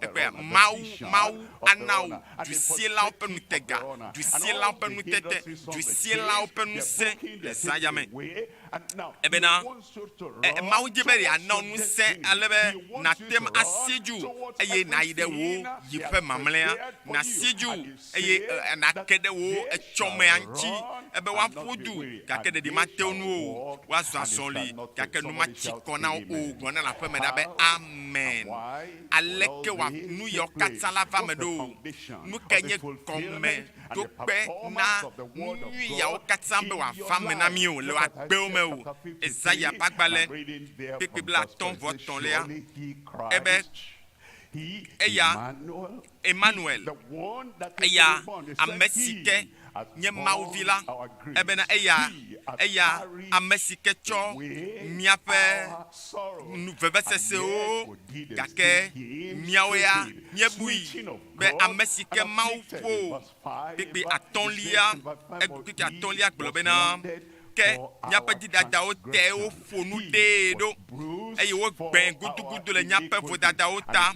ekpɔe Mawu, Mawu ana wò dusielawo ƒe ŋutega, dusielawo ƒe nutete, dusielawo ƒe ŋusẽ le zã ya me. Ebena e, Mawu di be yeana wò ŋusẽ ale be nàte ŋu asi dzu eye nàyi ɖe wò yiƒe mamlɛa, nàsi dzu eye e, nàke ɖe wò etsɔmea ŋuti ebe woaƒu du gake ɖeɖi mate wo ŋu o, woazɔ azɔli gake nu matsi kɔ na wo o. Gblɔ na le aƒeme ɖa be, Amen. Aleke wòa nu yawo katã la va eme ɖo? Nu kae nye gɔmeɖokpe na nu nyui yawo katã be wòava eme na mí o le agbewo me o? Esaya ƒe agbalẽ kpekpe 33lia ebe, Eya, Emanuel, eya ame si ke nye Mawu Vi la, ebena eya, eya ame si ke tsɔ míaƒe nu vevesesewo, gake míawo ya míebui be ame si ke Mawu ƒo kpekpe atɔ̃lia, kpekpe atɔ̃lia gblɔ bena, Ke míaƒe dzidadawo tee woƒo nu ɖee ɖo, eye wogbãe gudugudu le míaƒe vodadawo ta.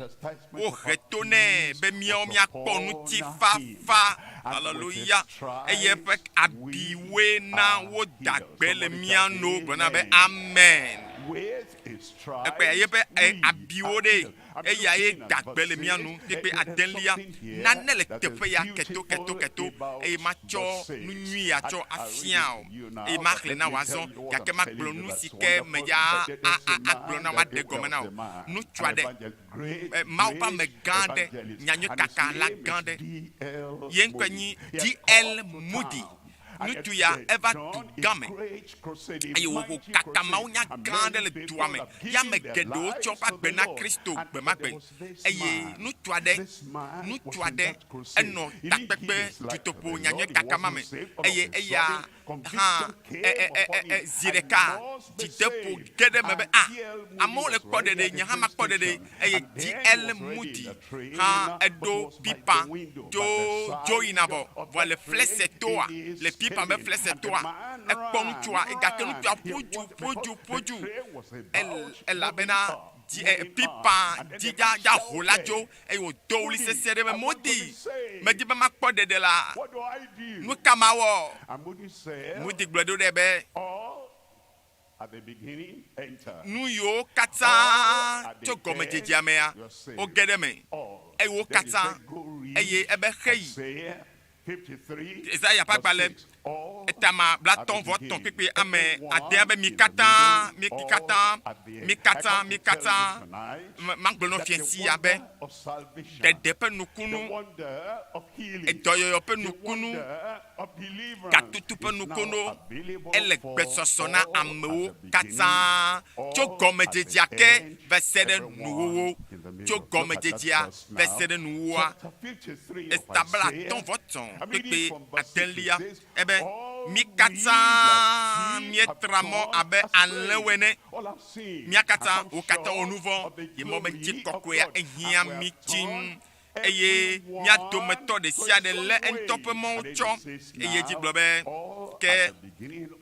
Wohe to nɛ be míawo míakpɔ ŋutifafa. Aleluya! Eye eƒe abiwoe na woda gbe le mía nu. Gblɔ na be, Amen. Ekpɔe, eƒe abiwo ɖe. Eya ye da gbe le mía nu kpekpe adelia. Nane le teƒe ya keto keto keto eye matsɔ nu nyui ya tsɔ afia wò eye maxlẽ na wò azɔ gake magblɔ nu si ke me ya a a agblɔ na wò aɖe gɔme na wò. Ŋutsu aɖe, Mawu ƒe ame gã aɖe, nyanyui kaka la gã aɖe, ye ŋkɔe nyi D.L. Moody. Ŋutsu ya eva du gã me eye wòho kaka mawunya gã aɖe le dua me. Ye ame geɖewo tsɔ woƒe agbe na Kristo gbemagbe. Eye ŋutsu aɖe, ŋutsu aɖe enɔ takpekpe dutoƒo nyanyui kaka ma me eye eya hã e, e, e, e, e, zi ɖeka dzideƒo ge ɖe eme be, ah, amewo le kpɔ ɖeɖe, nye hã makpɔ ɖeɖe. Eye D.L. Moody hã eɖo pipa dzo dzo yina vɔ vɔ le flɛsɛ toa le pipa be flɛsɛ toa ekpɔ ŋutsua gake ŋutsua ƒu du ƒu du ƒu du el elabena dzi e pipa dzi dza dza ho la dzo eye wòdo ɣli sesĩe ɖe be Moody medi be makpɔ ɖeɖe la nu ka mawɔ Moody gblɔe ɖo ɖe be Nu yiwo katã tso gɔmedzedzea mea, woge ɖe eme, eye wo katã, eye ebe xeyi. Yesaya ƒe agbalẽ etama 35 kpukpui ame adea be, Mi katã, mi katã, mi katã, mi katã, magblɔ nɔ fiẽ sia be, ɖeɖe ƒe nukunu, edɔyɔyɔ ƒe nukunu, Gatutu ƒe nukono ele gbesɔsɔ na amewo katã tso gɔmedzedzea ke va se ɖe nuwuwu. Tso gɔmedzedzea va se ɖe nuwuwua, eta 53 kpekpe adelia ebe, Mí katã míetra mɔ abe alẽwo ene. Mía katã, wò katã wò nuvɔ̃ ye mɔ be ŋutikɔkɔea ehiã mí tsiŋ. Eye mía dometɔ ɖesiaɖe lé eŋutɔ ƒe mɔwo tsɔ, eye edzi gblɔ be, Ke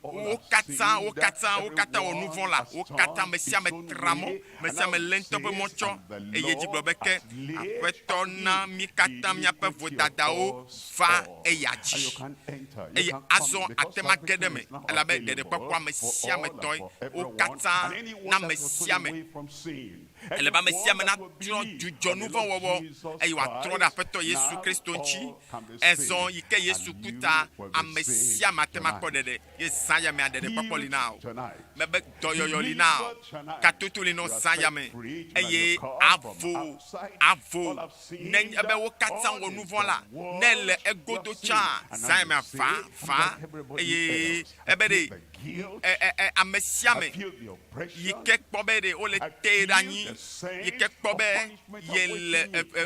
wo katã, wo katã, wo katã wɔ nuvɔ̃ la, wo katã, mesiame tra mɔ, mesiame lé ŋutɔ ƒe mɔ tsɔ, eye edzi gblɔ be, Ke Aƒetɔ na mí katã míaƒe vodadawo va eya dzi. Eye azɔ àte ŋu age ɖe eme, elabe ɖeɖekpɔkpɔ amesiame tɔe, wo katã, na amesiame. Ele be ame sia ame natrɔ dzudzɔ nu vɔ̃ wɔwɔ eye wòatrɔ ɖe Aƒetɔ Yesu Kristo ŋuti. Ezɔ yi ke Yesu ku ta, ame sia ame ate ŋu akpɔ ɖeɖe. Ye zã ya mea, ɖeɖekpɔkpɔ li na wò. Mebe dɔyɔyɔ li na wò. Katoto li na wò zã ya me eye avo, avo. Ne nye be wo katã wɔ nu vɔ̃ la, ne èle egodo tsã, zã ya mea, va, va. Eye ebe ɖe, e, e, e, ame sia ame yi ke kpɔ be ɖe wole tee ɖe anyi, yi ke kpɔ be yele e, e,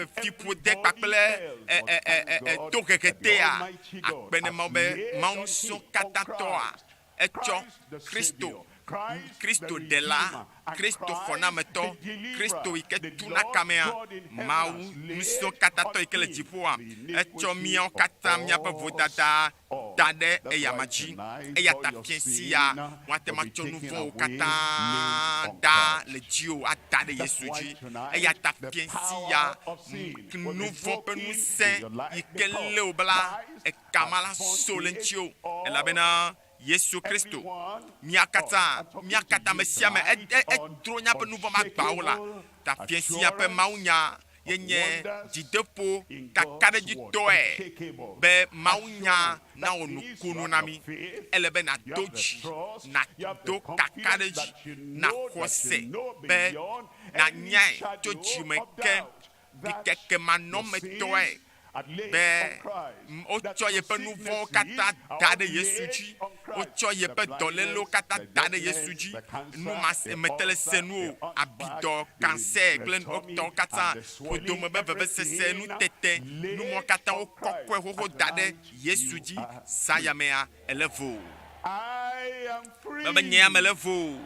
e, fiƒode kpakple e, e, e, e, e, tohehe tea, akpe ne Mawu be Mawu Ŋusẽkatãtɔa etsɔ Kristo, Kristo Ɖela, Kristo Xɔnametɔ, Kristo yi ke tuna kamea, Mawu Ŋusẽkatãtɔ yi ke le dziƒoa, etsɔ míawo katã míaƒe vodada da ɖe eyama dzi. Eya ta fiẽ sia woate ŋu atsɔ nu vɔ̃wo katã ɖa le dziwò ada ɖe Yesu dzi. Eya ta fiẽ sia nu vɔ̃ ƒe ŋusẽ yi ke lé wò bla ekama la so le ŋutiwò elabena Yesu Kristo, mía katã, mía katã, ame sia ame, edro míaƒe nu vɔ̃ ƒe agbawo la ta fiẽ sia ƒe mawunya ye nye dzideƒo kakaɖedzitɔe be mawunya nawɔ nukunu na mí. Ele be nàdo dzi, nàdo kakaɖedzi, nàxɔ se be nànyae tso dzime ke ɖikekemanɔmetɔe be wotsɔ yeƒe nu vɔ̃wo katã da ɖe Yesu dzi, wotsɔ yeƒe dɔlélewo katã da ɖe Yesu dzi, nu ma mete le se nu o, abidɔ, kansɛ kple tɔwo katã, ƒodome ƒe vevesese, nutete, nu mawo katã wokɔkɔe xoxo da ɖe Yesu dzi. Zã ya mea, èle vo. Mebe nye ya mele vo.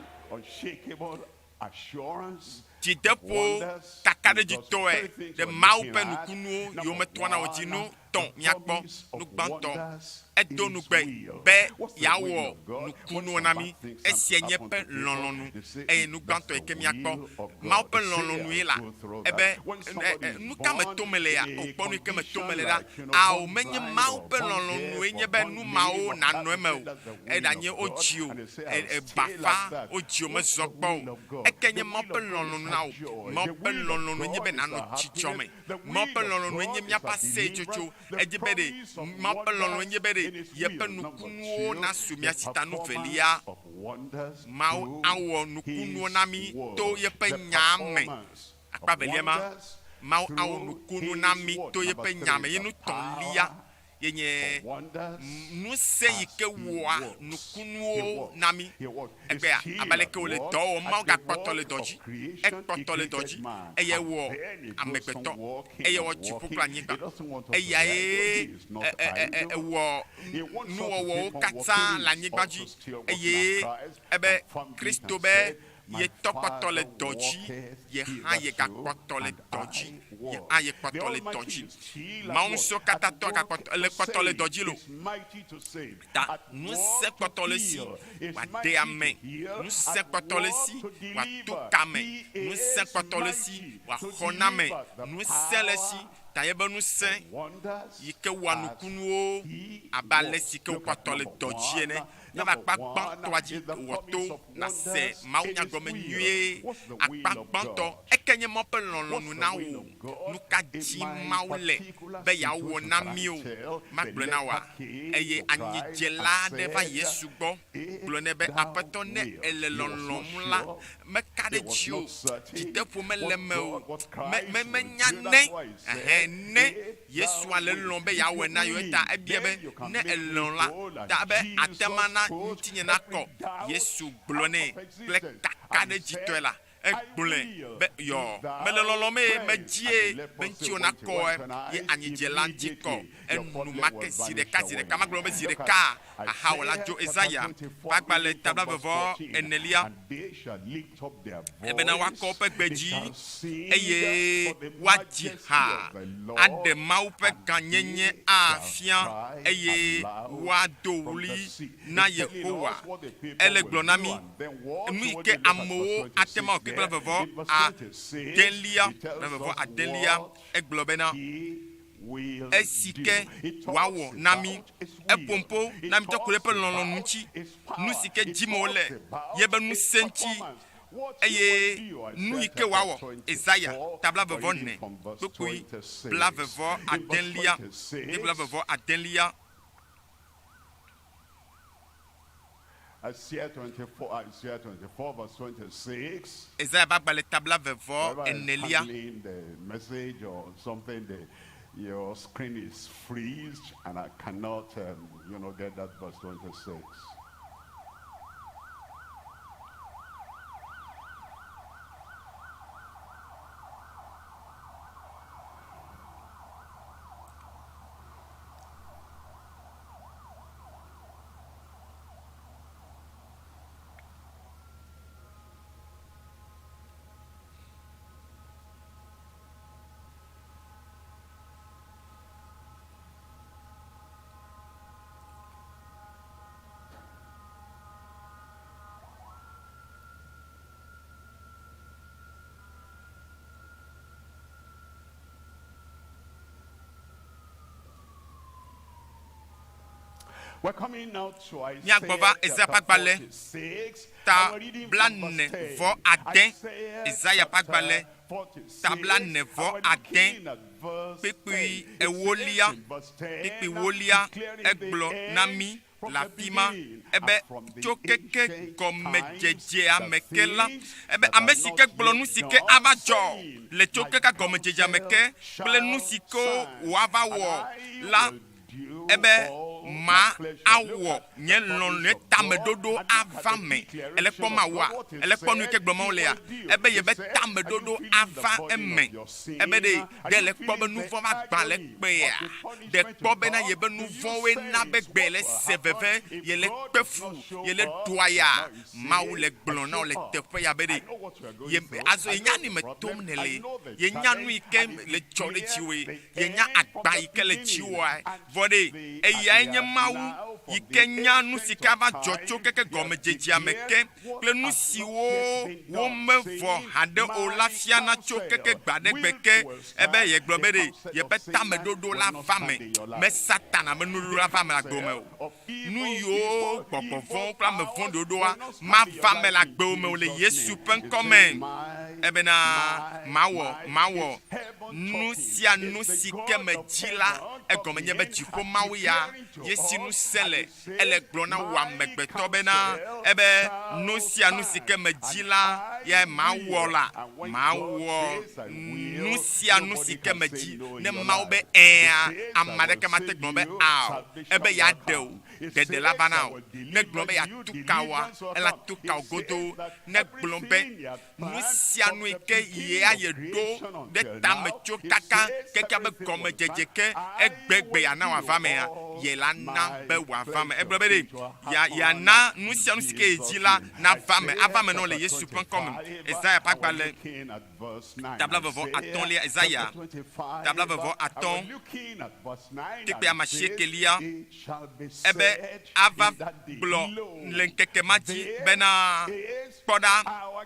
Dzideƒo kakaɖedzitɔe ɖe Mawu ƒe nukunuwo yometɔa na wò dzi nu tɔ míakpɔ nu gbãtɔ. Edo ŋugbe be yeawɔ nukunuwo na mí. Esia nye eƒe lɔlɔ̃nu. Eye nu gbãtɔ yi ke míakpɔ Mawu ƒe lɔlɔ̃nu ye la, ebe, Nuka me tom mele ya? O, kpɔ nu yi ke me tom mele ɖa. Ao, menye Mawu ƒe lɔlɔ̃nue nye be nu mawo nanɔ eme o. Eɖanye wodzi o, bafa, wodzi o, mezɔ kpɔ o. Eke nye Mawu ƒe lɔlɔ̃nu na wò. Mawu ƒe lɔlɔ̃nue nye be nànɔ dzidzɔ me. Mawu ƒe lɔlɔ̃nue nye míaƒe aseyetsotso. Edzi be ɖe Mawu ƒe lɔlɔ̃nue nye be ɖe yeƒe nukunuwo nasu mía si ta nu velia. Mawu awɔ nukunuwo na mí to yeƒe Nyaa me. Akpa velia ma, Mawu awɔ nukunu na mí to yeƒe Nya me. Ye nu tɔ̃lia ye nye ŋusẽ yi ke wɔa nukunuwo na mí egbea. Abe aleke wòle dɔ wɔm, Mawu gakpɔtɔ le dɔ dzi. Ekpɔtɔ le dɔ dzi eye ewɔ amegbetɔ, eye ewɔ dziƒo kple anyigba. Eyae wɔ nuwɔwɔwo katã le anyigba dzi eye ebe Kristo be yetɔ kpɔtɔ le dɔ dzi, ye hã yegakpɔtɔ le dɔ dzi, ye hã yekpɔtɔ le dɔ dzi. Mawu Ŋusẽkatãtɔ gakpɔtɔ le kpɔtɔ le dɔ dzi lo. Ta ŋusẽ kpɔtɔ le esi wòade ame, ŋusẽ kpɔtɔ le esi wòato kame, ŋusẽ kpɔtɔ le esi wòaxɔ na ame, ŋusẽ le esi ta yebe ŋusẽ yi ke wɔa nukunuwo abe ale si ke wokpɔtɔ le dɔ dzi ene. Míava akpa gbãtɔa dzi wɔ to nàse mawunya gɔme nyuie. Akpa gbãtɔ, eke nye Mawu ƒe lɔlɔ̃nu na wò. Nuka dim Mawu le be yeawɔ na mí o? Magblɔe na wòa? Eye anyidzela aɖe va Yesu gbɔ gblɔ nɛ be, Aƒetɔ, ne èle lɔlɔ̃m la, meka ɖe dziwò, dzideƒo mele eme o. Me, me, menya ne, ɛhɛ, ne Yesua le lɔ̃ be yeawɔe na yewo ta ebia be, Ne èlɔ̃ la, ta be àte ŋu ana ŋutinye nakɔ. Yesu gblɔ nɛ kple kakaɖedzitɔe la, egblɔe be, Yɔ, mele lɔlɔ̃m eye medzie be ŋutiwò nakɔ ye anyidzela ŋuti kɔ enumake zi ɖeka zi ɖeka. Magblɔ be zi ɖeka ahawɔla dzo Yesaya ƒe agbalẽ ta blaeve vɔ enelia. Ebena woakɔ woƒe gbe dzi, eye woadzi ha aɖe Mawu ƒe gãnyenye afia, eye woado ɣli na Yehowa. Ele gblɔ na mí nu yi ke amewo ate ŋu awɔ kple blaeve vɔ adelia, blaeve vɔ adelia. Egblɔ bena, Esi ke wòawɔ na mí, eƒo ƒo na mí tsɔ ku ɖe eƒe lɔlɔ̃nu ŋuti, nu si ke dim wòle, yebe ŋusẽ ŋuti, eye nu yi ke wòawɔ. Yesaya ta blaeve vɔ ene, kpukpui blaeve vɔ adelia, ye blaeve vɔ adelia. Isaiah 24, Isaiah 24, verse 26. Yesaya ƒe agbalẽ ta blaeve vɔ Whoever is enelia. handling the message or something, the, your screen is freezed, and I cannot, you know, get that verse 26. Míagbɔ va Ezaya ƒe agbalẽ ta blane vɔ ade. Ezaya ƒe agbalẽ ta blane vɔ ade kpukpui ewolia, kpukpui ewolia egblɔ na mí le afi ma ebe tso keke gɔmedzedzea me ke la, ebe ame si ke gblɔ nu si ke ava dzɔ le tso keke gɔmedzedzea me ke kple nu si ke wòava wɔ la, ebe ma awɔ nye lɔlɔ̃e tameɖoɖo ava me. Ele kpɔ Mawua? Ele kpɔ nu yi ke gblɔ Mawu lea? Ebe yebe tameɖoɖo ava eme. Ebe ɖe, ɖe ele kpɔ be nuvɔ̃ va gbã le kpea? Ɖe kpɔ bena yebe nuvɔ̃woe na be gbe le se veve, yele kpe fu, yele ɖu aya? Mawu le gblɔ na wò le teƒe ya be ɖe ye, azɔ yenya nu yi me tom nèle, yenya nu yi ke le dzɔ ɖe dziwòe, yenya agba yi ke le dziwòa. Vɔ ɖe, eyae nye Mawu yi ke nya nu si ke ava dzɔ tso keke gɔmedzedzea me ke kple nu siwo womevɔ haɖe o la fiana tso keke gbaɖegbe ke. Ebe yegblɔ be ɖe yeƒe tameɖoɖo la va me, me Satana ƒe nuɖoɖo la va me le agbewo me o. Nu yiwo gbɔgbɔ vɔ̃wo kple ame vɔ̃ɖiwo ɖoa mava me le agbewo me o le Yesu ƒe ŋkɔ me. Ebena mawɔ, mawɔ nu sia nu si ke medzi la, egɔme nye be dziƒo Mawu ya ye si ŋusẽ le. Ele gblɔ na wò amegbetɔ bena, ebe nu sia nu si ke medzi la yae mawɔ la, mawɔ nu sia nu si ke medzi. Ne Mawu be ɛ̃a, ame aɖeke mate gblɔ be ao. Ebe yeaɖe wò, ɖeɖe la va na wò. Ne gblɔ be yeatu ka wòa, ela tu ka wò godoo. Ne gblɔ be nu sia nu yi ke yea yeɖo ɖe tame tso kaka kekea be gɔmedzedze ke egbegbe yeana wòava mea, ye la na be wòava me. Egblɔ be ɖe ya yeana nu sia nu si ke yedzi la nava me, ava me na wò le Yesu ƒe ŋkɔ me. Esaya ƒe agbalẽ ta blaeve-vɔ-atɔ̃lia, Esaya ta blaeve-vɔ-atɔ̃, kpukpui amasiekelia, ebe ava gblɔ le ŋkeke ma dzi bena, Kpɔ ɖa,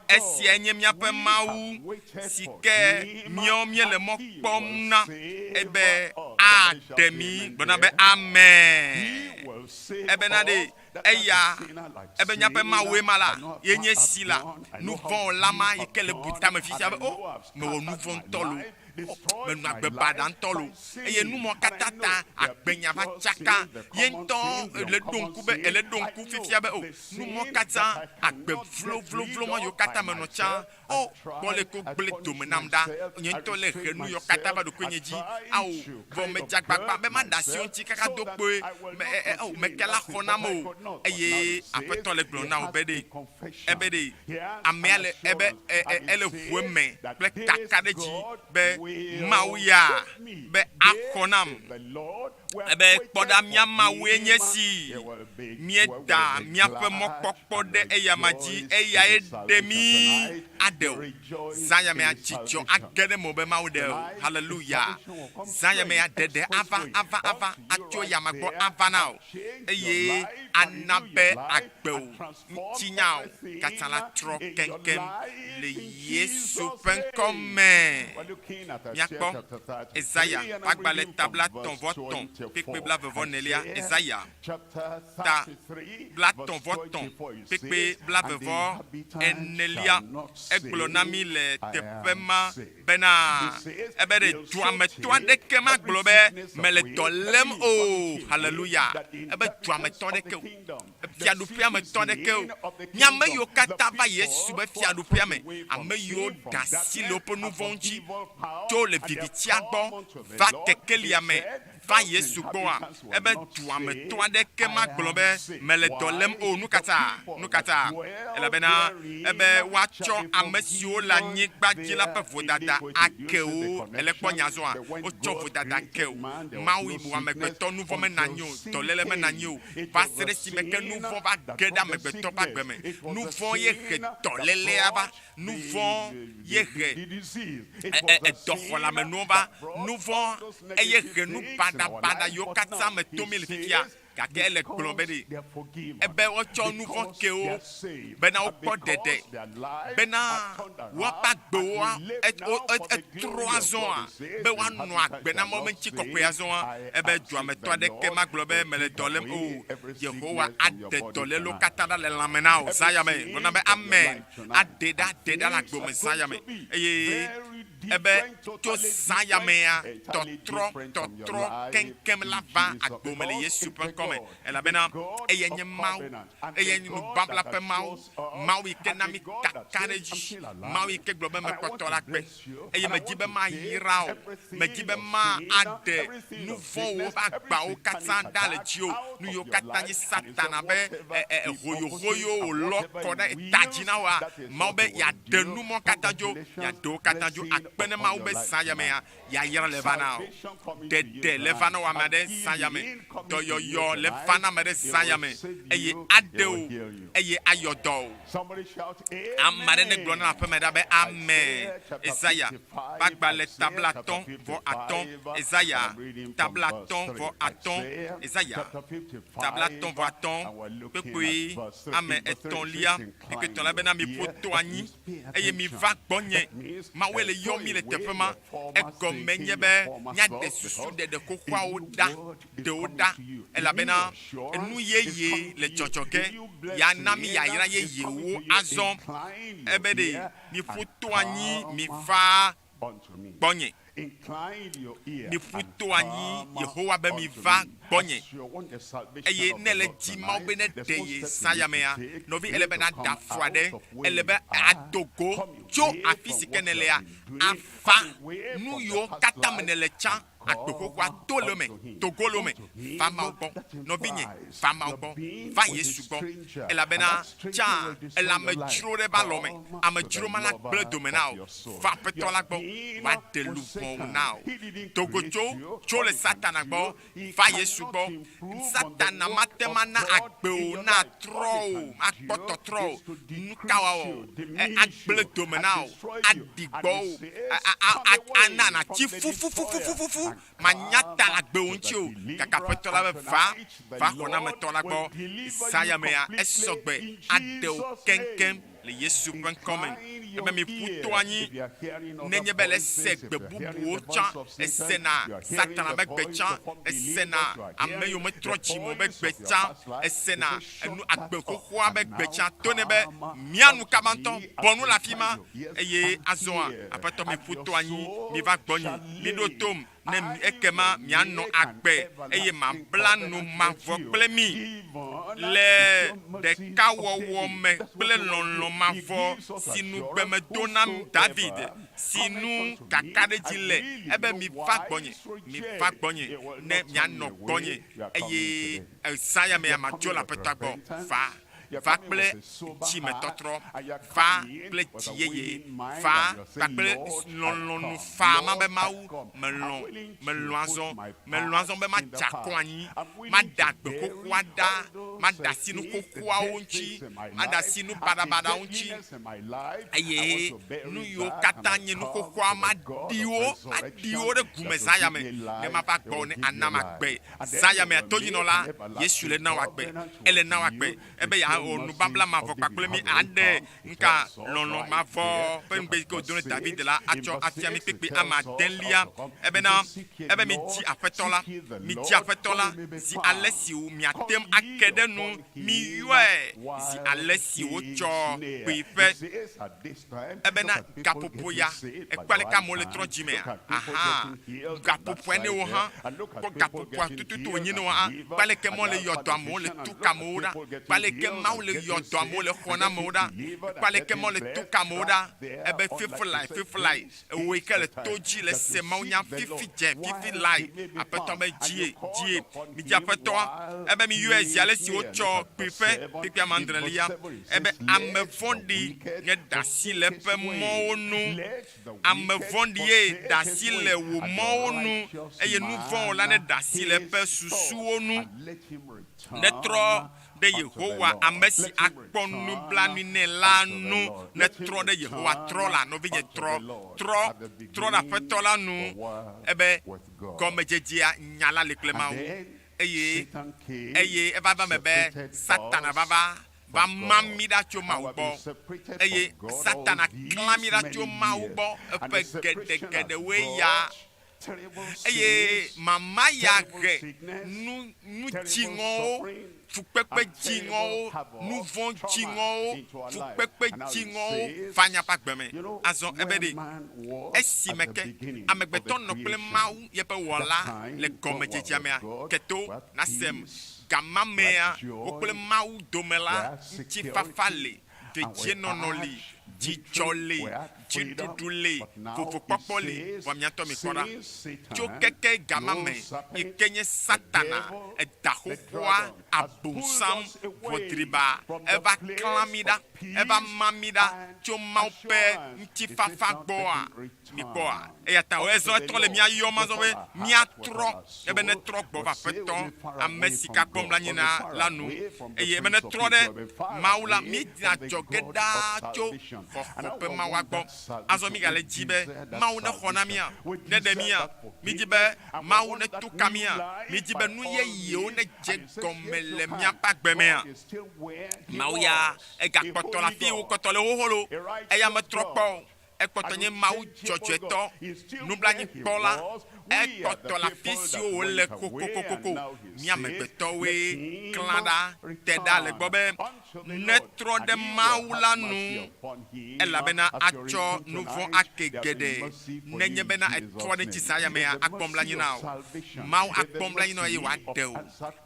esiae nye míaƒe Mawu si ke míawo míele mɔ kpɔm na ebe aɖe mí. Gblɔ na be, Amen. Ebena ɖe eya, ebe míaƒe Mawue ma la, ye nye esi la, nuvɔ̃wɔla ma yi ke le bu tame fifia be, O, mewɔ nuvɔ̃ ŋutɔ loo. O, menɔ agbe baɖa ŋutɔ loo. Eye nu mawo katã ta agbenya va tsaka. Ye ŋutɔ le ɖo ŋku be, ele ɖo ŋku fifia be, O, Nu mɔ katã, agbe vlovlovlo ma yiwo katã menɔ tsã, o, kpɔ leke wogblẽ dome nam ɖa. Nye ŋutɔ lé he nu yiwo katã va ɖokuinye dzi. Ao, vɔ medze agbagba be maɖe asi wo ŋuti kaka do kpoe. Me, e, e, ao, meke la xɔ nam o. Eye Aƒetɔ le gblɔm na wò be ɖe, ebe ɖe amea le, ebe, e, e, ele ʋu eme kple kakaɖedzi be Mawu ya be axɔ nam. Ebe, Kpɔ ɖa, mía Mawue nye esi! Míeda míaƒe mɔkpɔkpɔ ɖe eyama dzi, eyae ɖe mí aɖe o. Zã ya mea, dzidzɔ age ɖe mewò be Mawu ɖe wò. Haleluya! Zã ya mea, ɖeɖe ava, ava, ava, atso eyama gbɔ ava na wò, eye ana be agbewò ŋutinyawo katã la trɔ keŋkeŋ le Yesu ƒe ŋkɔ me. Míakpɔ Esaya ƒe agbalẽ ta blaetɔ̃-vɔ-etɔ̃ kpekpe blaeve-vɔ-enelia, Esaya ta blaetɔ̃-vɔ-etɔ̃ kpekpe blaeve-vɔ-enelia. Egblɔ na mí le teƒe ma bena, ebe ɖe duametɔ aɖeke magblɔ be, Mele dɔ lém o. Haleluya! Ebe duametɔ aɖeke o. Fiaɖuƒea me tɔ aɖeke o. Nye ame yiwo katã va Yesu ƒe fiaɖuƒea me, ame yiwo ɖe asi le woƒe nu vɔ̃wo ŋuti tso le vivitia gbɔ va kekelia me va Yesu gbɔa, ebe dua me tɔ aɖeke magblɔ be, Mele dɔ lém o. Nu ka ta? Nu ka ta? Elabena ebe woatsɔ ame siwo le anyigba dzi la ƒe vodada ake wo. Èle kpɔ nya zɔa? Wotsɔ vodada ke wo. Mawu yi bu amegbetɔ, nu vɔ̃ mena anyi o, dɔléle mena anyi o. Va se ɖe esime ke nu vɔ̃ va ge ɖe amegbetɔ ƒe agbe me. Nu vɔ̃ ye he dɔlélea va. Nu vɔ̃ ye he edɔxɔleamenuwo va. Nu vɔ̃ eye he nu baɖabaɖa yiwo katã me tom míele fifia. Gake ele gblɔ be ɖe ebe woatsɔ nu vɔ̃ ke wo bena wokpɔ ɖeɖe, bena woaƒe agbewoa etrɔ azɔa, be woanɔ agbe na Mawu ƒe ŋutikɔkɔe azɔa. Ebe duametɔ aɖeke magblɔ be mele dɔ lém o. Yehowa aɖe dɔlélewo katã ɖa le lãme na wò zã ya me. Gblɔ na be amen. Aɖe ɖa, aɖe ɖa le agbe me zã ya me. Eye ebe tso zã ya mea, tɔtrɔ, tɔtrɔ keŋkeŋ la va agbo me le Yesu ƒe ŋkɔ me. Elabena eyae nye Mawu, eyae nye nubabla ƒe Mawu, Mawu yi ke na mí kakaɖedzi, Mawu yi ke gblɔ be mekpɔtɔ le agbe eye medi be mayra wò, medi be maɖe nu vɔ̃wo ƒe agbawo katã ɖa le dziwò, nu yiwo katã nye Satana be hoyohoyo wòlɔ kɔ ɖe ta dzi na wòa, Mawu be yeaɖe nu mɔ katã dzo, yeaɖe wo katã dzo. Akpe ne Mawu be zã ya mea, yayra le va na wò, ɖeɖe le va na wò ame aɖe zã ya me, dɔyɔyɔ le va na ame aɖe zã ya me, eye aɖe wò, eye ayɔ dɔ wò. Ame aɖe negblɔ na aƒeme ɖa be, Amen. Esaya ƒe agbalẽ ta blatɔ̃ vɔ atɔ̃, Esaya ta blatɔ̃ vɔ atɔ̃, Esaya ta blatɔ̃ vɔ atɔ̃, kpukpui ame etɔ̃lia, kpukpui etɔ̃lia bena, Miƒo to anyi, eye miva gbɔnye. Mawue le yɔm mí le teƒe ma. Egɔme nye be míaɖe susu ɖeɖe xoxoawo ɖa, ɖe wo ɖa, elabena enu yeye le dzɔdzɔ ge, yeana mí yayra yeyewo azɔ. Ebe ɖe, Miƒu to anyi, miva gbɔnye. Miƒu to anyi, Yehowa be miva gbɔnye. Eye ne èle di Mawu be neɖe ye zã ya mea, nɔvi, ele be nàɖe afɔ aɖe, ele be àdo go tso afi si ke nèlea, ava nu yiwo katã me nèle tsã. Agbe xoxoa do le eme, do go le eme, va Mawu gbɔ. Nɔvinye, va Mawu gbɔ, va Yesu gbɔ. Elabena tsã èle amedzro ɖe eƒe alɔ me. Amedzro ma la gblẽ dome na wò. Va Aƒetɔ la gbɔ, wòaɖe luʋɔwò na wò. Do go tso, tso le Satana gbɔ, va Yesu gbɔ. Satana mate ŋu ana agbe wò natrɔ o, makpɔ tɔtrɔ o. Nuka wòawɔ? Agblẽ dome na wò, aɖi gbɔ wò, ana nàtsi fufufufufufu, manya ta le agbewò ŋuti o. Gake Aƒetɔ la be, Va, va xɔnametɔ la gbɔ. Zã ya mea, esɔgbe, aɖe wò keŋkeŋ. Le Yesu ƒe ŋkɔ me, ebe miƒu to anyi nenye be le se gbe bubuwo tsã, esena Satana be gbe tsã, esena ame yiwo metrɔ dzi me o be gbe tsã, esena enu agbe xoxoa be gbe tsã. To nɛ be, Mía nu kaba ŋutɔ, bɔ nu le afi ma, eye azɔa, Aƒetɔ, miƒu to anyi, miva gbɔnye, miɖo tom. Ne ekema mianɔ agbe, eye mabla nu mavɔ kple mi le ɖekawɔwɔ me kple lɔlɔ̃ mavɔ si nugbe medo na David, si nu kakaɖedzi le, ebe, Miva gbɔnye, miva gbɔnye, ne mianɔ gbɔnye, eye zã ya mea madzo le Aƒetɔa gbɔ. Va. Va kple dzimetɔtrɔ, va kple dzi yeye, va kpakple lɔlɔ̃nu faa ma be Mawu, melɔ̃, melɔ̃ azɔ, melɔ̃ azɔ be madze akɔ anyi, maɖe agbe xoxoa ɖa, maɖe asi nu xoxoawo ŋuti, maɖe asi nu baɖabaɖawo ŋuti, eye nu yiwo katã nye nu xoxoa maɖi wo, maɖi wo ɖe gume zã ya me, ne mava gbɔwò ne ànam agbe. Zã ya mea todzinɔla Yesu le na wò agbe. Ele na wò agbe ebe yeawɔ nubabla mavɔ kpakple mí, aɖe ŋka lɔlɔ̃ mavɔ ƒe ŋugbe yi ke wòdo ne David la atsɔ afia mí kpekpe ame adelia. Ebena, ebe midzi Aƒetɔ la, midzi Aƒetɔ la zi ale si miate ŋu ake ɖe nu, miyɔe zi ale si wotsɔ kpuiƒe. Ebena gaƒoƒo ya, ekpɔ aleke amewo le trɔ dzimea? Aha, gaƒoƒoa ne wo hã, kpɔ gaƒoƒoa tututu wònye ne wo hã, kpɔ aleke Mawu le yɔ dɔ amewo, le tu ka amewo ɖa, kpɔ aleke Mawu le yɔ dɔ amewo, le xɔ na amewo ɖa, kpɔ aleke Mawu le tu ka amewo ɖa, ebe fiflae, fiflae, ewò yi ke le to dzi le se mawunya fifi dze, fifi lae, Aƒetɔ be dzie, dzie, midzi Aƒetɔa, ebe miyɔe zi ale si wotsɔ kpuiƒe, kpukpui ame adrelia, ebe ame vɔ̃ɖi nye ɖe asi le eƒe mɔwo nu, ame vɔ̃ɖi ye ɖe asi le wò mɔwo nu, eye nu vɔ̃ wɔla neɖe asi le eƒe susuwo nu. Netrɔ ɖe Yehowa, ame si akpɔ nublanui nɛ la nu. Netrɔ ɖe Yehowa, trɔ la, nɔvinye, trɔ, trɔ, trɔ ɖe Aƒetɔ la nu. Ebe gɔmedzedzea, nya la li kple Mawu. Eye eye eva va eme be Satana va va va ma mí ɖa tso Mawu gbɔ. Eye Satana klã mí ɖa tso Mawu gbɔ eƒe geɖegeɖewoe ya. Eye mama ya he nu, nu dziŋɔwo, fukpekpe dziŋɔwo, nu vɔ̃ dziŋɔwo, fukpekpe dziŋɔwo va míaƒe agbe me. Azɔ ebe ɖe, esime ke amegbetɔ nɔ kple Mawu, yeƒe Wɔla, le gɔmedzedzea mea, keto nasem, gama mea, wo kple Mawu dome la, ŋutifafa li, dedienɔnɔ li, dzidzɔ li, dziɖuɖu li, vovokpɔkpɔ li, vɔ mia ŋutɔ mikpɔ ɖa, tso keke gama me yi ke nye Satana, eda xoxoa, Abosam, ʋɔdriba, eva klã mí ɖa, eva ma mí ɖa tso Mawu ƒe ŋutifafa gbɔa? Mikpɔa? Eya ta ezɔ etrɔ le mía yɔm azɔ be míatrɔ, ebe netrɔ gbɔ va Aƒetɔ, ame si ka kpɔm le anyi na la nu, eye ebe netrɔ ɖe Mawu la. Míedina adzɔge ɖaa tso xɔxɔ ƒe Mawua gbɔ. Azɔ mígale dzi be Mawu nexɔ na mía, neɖe mía. Mídi be Mawu neto ka mía. Mídi be nu yeyewo nedze gɔme le míaƒe agbe mea. Mawu ya egakpɔtɔ le afi wokpɔtɔ le xoxo loo, eya metrɔ kpɔ o. Ekpɔtɔ nye Mawu dzɔdzɔetɔ, nublanuikpɔla. Ekpɔtɔ le afi siwo wòle kokokokoko. Mí amegbetɔwoe klã ɖa, te ɖa le egbɔ be netrɔ ɖe Mawu la nu, elabena atsɔ nuvɔ̃ ake geɖe. Nenye bena etrɔ ɖe eŋuti zã ya mea, akpɔ nublanui na wò. Mawu akpɔ nublanui na wò eye wòaɖe wò.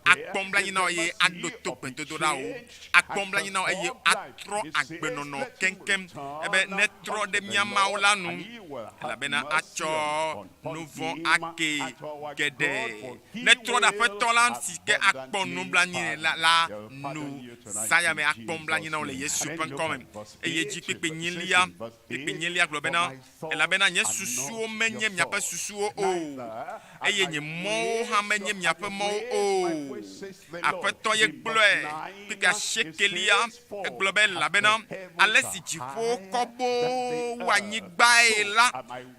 Akpɔ nublanui na wò eye aɖo to gbedodoɖawo. Akpɔ nublanui na wò eye atrɔ agbenɔnɔ keŋkeŋ. Ebe netrɔ ɖe mía Mawu la nu, elabena atsɔ nuvɔ̃ ake geɖe. Netrɔ ɖe Aƒetɔ la si ke akpɔ nublanui la la nu. Zã ya me akpɔ nublanui na wò le Yesu ƒe ŋkɔ me. Eye dzi kpekpe nyilia, kpekpe nyilia gblɔ bena, Elabena nye susuwo menye miaƒe susuwo o, eye nye mɔwo hã menye miaƒe mɔwo o. Aƒetɔ ye gblɔe. Kpukpui asiekelia, egblɔ be, Elabena ale si dziƒowo kɔ boo wu anyigbae la,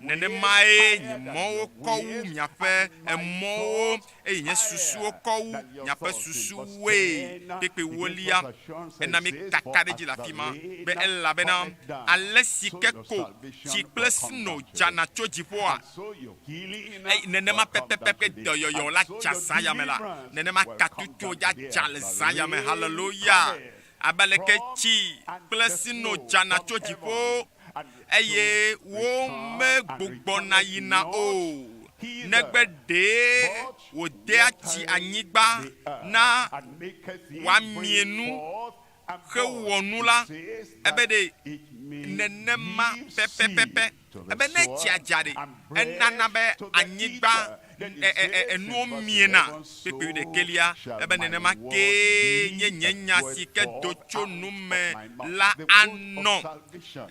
nenemae nye mɔwo kɔ wu miaƒe mɔwo, eye nye susuwo kɔ wu miaƒe susuwoe. Kpukpui ewolia, ena mí kakaɖedzi le afi ma be, Elabena ale si ke ko tsi kple sno dzana tso dziƒoa, eye nenema pɛpɛpɛ dɔyɔyɔ la dza zã ya me la, nenema katutuwo dza dza le zã ya me. Haleluya! Abe aleke tsi kple sno dzana tso dziƒo, eye womegbugbɔna yina o, negbe ɖee wòdea tsi anyigba na wòamie nu hewɔ nu la, ebe ɖe nenema pɛpɛpɛpɛ. Ebe ne tsia dza ɖe, enana be anyigba enuwo miena. Kpukpui wuiɖekɛlia, ebe nenema kee nye nye nya si ke do tso nu me la anɔ.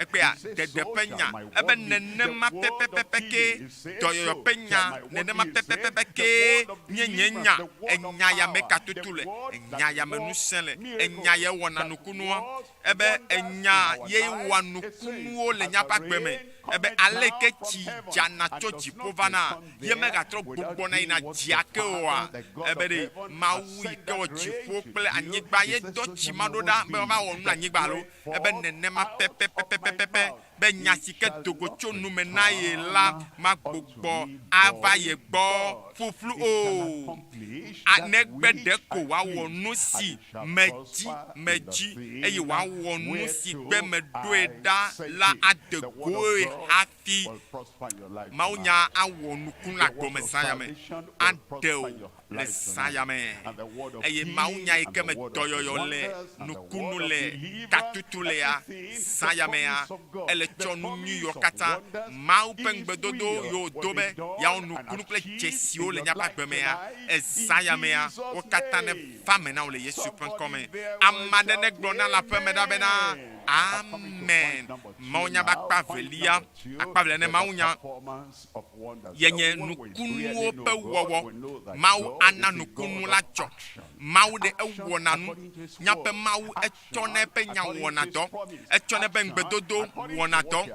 Ekpea dede ƒe nya, ebe nenema pɛpɛpɛpɛ kee dɔyɔyɔ ƒe nya, nenema pɛpɛpɛpɛ kee nye nye nya. Enya ya me ka tutu le? Enya ya me ŋusẽ le? Enya ye wɔna nukunua? Ebe enya ye wɔa nukunuwo le míaƒe agbe me. Ebe aleke tsi dzana tso dziƒo vana ye megatrɔ gbugbɔna yina dzia ke oa? Ebe ɖe Mawu yi ke wɔ dziƒo kple anyigba ye dɔ tsi ma ɖo ɖa be woava wɔ nu le anyigba alo? Ebe nenema pɛpɛpɛpɛpɛpɛ be nya si ke do go tso nu me na ye la magbugbɔ ava ye gbɔ ƒuƒlu o, a negbe ɖeko wòawɔ nu si medi medzi, eye wòawɔ nu si gbe meɖoe ɖa la ade goe hafi. Mawunya awɔ nukunu le agbɔme zã ya me, aɖe wò le zã ya me. Eye mawunya yi ke me dɔyɔyɔ le, nukunu le, katutu lea, zã ya mea, ele tsɔ nu nyui yiwo katã Mawu ƒe ŋugbedodo yi wòdo be yeawɔ nukunu kple dzesiwo le míaƒe agbe mea, ezã ya mea, wo katã neva me na wò le Yesu ƒe ŋkɔ me. Ame aɖe negblɔ na le aƒe me ɖa bena, Amen. Mawunya ƒe akpa evelia, akpa evelia ne mawunya. Ye nye nukunuwo ƒe wɔwɔ. Mawu ana nukunu la dzɔ. Mawu ɖe ewɔna nu. Míaƒe Mawu etsɔna eƒe nya wɔna dɔ. Etsɔna eƒe ŋugbedodo wɔna dɔ.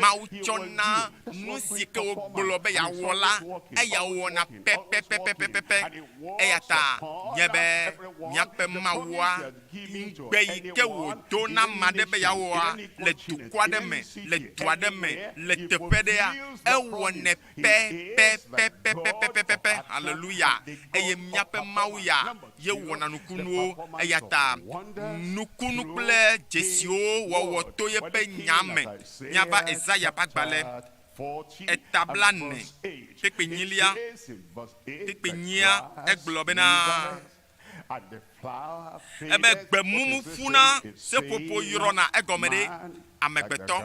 Mawu tsɔna nu si ke wògblɔ be yeawɔ la, eya wɔna pɛpɛpɛpɛpɛ. Eya ta nye be míaƒe Mawua, ŋugbe yi ke wòdo na ame aɖe be yeawɔa le dukɔ aɖe me, le du aɖe me, le teƒe aɖea, ewɔnɛ pɛpɛpɛpɛpɛpɛpɛ. Haleluya! Eye míaƒe Mawu ya ye wɔna nukunuwo. Eya ta nukunu kple dzesiwo wɔwɔ to yeƒe Nya me. Míava Esaya ƒe agbalẽ eta blane kpekpe nyilia, kpekpe nyia, egblɔ bena, Ebe gbe mumu ƒuna, seƒoƒo yrɔna, egɔme ɖe? Amegbetɔ.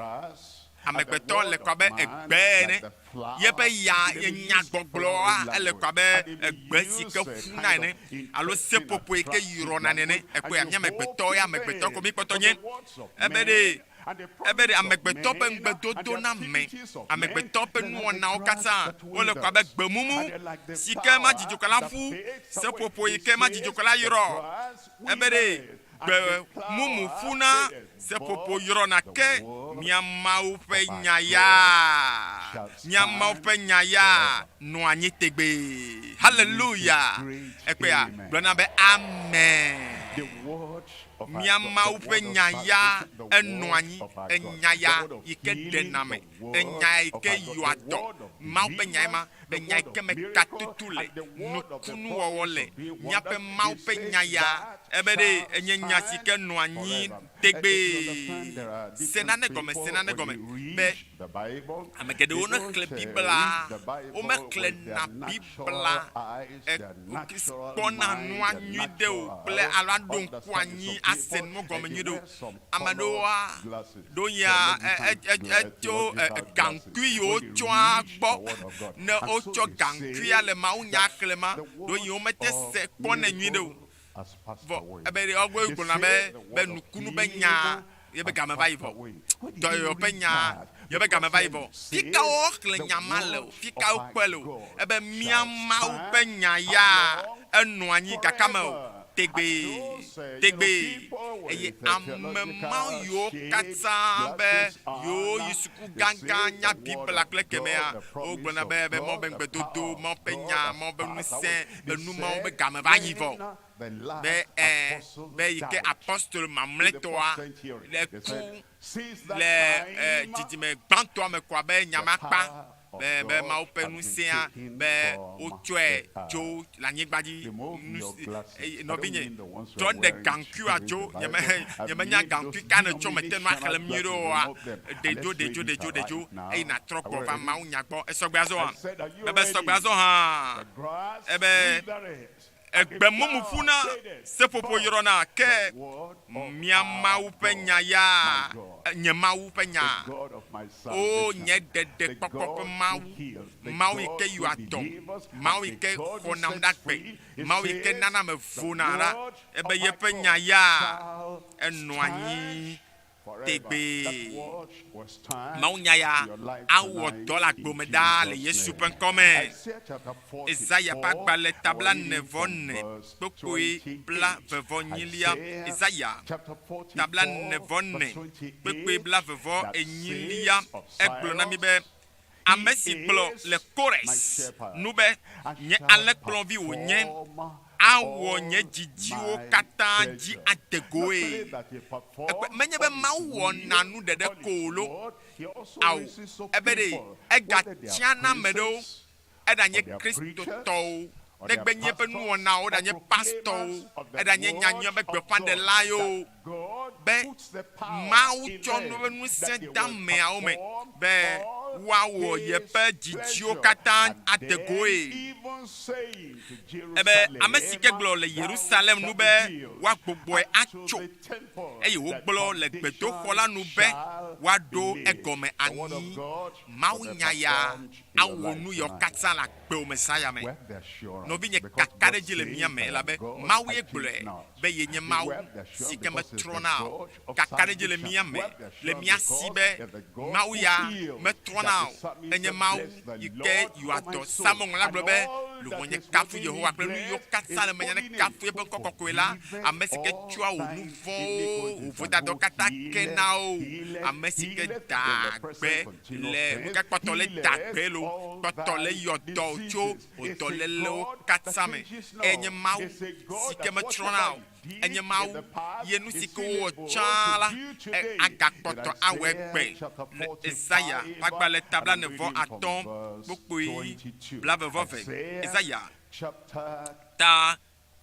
Amegbetɔ le kɔ abe egbe ene. Yeƒe ya, ye nyagbɔgblɔa, ele kɔ abe egbe si ke ƒuna ene, alo seƒoƒo yi ke yrɔna nene. Ekpɔea, mía amegbetɔ ya, amegbetɔ ko míkpɔtɔ nye. Ebe ɖe, ebe ɖe amegbetɔ ƒe ŋugbedodo na ame, amegbetɔ ƒe nuwɔnawo katã, wole kɔ abe gbe mumu si ke madzidzokɔ la ƒu, seƒoƒo yi ke madzidzokɔ la yrɔ. Ebe ɖe gbe mumu ƒuna, seƒoƒo yrɔna ke mía Mawu ƒe nya ya, mía Mawu ƒe nya ya nɔa anyi tegbee. Haleluya! Ekpea, gblɔ na be, Amen. Mía Mawu ƒe nya ya enɔa anyi, enya ya yi ke ɖena ame, enya yi ke yɔa dɔ. Mawu ƒe nyae ma, enya yi ke me katutu le, nukunuwɔwɔ le. Míaƒe Mawu ƒe nya ya, ebe ɖe enye nya si ke nɔa anyi tegbee. Se nane gɔme, se nane gɔme be ame geɖewo ne xlẽ Biblia, womexlẽna Biblia kpɔna nua nyuiɖe o kple alo aɖo ŋku anyi ase nua gɔme nyuiɖe o. Ame aɖewoa, ɖewohĩa etso gaŋkui yi wotsɔa gbɔ. Ne wotsɔ gaŋkuia le mawunya xlẽma, ɖewohĩ womete se kpɔnɛ nyuiɖe o. Vɔ ebe woawoe gblɔna be be nukunu be nya ye be game va yi vɔ. Dɔyɔyɔ ƒe nya ye be game va yi vɔ. Fika woxlẽ nya ma le o? Fika wokpɔe le o? Ebe mía Mawu ƒe nya ya enɔ anyi gake ame o tegbee, tegbee. Eye ame mawo yiwo katã be yewo yi suku gãgã nya Biblia kple kemɛa, wogblɔna be be Mawu ƒe ŋugbedodo, Mawu ƒe nya, Mawu ƒe ŋusẽ, enu mawo be game va yi vɔ. Be ɛ, be yi ke apostolo mamlɛtɔa le ku le ɛ dzidzime gbãtɔa me koa be nya ma kpa be be Mawu ƒe ŋusẽa be wotsɔe tso le anyigba dzi. Nu si eye nɔvinye, tsɔ ɖe gaŋkuia tso nye me nye menya gaŋkui ka nètsɔ mete ŋu axlẽm nyuiɖe oa, ɖe dzo, ɖe dzo, ɖe dzo, ɖe dzo eye nàtrɔ gbɔ va mawunya gbɔ. Esɔgbe azɔa? Mebe esɔgbe azɔ hã. Ebe Egbe mumu ƒuna, seƒoƒo yrɔna, ke mía Mawu ƒe nya ya, nye Mawu ƒe nya. Oo, nye ɖeɖekpɔkpɔ ƒe Mawu, Mawu yi ke yɔa dɔm, Mawu yi ke xɔnam ɖe agbe, Mawu yi ke nana mevona la, ebe yeƒe nya ya enɔa anyi tegbee. Mawunya ya awɔ dɔ le agbo me ɖaa le Yesu ƒe ŋkɔ me. Esaya ƒe agbalẽ ta blaene-vɔ-ene kpukpui blaeve-vɔ-enyilia. Esaya ta blaene-vɔ-ene kpukpui blaeve-vɔ-enyilia egblɔ na mí be, Ame si gblɔ le Kores nu be, Nye alẽkplɔvi wònye, awɔ nye didiwo katã dzi ade goe. Ekpɔe, menye be Mawu wɔna nu ɖeɖe ko o lo. Ao, ebe ɖe egatsiana ame ɖewo, eɖanye Kristotɔwo, negbe nye eƒe nuwɔnawo, eɖanye pastɔwo, eɖanye nyanyuia ƒe gbeƒãɖelae o, be Mawu tsɔ nu ƒe ŋusẽ de ameawo me be woawɔ yeƒe didiwo katã ade goe. Ebe ame si ke gblɔ le Yerusalem nu be woagbugbɔe atso, eye wògblɔ le gbedoxɔ la nu be woaɖo egɔme anyi. Mawunya ya awɔ nu yawo katã le agbewò me zã ya me. Nɔvinye, kakaɖedzi le mía me elabe Mawu ye gblɔe be yenye Mawu si ke metrɔna o. Kakaɖedzi le mía me, le mía si be Mawu ya metrɔna. metrɔna o. Enye Mawu yi ke yɔa dɔ. Psalmo ŋlɔla gblɔ be, Luʋɔnye kafu Yehowa kple nu yiwo katã le menye nekafu eƒe ŋkɔ kɔkɔe la, ame si ke tsɔa wò nu vɔ̃wo, wò vodadawo katã kena wò, ame si ke daa gbe le nu ka kpɔtɔ le da gbe lo, kpɔtɔ le yɔ dɔ tso wò dɔlélewo katã me. Enye Mawu si ke metrɔna o. Enye Mawu ye nu si ke wowɔ tsã la, agakpɔtɔ awɔe gbe. Le Esaya ƒe agbalẽ ta 45 kpukpui 40 eve, Esaya ta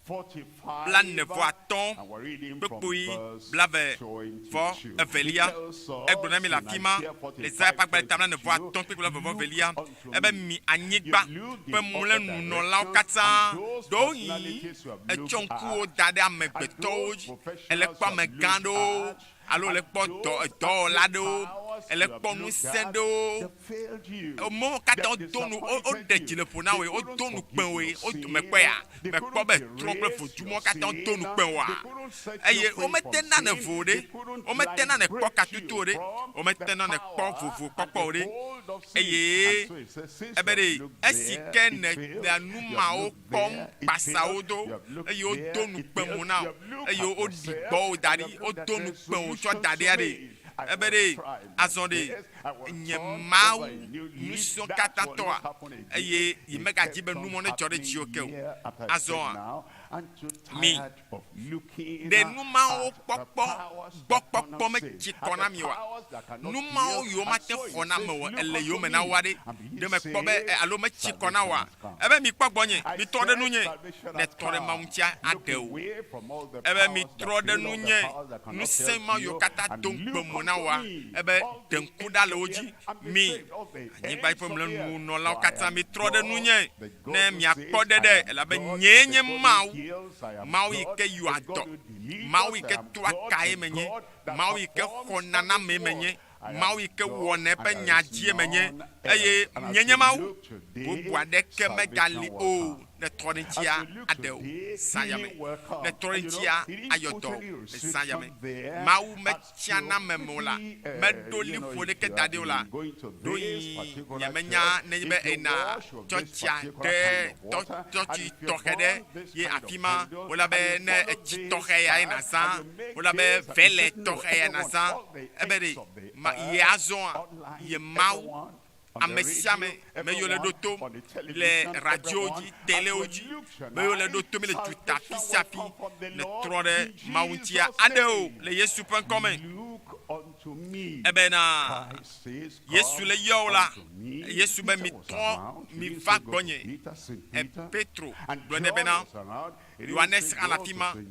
45 kpukpui 42, egblɔ na mi le afi ma, le Esaya ƒe agbalẽ ta 45 kpukpui 42, ebe mi anyigba ƒe mlɔenunɔlawo katã, ɖewohĩ ètsɔ ŋkuwò da ɖe amegbetɔwo dzi, èle kpɔ amegã aɖewo alo èle kpɔ dɔ, dɔwɔla aɖewo, èle kpɔ ŋusẽ ɖewo. Mɔ katã wodo nu, woɖe dzi le ƒo na wòe, wodo nu kpe wòe, wodo, mèkpɔea? Mèkpɔ be trɔ̃ kple vodumɔ katã wodo nu kpe wòa? Eye womete na nèvo o ɖe, womete na nèkpɔ katutu o ɖe, womete na nèkpɔ vovokpɔkpɔ o ɖe. Eye ebe ɖe esi ke nèle nu mawo kpɔm kpasawo do, eye wodo nu kpe mo na wò, eye woɖi gbɔ wò da ɖi, wodo nu kpe wò tsɔ da ɖia ɖe, ebe ɖe azɔ ɖe nye Mawu Ŋusẽkatãtɔa, eye yemegadzi be numɔ nedzɔ ɖe dziwò ke o. Azɔa, mi Ɖe nu mawo kpɔkpɔ gbɔ kpɔkpɔ metsi kɔ na mi oa? Nu mawo yiwo mate ŋu xɔ na ame o ele yowòme na woa ɖe? Ɖe mekpɔ be alo metsi kɔ na wòa? Ebe, Mikpɔ gbɔnye, mitrɔ ɖe nunye, ne trɔ ɖe Mawu ŋutia, aɖe wò. Ebe, Mitrɔ ɖe nunye, ŋusẽ mawo yiwo katã do ŋukpe mo na wòa? Ebe, Ɖe ŋku ɖa le wo dzi, mi anyigba ƒe mlɔenunɔlawo katã, mitrɔ ɖe nunye, ne miakpɔ ɖeɖe, elabe nyee nye Mawu, Mawu yi ke yɔa dɔ, Mawu yi ke toa kae menye, Mawu yi ke xɔna na amee menye, Mawu yi ke wɔna eƒe nya dzie menye, eye nyee nye Mawu, bubu aɖeke megali o. Ne trɔ ɖe ŋutia, aɖe wò zã ya me. Ne trɔ ɖe ŋutia, ayɔ dɔ wò le zã ya me. Mawu metsia na ame me o la, meɖo liƒo ɖeke da ɖi o la, ɖoyi nyemenya nenye be eyina tsɔtsia ɖe tsɔtsi tɔxɛ ɖe ye afima wola be ne etsi tɔxɛ ya ye nazã, wola be vɛlɛ tɔxɛ ya nazã, ebe ɖe ma ye azɔa ye Mawu Ame sia ame, me yiwo le ɖo to le radiowo dzi, telewo dzi, me yiwo le ɖo to mi le duta afi sia afi, netrɔ ɖe Mawu ŋutia aɖe o le Yesu ƒe ŋkɔ me. Ebena Yesu le yɔ wo la, Yesu be mitrɔ miva gbɔnye. E Petro gblɔ nɛ bena, Yohanes hã le afi ma be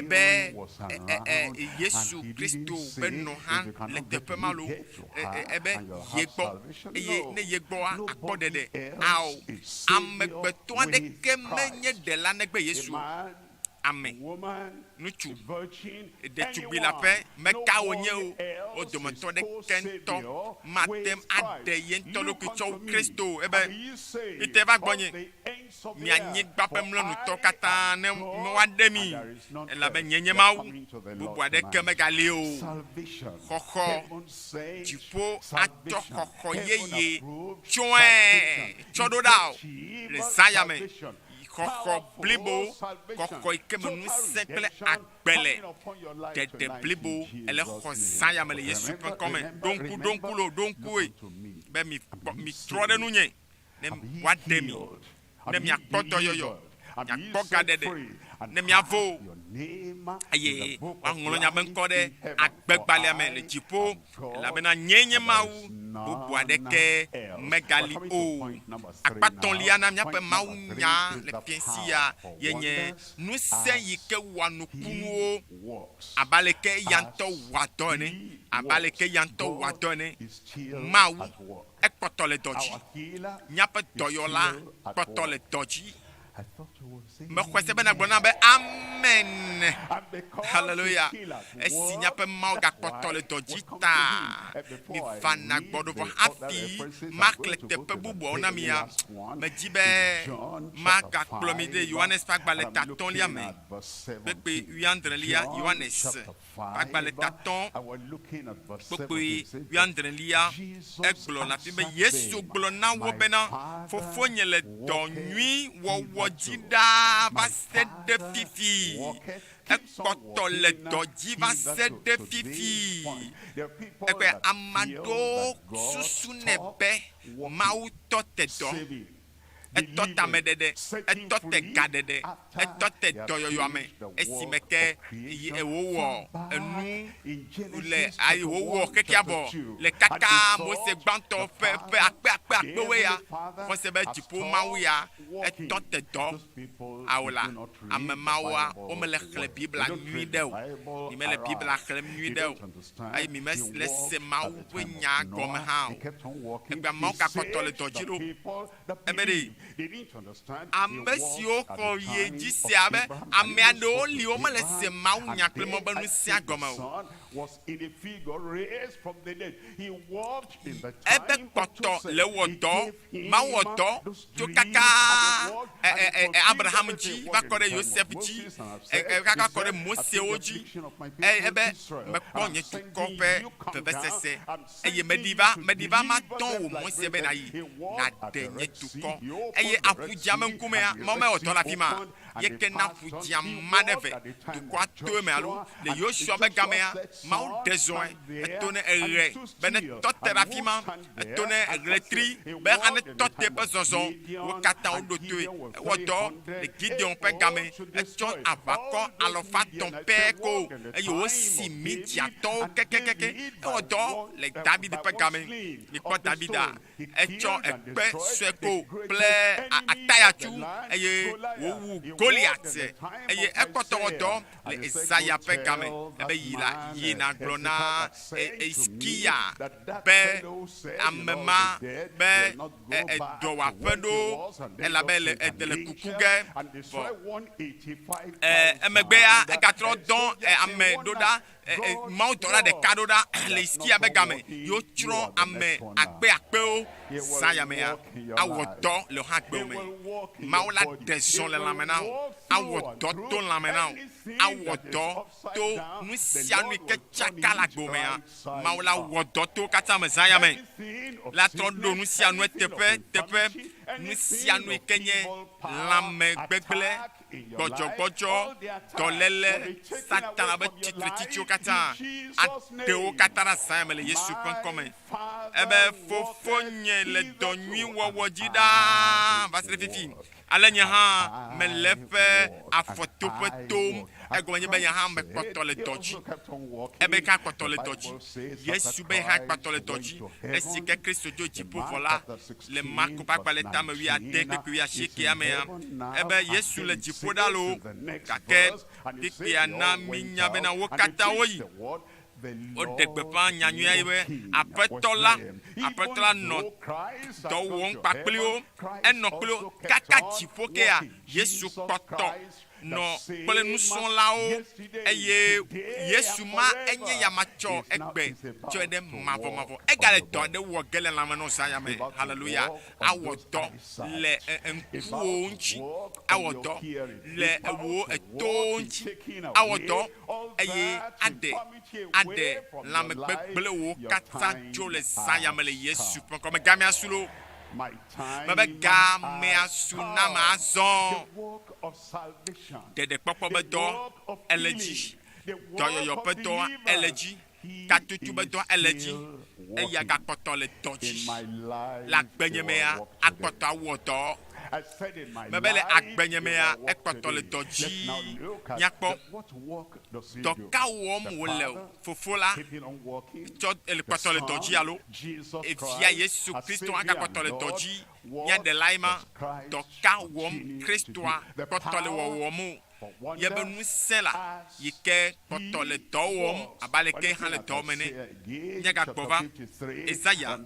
be Yesu Kristo be nɔ hã le teƒe ma lo ebe ye gbɔ eye ne ye gbɔa akpɔ ɖeɖe. Ao, amegbetɔ aɖeke menye ɖela negbe Yesu o. Ame, ŋutsu, ɖetugbui leaƒe, meka wònye o, wo dometɔ ɖeke ŋutɔ mate ŋu aɖe ye ŋutɔ ɖokui tsɔ wu Kristo o. Ebe, Mite va gbɔnye, mi anyigba ƒe mlɔenutɔwo katã, ne woaɖe mi, elabe nyee nye Mawu, bubu aɖeke megali o. Xɔxɔ, dziƒo atsɔ xɔxɔ yeye tsɔe tsɔ ɖo ɖa o le zã ya me. Xɔxɔ blibo, kɔkɔ yi ke me ŋusẽ kple agbe le, ɖeɖe blibo ele xɔ zã ya me le Yesu ƒe ŋkɔ me. Ɖo ŋku, ɖo ŋku loo, ɖo ŋkue be mi kpɔ, mi trɔ ɖe nunye ne woaɖe mi, ne miakpɔ dɔyɔyɔ, miakpɔ gaɖeɖe, ne miavo eye woaŋlɔ miaƒe ŋkɔ ɖe agbegbalẽa me le dziƒo. Elabena nyee nye Mawu, bubu aɖeke megali o. Akpa tɔ̃lia na míaƒe mawunya le fiẽ sia ye nye ŋusẽ yi ke wɔa nukunuwo abe aleke eya ŋutɔ wɔa dɔ ene. Abe aleke eya ŋutɔ wɔa dɔ ene. Mawu, ekpɔtɔ le dɔ dzi. Míaƒe dɔyɔla kpɔtɔ le dɔ dzi. Mexɔe se be nàgblɔ nam be, Amen! Haleluya! Esi míaƒe Mawu gakpɔtɔ le dɔ dzi ta, mivana gbɔ ɖo vɔ hafi maxlẽ teƒe bubuawo na mia, medi be magakplɔ mi ɖe Yohanes ƒe agbalẽ tatɔ̃lia me, kpekpe wuiadrelia, Yohanes ƒe agbalẽ tatɔ̃, kpukpui wuiadrelia, egblɔ le afi be, Yesu gblɔ na wo bena, Fofonye le dɔ nyui wɔwɔ dzi ɖaa va se ɖe fifi. Ekpɔtɔ le dɔ dzi va se ɖe fifi. Egbea ame aɖewo susunɛ be Mawu tɔ te dɔ. Etɔ tameɖeɖe, etɔ te gaɖeɖe, etɔ te dɔyɔyɔame esime ke yi wòwɔ enu le ayi wòwɔ xexea vɔ le kaka Mose gbãtɔ ƒe ƒe akpe akpe akpewoe ya xɔ se be dziƒo Mawu ya etɔ te dɔ. Ao la, ame mawoa womele xlẽ Biblia nyui ɖe o. Mi mele Biblia xlẽm nyui ɖe o eye mi mele se Mawu ƒe nya gɔme hã o. Egbea Mawu gakpɔtɔ le dɔ dzi ɖo. Ebe ɖe ame siwo xɔ ye dzi sea be ame aɖewo li womele se Mawu nya kple mɔ be ŋusẽa gɔme o. Ebe kpɔtɔ le wɔ dɔ, Mawu wɔ dɔ tso kaka Abraham dzi va kɔ ɖe Yosef dzi, kaka kɔ ɖe Mosewo dzi. Ebe mekpɔ nye dukɔ ƒe vevesese eye meɖi va, meɖi va matɔ wò Mose be nàyi nàɖe nye dukɔ. Eye aƒu dzia me ŋkumea, Mawu mewɔ dɔ le afi ma. Ye ke na ƒu dzia ma ɖe ve dukɔa to eme alo le Yosua be gamea, Mawu ɖe zɔe eto ne eɣe be ne tɔ te ɖe afi ma, eto ne ɣletri be hã ne tɔ te ƒe zɔzɔ. Wo katã woɖo toe. Ewɔ dɔ le Gideon ƒe game. Etsɔ aʋakɔ alɔfa tɔ̃ pɛ ko eye wòsi Midiatɔwo kekeake. Ewɔ dɔ le David ƒe game. Mikpɔ Davida. Etsɔ ekpe sue ko kple atayatsu eye wòwu Goliat. Eye ekpɔtɔ wɔ dɔ le Esaya ƒe game. Ebe yi la, yi nàgblɔ na Xizkiya be ame ma be edɔ wòaƒe ɖo elabe ele ede le kuku ge vɔ. Emegbea egatrɔ dɔ ame ɖo ɖa mawudɔla ɖeka ɖo ɖa le Xizkiya ƒe game yi wotsrɔ̃ ame akpeakpewo zã ya mea, awɔ dɔ le wò hã gbewò me. Mawu la ɖe zɔ le lãme na wò, awɔ dɔ to lãme na wò, awɔ dɔ to nu sia nu yi ke tsaka le agbewò mea, Mawu la wɔ dɔ to wo katã me zã ya me. La trɔ ɖo nu sia nu eteƒe teƒe, nu sia nu yi ke nye lãme gbegblẽ, gbɔdzɔgbɔdzɔ, dɔléle, Satana ƒe tsitretsitsiwo katã, aɖe wo katã ɖa zã ya me le Yesu ƒe ŋkɔ me. Ebe, Fofonye le dɔ nyui wɔwɔ dzi ɖaa va se ɖe fifi. Ale nye hã mele eƒe afɔtoƒe tom. Egɔme nye be nye hã mekpɔtɔ le dɔ dzi. Ebe hã kpɔtɔ le dɔ dzi. Yesu be hã kpɔtɔ le dɔ dzi. Esi ke Kristo dzo dziƒo vɔ la, le Marko ƒe agbalẽ tame wuiade kpukpui wuiasiekea mea, ebe Yesu le dziƒo ɖa loo, gake kpukpuia na mínya bena wo katã woyi. Woɖe gbeƒã nyanyuia yi be Aƒetɔ la, Aƒetɔ la nɔ dɔ wɔm kpakpli wo. Enɔ kpli wo kaka dziƒo kea, Yesu kpɔtɔ nɔ kple nusrɔ̃lawo eye Yesu ma enye ya matsɔ egbe tsɔe ɖe mavɔmavɔ. Egale dɔ aɖe wɔ ge le lãme nɔ zã ya me. Haleluya. Awɔ dɔ le ŋkuwò ŋuti, awɔ dɔ le wò etowo ŋuti, awɔ dɔ eye aɖe, aɖe lãmegbegblẽwo katã tso le zã ya me le Yesu ƒe ŋkɔ me. Gamea su loo. Mebe gamea su nam azɔ. Ɖeɖekpɔkpɔ be dɔ ele dzi, dɔyɔyɔ ƒe dɔ ele dzi, tatutu be dɔ ele dzi, eya gakpɔtɔ le dɔ dzi. Le agbenye mea, akpɔtɔ awɔ dɔ. Mebe le agbenye mea, ekpɔtɔ le dɔ dzi. Míakpɔ dɔ ka wɔm wòle o. Fofo la tsɔ ele kpɔtɔ le dɔ dzi alo Evia Yesu Kristo hã gakpɔtɔ le dɔ dzi. Mía Ɖelae ma. Dɔ ka wɔm Kristoa kpɔtɔ le wɔwɔm o? Yebe ŋusẽ la yi ke kpɔtɔ le dɔ wɔm abe aleke hã le dɔ wɔm ene. Míagagbɔ va Esaya.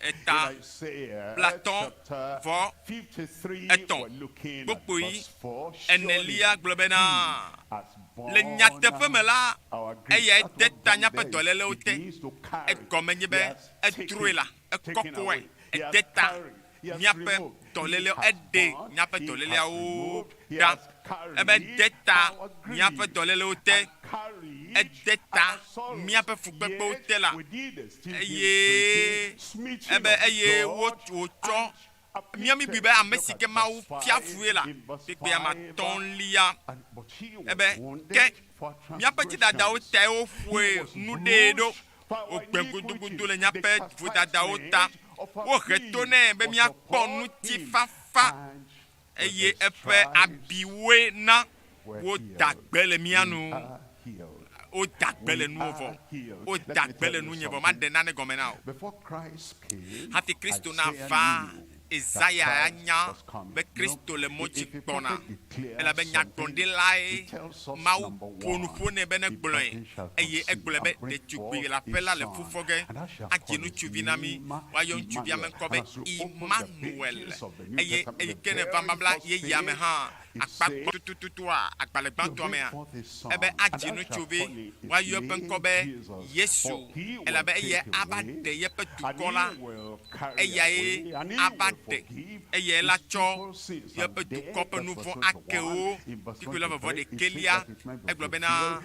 Eta 50/3 kpukpui enelia gblɔ bena, Le nyateƒe me la, eyae de ta míaƒe dɔlélewo te. Egɔme nye be edroe la, ekɔkɔe, ede ta míaƒe dɔlélewo, eɖe míaƒe dɔléleawo ɖa. Ebe ede ta míaƒe dɔlélewo te, ede ta míaƒe fukpekpewo te la, eye ebe eye wòtsɔ mía míbui be ame si ke Mawu fia fue la, kpekpe ame atɔ̃lia. Ebe ke míaƒe dzidadawo tae woƒoe nu ɖee ɖo. Wogbe gudugudu le míaƒe vodadawo ta. Wohe to nɛ be míakpɔ ŋutifafa, eye eƒe abiwoe na woda gbe le mía nu. Woda gbe le nuwò vɔ. Woda gbe le nunye vɔ. Maɖe nane gɔme na wò. Hafi Kristo nava, Yesaya ya nya be Kristo le mɔ dzi gbɔna, elabe nyagblɔɖilae Mawu ƒo nu ƒo nɛ be negblɔe, eye egblɔe be, Ɖetugbui leaƒe la le fu fɔ ge, adzi ŋutsuvi na mí, woayɔ ŋutsuvia me ŋkɔ be Imanuel. Eye eyi ke neva babla yeyea me hã, akpa gbɔ tututua, agbalẽ gbãtɔa mea, ebe adzi ŋutsuvi, woayɔ eƒe ŋkɔ be Yesu, elabe eyae ava ɖe yeƒe dukɔ la. Eyae ava ɖe, eyae la tsɔ yeƒe dukɔ ƒe nu vɔ̃ ake wo. Kpukpui la vɔvɔ ɖekɛlia, egblɔ bena,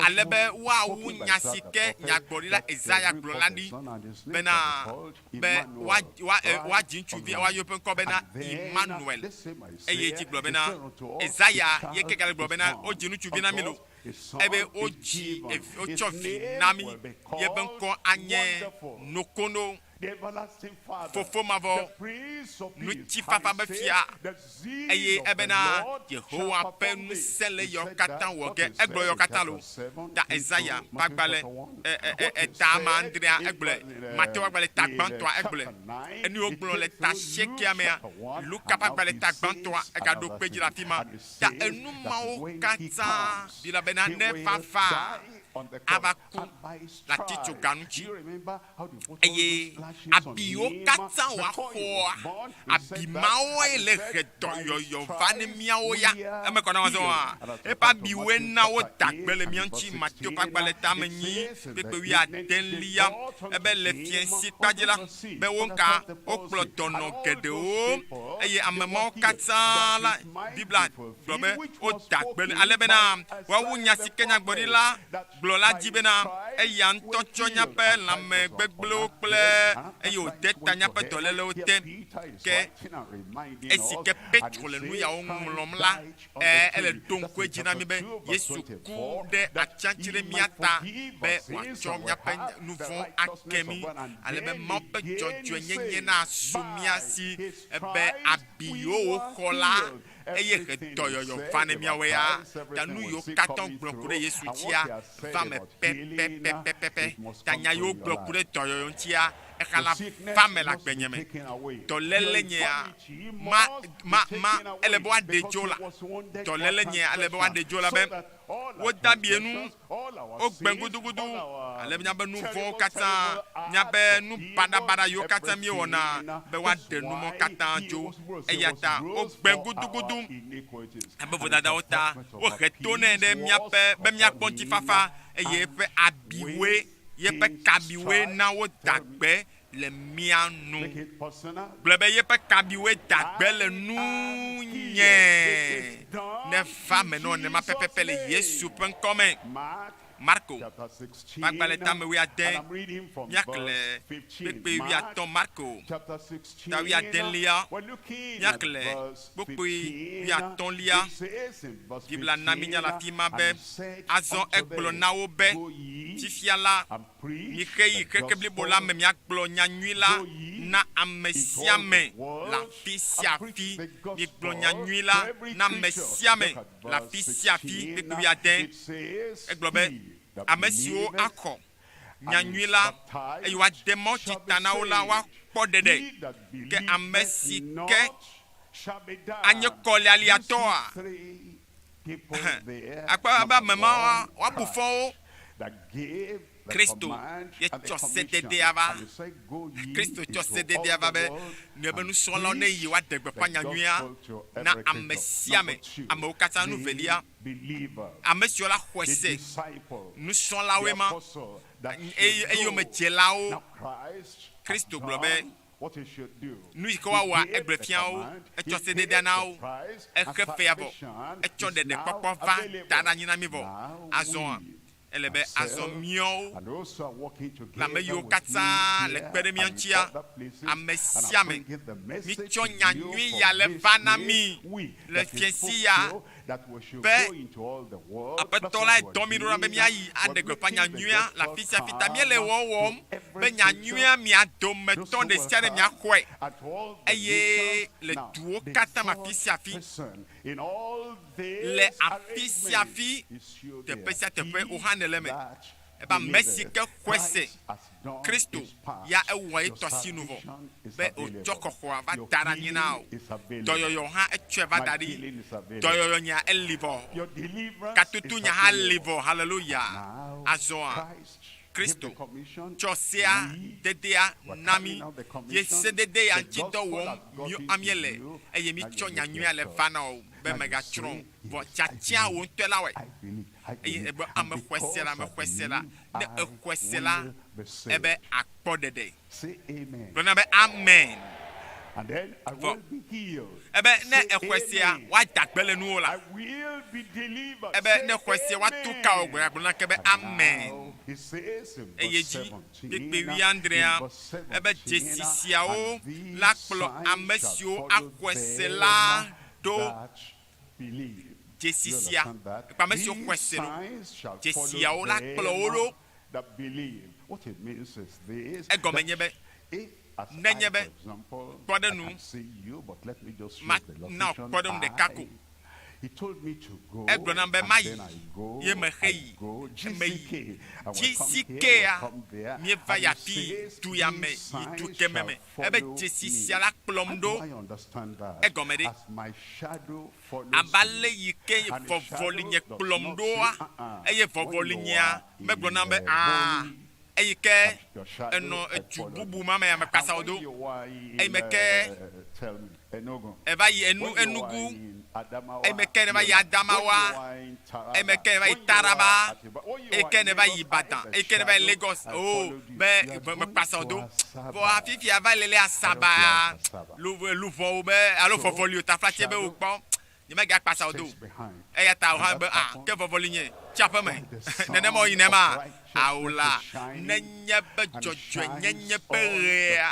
Ale be woawu nya si ke nyagblɔɖila Yesaya gblɔ la ɖi bena, be woadzi ŋutsuvi, woayɔ eƒe ŋkɔ bena Imanuel. Eye edzi gblɔ bena, Yesaya ye ke gale gblɔ bena, wodzi ŋutsuvi na mí lo. Ebe wodzi, wotsɔ vi na mí, yeƒe ŋkɔ anye Nokono. Fofo mavɔ, ŋutifafa ƒe fia, eye ebena Yehowa ƒe ŋusẽ le yewo katã wɔ ge. Egblɔ yewo katã lo. Ta Esaya ƒe agbalẽ eta ame adrea egblɔe, Mateo ƒe agbalẽ ta gbãtɔa egblɔe. Enu yi wogblɔ le ta asiekɛa mea, Luka ƒe agbalẽ ta gbãtɔa egaɖo kpe edzi le afi ma. Ta enu mawo katã Biblia bena ne vava ava ku le atitsoga ŋuti. Eye abiwo katã wòaxɔa, abi mawoe le he dɔyɔyɔ va ne míawo ya. Eme kɔ na wo azɔ oa? Eƒe abiwoe na woda gbe le mía ŋuti. Mateo ƒe agbalẽ tame nyi kpekpe wuiadelia. Ebe le fiẽsi kpa dzi la, be woŋka wokplɔ dɔnɔ geɖewo, eye ame mawo katã la, Biblia gblɔ be woda gbe le, ale bena woawu nya si ke nyagblɔɖila gblɔ la dzi bena, eya ŋutɔ tsɔ míaƒe lãmegbegblẽwo kple eye wòde ta míaƒe dɔlélewo te. Ke esi ke Petro le nu yawo ŋlɔm la, ẽ, ele ɖo ŋku edzi na mí be Yesu ku ɖe atsiatsi ɖe mía ta be wòatsɔ míaƒe nu vɔ̃wo ake mí, ale be Mawu ƒe dzɔdzɔenyenye nasu mía si, be abi yiwo wòxɔ la eye he dɔyɔyɔ va ne míawoe ya. Ta nu yiwo katã wogblɔ ku ɖe Yesu ŋutia va eme pɛpɛpɛpɛpɛ. Ta nya yiwo wogblɔ ku ɖe dɔyɔyɔ ŋutia, exa la va eme le agbenye me. Dɔléle nyea, ma, ma, ma, ele be woaɖe dzo la. Dɔléle nyea, ele be woaɖe dzo la be woda abi enu. Wogbe gudugudu ale be míaƒe nu vɔ̃wo katã, míaƒe nu baɖabaɖa yiwo katã míewɔna be woaɖe nu mawo katã dzo. Eya ta wogbe gudugudu eƒe vodadawo ta. Wohe to nɛ ɖe míaƒe be míakpɔ ŋutifafa eye eƒe abiwoe, yeƒe kabiwoe na woda gbe le mía nu. Gblɔe be yeƒe kabiwoe da gbe le nunye. Neva eme nɔ nenema pɛpɛpɛ le Yesu ƒe ŋkɔ me. Marko ƒe agbalẽ tame wuiade, míaxlẽ kpukpui wuiatɔ̃ Marko ta wuiadelia, míaxlẽ kpukpui wuiatɔ̃lia. Biblia na mínya le afi ma be, Azɔ egblɔ na wo be, Fifia la, Mixe yi xexe blibo la me miagblɔ nya nyui la na ame sia ame le afi sia afi. Migblɔ nya nyui la na ame sia ame le afi sia afi. Kpukpui wuiade, Egblɔ be, Ame siwo axɔ nya nyui la eye woade mawutsi ta na wo la, woakpɔ ɖeɖe. Ke ame si ke anye kɔlialiatɔa, akpɔ be ame ma woabu fɔ wo. Kristo ye tsɔ sededea va. Kristo tsɔ sededea va be ne be nusrɔ̃lawo ne yi woaɖe gbeƒã nyanyuia na ame sia ame, amewo katã. Nu velia, ame siwo la xɔe se, nusrɔ̃lawoe ma, eyomedzelawo. Kristo gblɔ be Nu yi ke woawɔa, egblɔe fia wo, etsɔ sededea na wo, exe fea vɔ, etsɔ ɖeɖekpɔkpɔ va da ɖe anyi na mí vɔ. Azɔa, ele be azɔ míawo kple ame yiwo katã le kpe ɖe mía ŋutia, ame sia ame, mítsɔ nya nyui ya le va na mí le fiẽsi ya be Aƒetɔ lae dɔ mí ɖo ɖa be míayi aɖe gbeƒã nya nyuia le afi sia afi. Ta míele wɔwɔm be nya nyuia mia dometɔ ɖe sia ɖe miaxɔe eye le duwo katã me afi sia afi, le afi sia afi, teƒe sia teƒe wò hã nèle eme. Ebe ame si ke xɔe se Kristo ya ewɔ ye tɔ sinu vɔ be wòtsɔ xɔxɔa va da ɖe anyi na wò. Dɔyɔyɔ hã etsɔe va da ɖi. Dɔyɔyɔ nya eli vɔ. Katutu nya hã li vɔ. Haleluya! Azɔa, Kristo tsɔ sea dedea na mí ye sedede ya ŋuti dɔ wɔm míwo míele eye mítsɔ nya nyuia le va na wò be mègatsrɔ̃ o. Vɔ tiatia wò ŋutɔe la wɔe. Eye egblɔ ame xɔe se la, ame xɔe se la, ne exɔe se la, ebe akpɔ ɖeɖe. Gblɔ na be amen. Vɔ ebe ne exɔe sea, woada gbe le nuwò la. Ebe ne exɔe sea, woatu ka wò gbe. Gblɔ na ke be amen. Eye dzi kpekpe wuiadrea, ebe dzesi siawo la kplɔ ame siwo axɔe se la ɖo. Dzesi sia, ekpe ame siwo xɔe se ɖo. Dzesiawo la kplɔ wo ɖo. Egɔme nye be, nenye be, kpɔɖeŋu, mana wò kpɔɖeŋu ɖeka ko. Egblɔ nam be mayi, ye mexe yi. Meyi. GCK-a, míeva yi afii, du ya me yi du keme me. Ebe dzesi sia la kplɔm ɖo. Egɔme ɖe? Abe ale yi ke vɔvɔlinye kplɔm ɖoa, eye vɔvɔlinyea megblɔ nam be, Aa, eyi ke ènɔ edu bubu ma me ame kpasa wò do. Eyi me ke èva yi enu Enugu, eyi me ke nèva yi Adamawa, eyi me ke nèva yi Taraba, eyi ke nèva yi Ibadan, eyi ke nèva yi Lagos, oo, be mekpasa wò do. Vɔa fifia va lele Asaba, luʋɔwo be alo vɔvɔli o taflatse be wò kpɔ nyemega kpasa wò do o. Eya ta wò hã be, ah, ke vɔvɔli nye, tsi aƒe me. Nenema wòyinɛ ma? Ao la, nenye be dzɔdzɔenyenye ƒe ɣea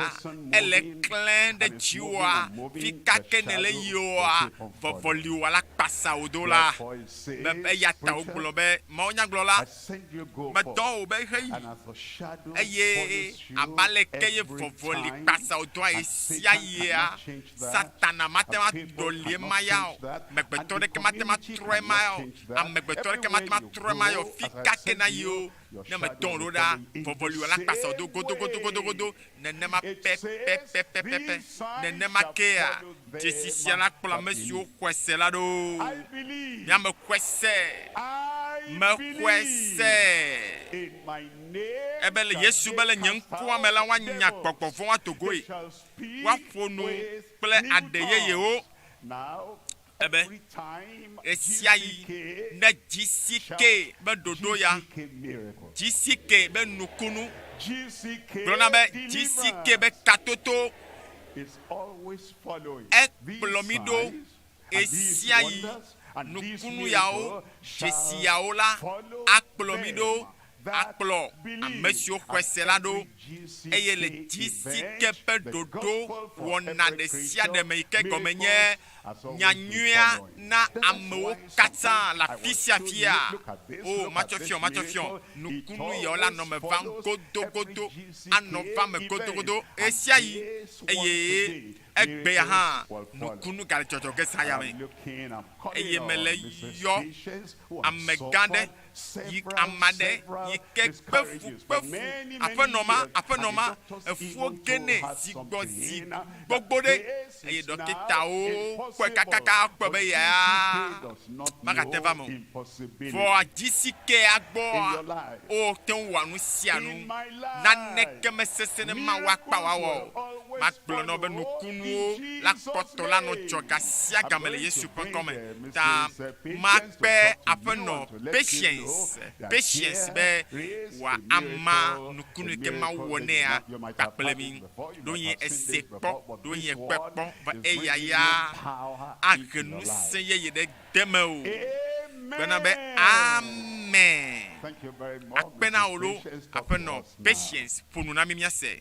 ele klẽ ɖe dziwòa, fika ke nèle yi oa, vɔvɔli wò la kpasa wò do la. Be eya ta wogblɔ be, Mawunyagblɔla, medɔ wò be heyi, eye abe aleke ye vɔvɔli kpasa wò doa ɣesiaɣia, Satana mate ŋu aɖɔli ema ya o. Amegbetɔ ɖeke mate ŋu atrɔ ema ya o. Amegbetɔ ɖeke mate ŋu atrɔ ema ya o. Fika ke nayi o, ne medɔ wò ɖo ɖa, vɔvɔli wò la kpasa wò do godogodogodogodo. Nenema pɛpɛpɛpɛpɛ. Nenema kea dzesi sia la kplɔ ame siwo xɔe se la ɖo. Mía mexɔe se. Mexɔe se. Ebe le Yesu be le nye ŋkɔa me la woanya gbɔgbɔ vɔ̃wo ado goe. Woaƒo nu kple aɖe yeyewo. Ebe, ɣesiaɣi ne GCK be ɖoɖo ya, GCK be nukunu, gblɔna be GCK be katoto, ekplɔ mí ɖo ɣesiaɣi, nukunu yawo, dzesi yawo la akplɔ mí ɖo akplɔ ame siwo xɔe se la ɖo, eye le GCK ƒe ɖoɖo wɔna ɖe sia ɖe me yi ke gɔme nye Nya Nyuia na amewo katã le afi sia afia. O, matsɔ fiɔ, matsɔ fiɔ, nukunu yawo la nɔ me vam godogodo, anɔ va me godogodo ɣesiaɣi, eye egbea hã nukunu gale dzɔdzɔ ge zã ya me. Eye mele yɔ amegã ɖe. Yi ame aɖe yi ke kpe fu kpe fu aƒenɔ ma, aƒenɔ ma, efuwo ge nɛ zi gbɔ zi gbogbo ɖe eye ɖɔkitawo kpɔe kakaka kpɔe be yea magate va eme o. Vɔa dzisikea gbɔa, wote ŋu wɔa nu sia nu. Naneke mesesẽ ne Mawu akpa wòawɔ o. Magblɔ na wò be nukunuwo la kpɔtɔ la nɔ dzɔ gasiagame le Yesu ƒe ŋkɔ me. Ta makpe aƒenɔ Patience, Patience be wòama nukunu yi ke Mawu wɔ nɛa kpakple mí. Ɖewohĩ ese kpɔ, ɖewohĩ ekpɔe kpɔ, vɔ eya ya ahe ŋusẽ yeye ɖe de mewò. Gblɔ na be, Amen. Akpe na wò loo, aƒenɔ Patience, ƒo nu na mí míase.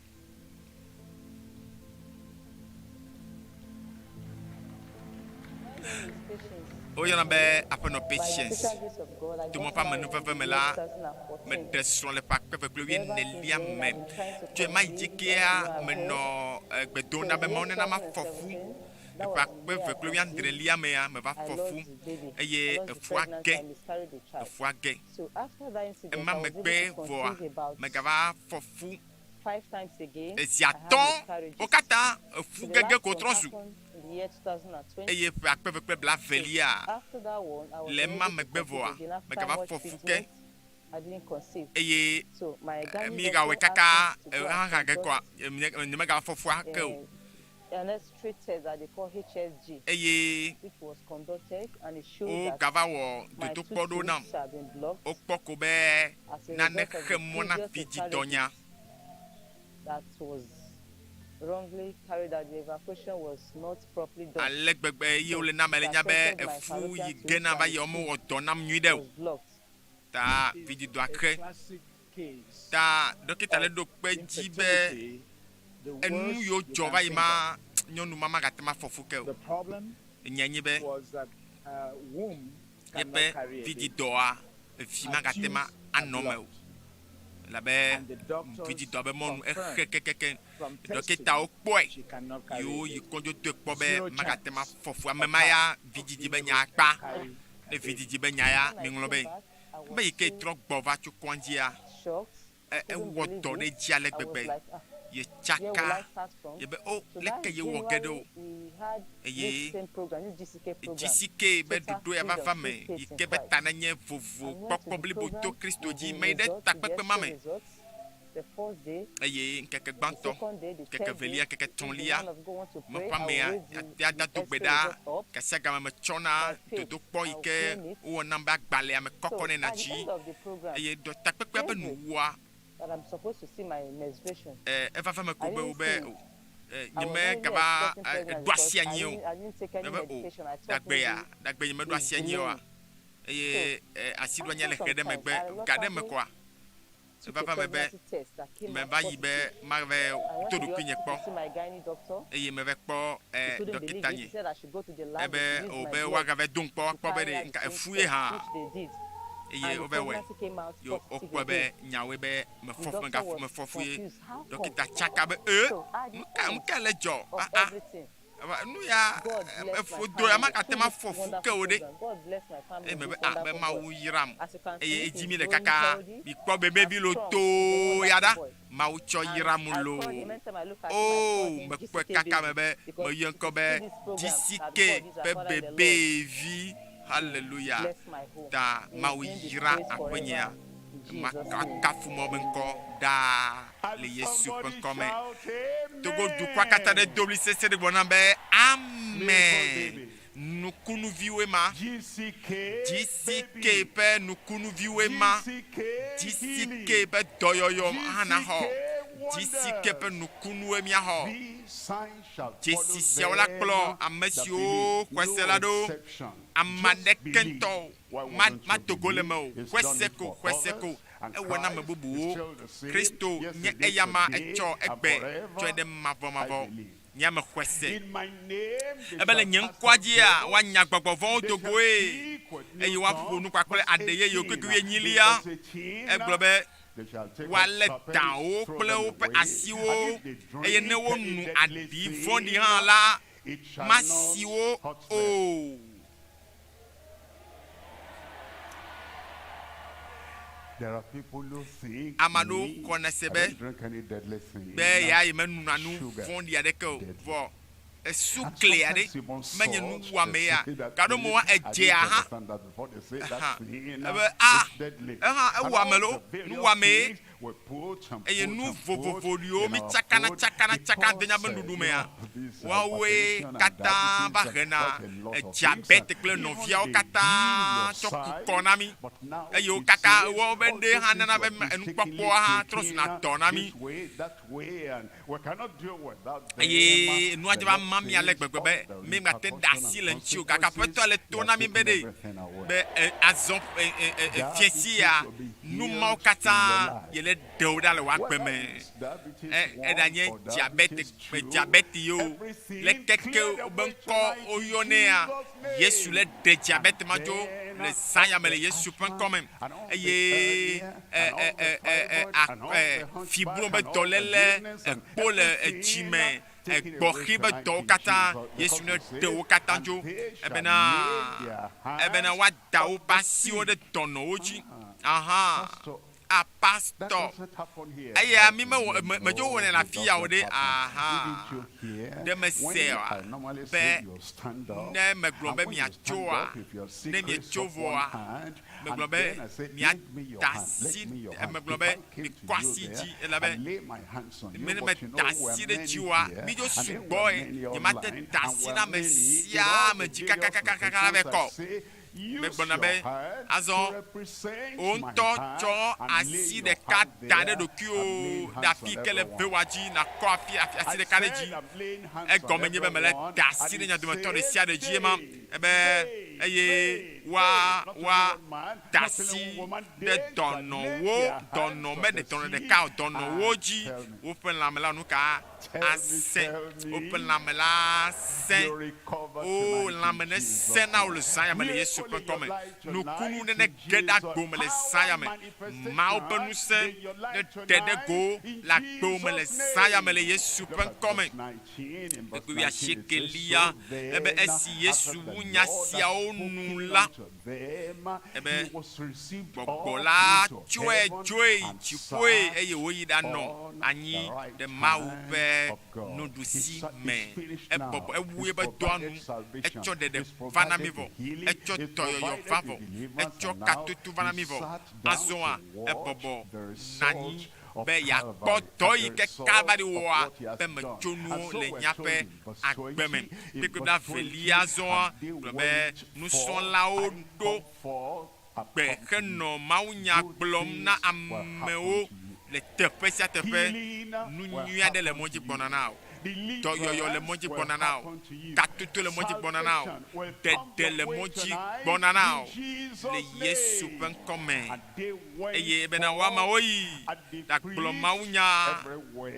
Woyɔna be Aƒenɔ Patience. To Mawu ƒe amenuveve me la, meɖe srɔ̃ le ƒe akpe eve kple wuienelia me. Tso ɣemaɣi dzi kea, menɔ gbe dom ɖa be Mawu nena mafɔ fu. Le ƒe akpe eve kple wuiadrelia mea, meva fɔ fu eye efua ge, efua ge. Ema megbe vɔa, megava fɔ fu Zi atɔ̃ wo katã eƒu gege ko trɔ zu, eye ƒe akpe eve kple blaevelia le ema megbe vɔa, megava fɔ fu ke, eye míegawɔe kaka hã ge kɔa, nyemegava fɔ fua ke o. Eye wogava wɔ dodokpɔ ɖewo nam. Wokpɔ ko be nane xe mɔ na vidzidɔnya. Ale gbegbe ye wole nam ele nya be efu yi gena va yi womewɔ dɔ nam nyuiɖe o. Ta vidzidɔa xe. Ta ɖɔkita le ɖo kpe edzi be enu yiwo dzɔ va yi ma nyɔnu ma magate ŋu afɔ fu ke o. Enyae nye be yeƒe vidzidɔa vi magate ŋu anɔ eme o elabe vidzidɔa be mɔnu exe kekekeŋ. Ɖɔkitawo kpɔe yi woyi kɔdzo doe kpɔ be magate ŋu afɔ fu ame ma ya vidzidzi be nya akpa. Ne vidzidzi be nya ya miŋlɔ be Ame yi ke trɔ gbɔ va tso kɔdzia, ewɔ dɔ ɖe edzi ale gbegbe. Yetsaka, yebe, O, leke yewɔ ge ɖo? Eye GCK be ɖoɖo ya va va me yi ke be ta nenye vovo kpɔkpɔ blibo to Kristo dzi. Meyi ɖe takpekpe ma me. Eye ŋkeke gbãtɔ, ŋkeke evelia, ŋkeke etɔ̃lia, meƒe amea ya do gbe ɖa gasiagame metsɔna dodokpɔ yi ke wowɔ nam be agbalẽa me kɔkɔ nɛ na dzi. Eye dɔ takpekpea be nuwua, eva va eme ko be wobe o, nyemegava ɖo asi anyi o. Mebe o, ɖagbea, ɖagbe nyemeɖo asi anyi oa? Eye asiɖoanyia le xe ɖe megbe, ga ɖe me kɔa? Eva va eme be meva yi be mave do ɖokuinye kpɔ eye meve kpɔ ɖɔkita nye. Ebe o be woagave dom kpɔ woakpɔ be ɖe ŋka efu ye hã eye wove wɔe. Yo wokpɔe be nyawoe be mefɔ fu megafu mefɔ fu ye. Ɖɔkita tsaka be e nuka nuka le dzɔ aa. Nu ya efo do ya magate ŋu afɔ fu ke o ɖe. Eye mebe ah be Mawu yram eye edzi mi le kaka mikpɔ be mevi lo too ya ɖa. Mawu tsɔ yram loo. Oo mekpɔe kaka mebe meyɔe ŋkɔ be GCK ƒe bebevi. Hallelujah. Ta Mawu yra aƒenyea. Makafu Mawu ƒe ŋkɔ ɖaa le Yesu ƒe ŋkɔ me. Togo dukɔa katã ɖe do ɣli sesẽ ɖe gblɔ nam be, Amen! Nukunuviwoe ma. GCK ƒe nukunuviwoe ma. GCK ƒe dɔyɔyɔ hã naxɔ. GCK ƒe nukunuwoe míaxɔ. Dzesi siawo la kplɔ ame siwo xɔe se la ɖo. Ame aɖeke ŋutɔ ma, mado go le eme o. Xɔe se ko, xɔe se ko. Ewɔe na ame bubuwo. Kristo nye eyama etsɔ, egbe, tsɔe ɖe mavɔmavɔ. Nye ame xɔe se. Ebe le nye ŋkɔa dzia, woanya gbɔgbɔ vɔ̃wo do goe, eye woaƒo nu kpakple aɖe yeyewo kpekpe wuienyilia. Egblɔ be, Woalé dawo kple woƒe asiwo, eye ne wonu aɖi vɔ̃ɖi hã la, masi wo o. Ame aɖewo xɔnɛ se be be ya yemenuna nu vɔ̃ɖi aɖeke o, vɔ esukli aɖe menye nuwuame ya. Gaɖo me edzea hã hã ebe a ehã ewuame loo, nuwuamee. Eye nu vovovo ɖiwo mi tsakana tsakana tsakana de míaƒe nuɖuɖu mea, woawoe katã va hena diabete kple nɔviawo katã tsɔ ku kɔ na mí. Eye wo kaka woawo be ɖe hã nana be enukpɔkpɔa hã trɔ zuna dɔ na mí. Eye nua dze va ma mí ale gbegbe be mímegate ɖe asi le ŋuti o. Gake Aƒetɔa le to na mí be ɖe, be azɔ fiẽsi ya, nu mawo katã yele ɖe wo ɖa le wò agbe me. Eɖanye diabete, diabete ye o, le keke wobe ŋkɔ woyɔnɛa, Yesu le ɖe diabete ma dzo le zã ya me le Yesu ƒe ŋkɔ me. Eye fibro be dɔléle, ekpo le edzi me, egbɔxi be dɔwo katã, Yesu ne ɖe wo katã dzo. Ebena, ebena woada woƒe asiwo ɖe dɔnɔwo dzi. Aha. A pastor. Eya mi mewɔ me medzo wɔnɛ le afi ya o ɖe. Aha. Ɖe mese oa be ne megblɔ be miatsoa, ne mietso vɔa, megblɔ be miada asi, megblɔ be mikɔ asi dzi elabe ne meda asi ɖe dziwòa, midzo sugbɔe, nyemate da asi na ame sia ame dzi kakakakaka be kɔ o. Megblɔna be, Azɔ wò ŋutɔ tsɔ asi ɖeka da ɖe ɖokuiwò ɖe afi ke le vewòa dzi nàkɔ afi asi ɖeka ɖe dzi. Egɔme nye be mele da asi ɖe mia dometɔ ɖe sia ɖe dzi ema. Ebe, eye woa, woa da asi ɖe dɔnɔwo, dɔnɔ, meɖe dɔnɔ ɖeka o, dɔnɔwo dzi. Woƒe lãme la nu ka? Asẽ. Woƒe lãme la asẽ. Oo, lãme nesẽ na wò le zã ya me le Yesu ƒe ŋkɔ me. Nukunu ɖe nege ɖe agbo me le zã ya me. Mawu ƒe ŋusẽ neɖe ɖe go le agbewò me le zã ya me le Yesu ƒe ŋkɔ me. Kpukpui wuiasiekelia, ebe esi Yesu wu nya siawo nu la, Ebe gbɔgbɔ la tsɔe dzoe yi dziƒoe eye wòyi ɖanɔ anyi ɖe Mawu ƒe nuɖusi me. Ebɔbɔ, ewu eƒe dɔa nu, etsɔ ɖeɖe va na mí vɔ, etsɔ dɔyɔyɔ va vɔ, etsɔ katoto va na mí vɔ. Azɔa, ebɔbɔ nɔ anyi be yeakpɔ dɔ yi ke Kalvari wɔa ƒe metsonuwo le míaƒe agbe me. Kpekpe blaevelia zɔa gblɔ be nusrɔ̃lawo ɖo gbe henɔ mawunya gblɔm na amewo le teƒe sia teƒe. Nu nyui aɖe le mɔ dzi gbɔna na wò. Dɔyɔyɔ le mɔ dzi gbɔna na wò. Katoto le mɔ dzi gbɔna na wò. Ɖeɖe le mɔ dzi gbɔna na wò le Yesu ƒe ŋkɔ me. Eye bena woamawo yi ɖagblɔ mawunya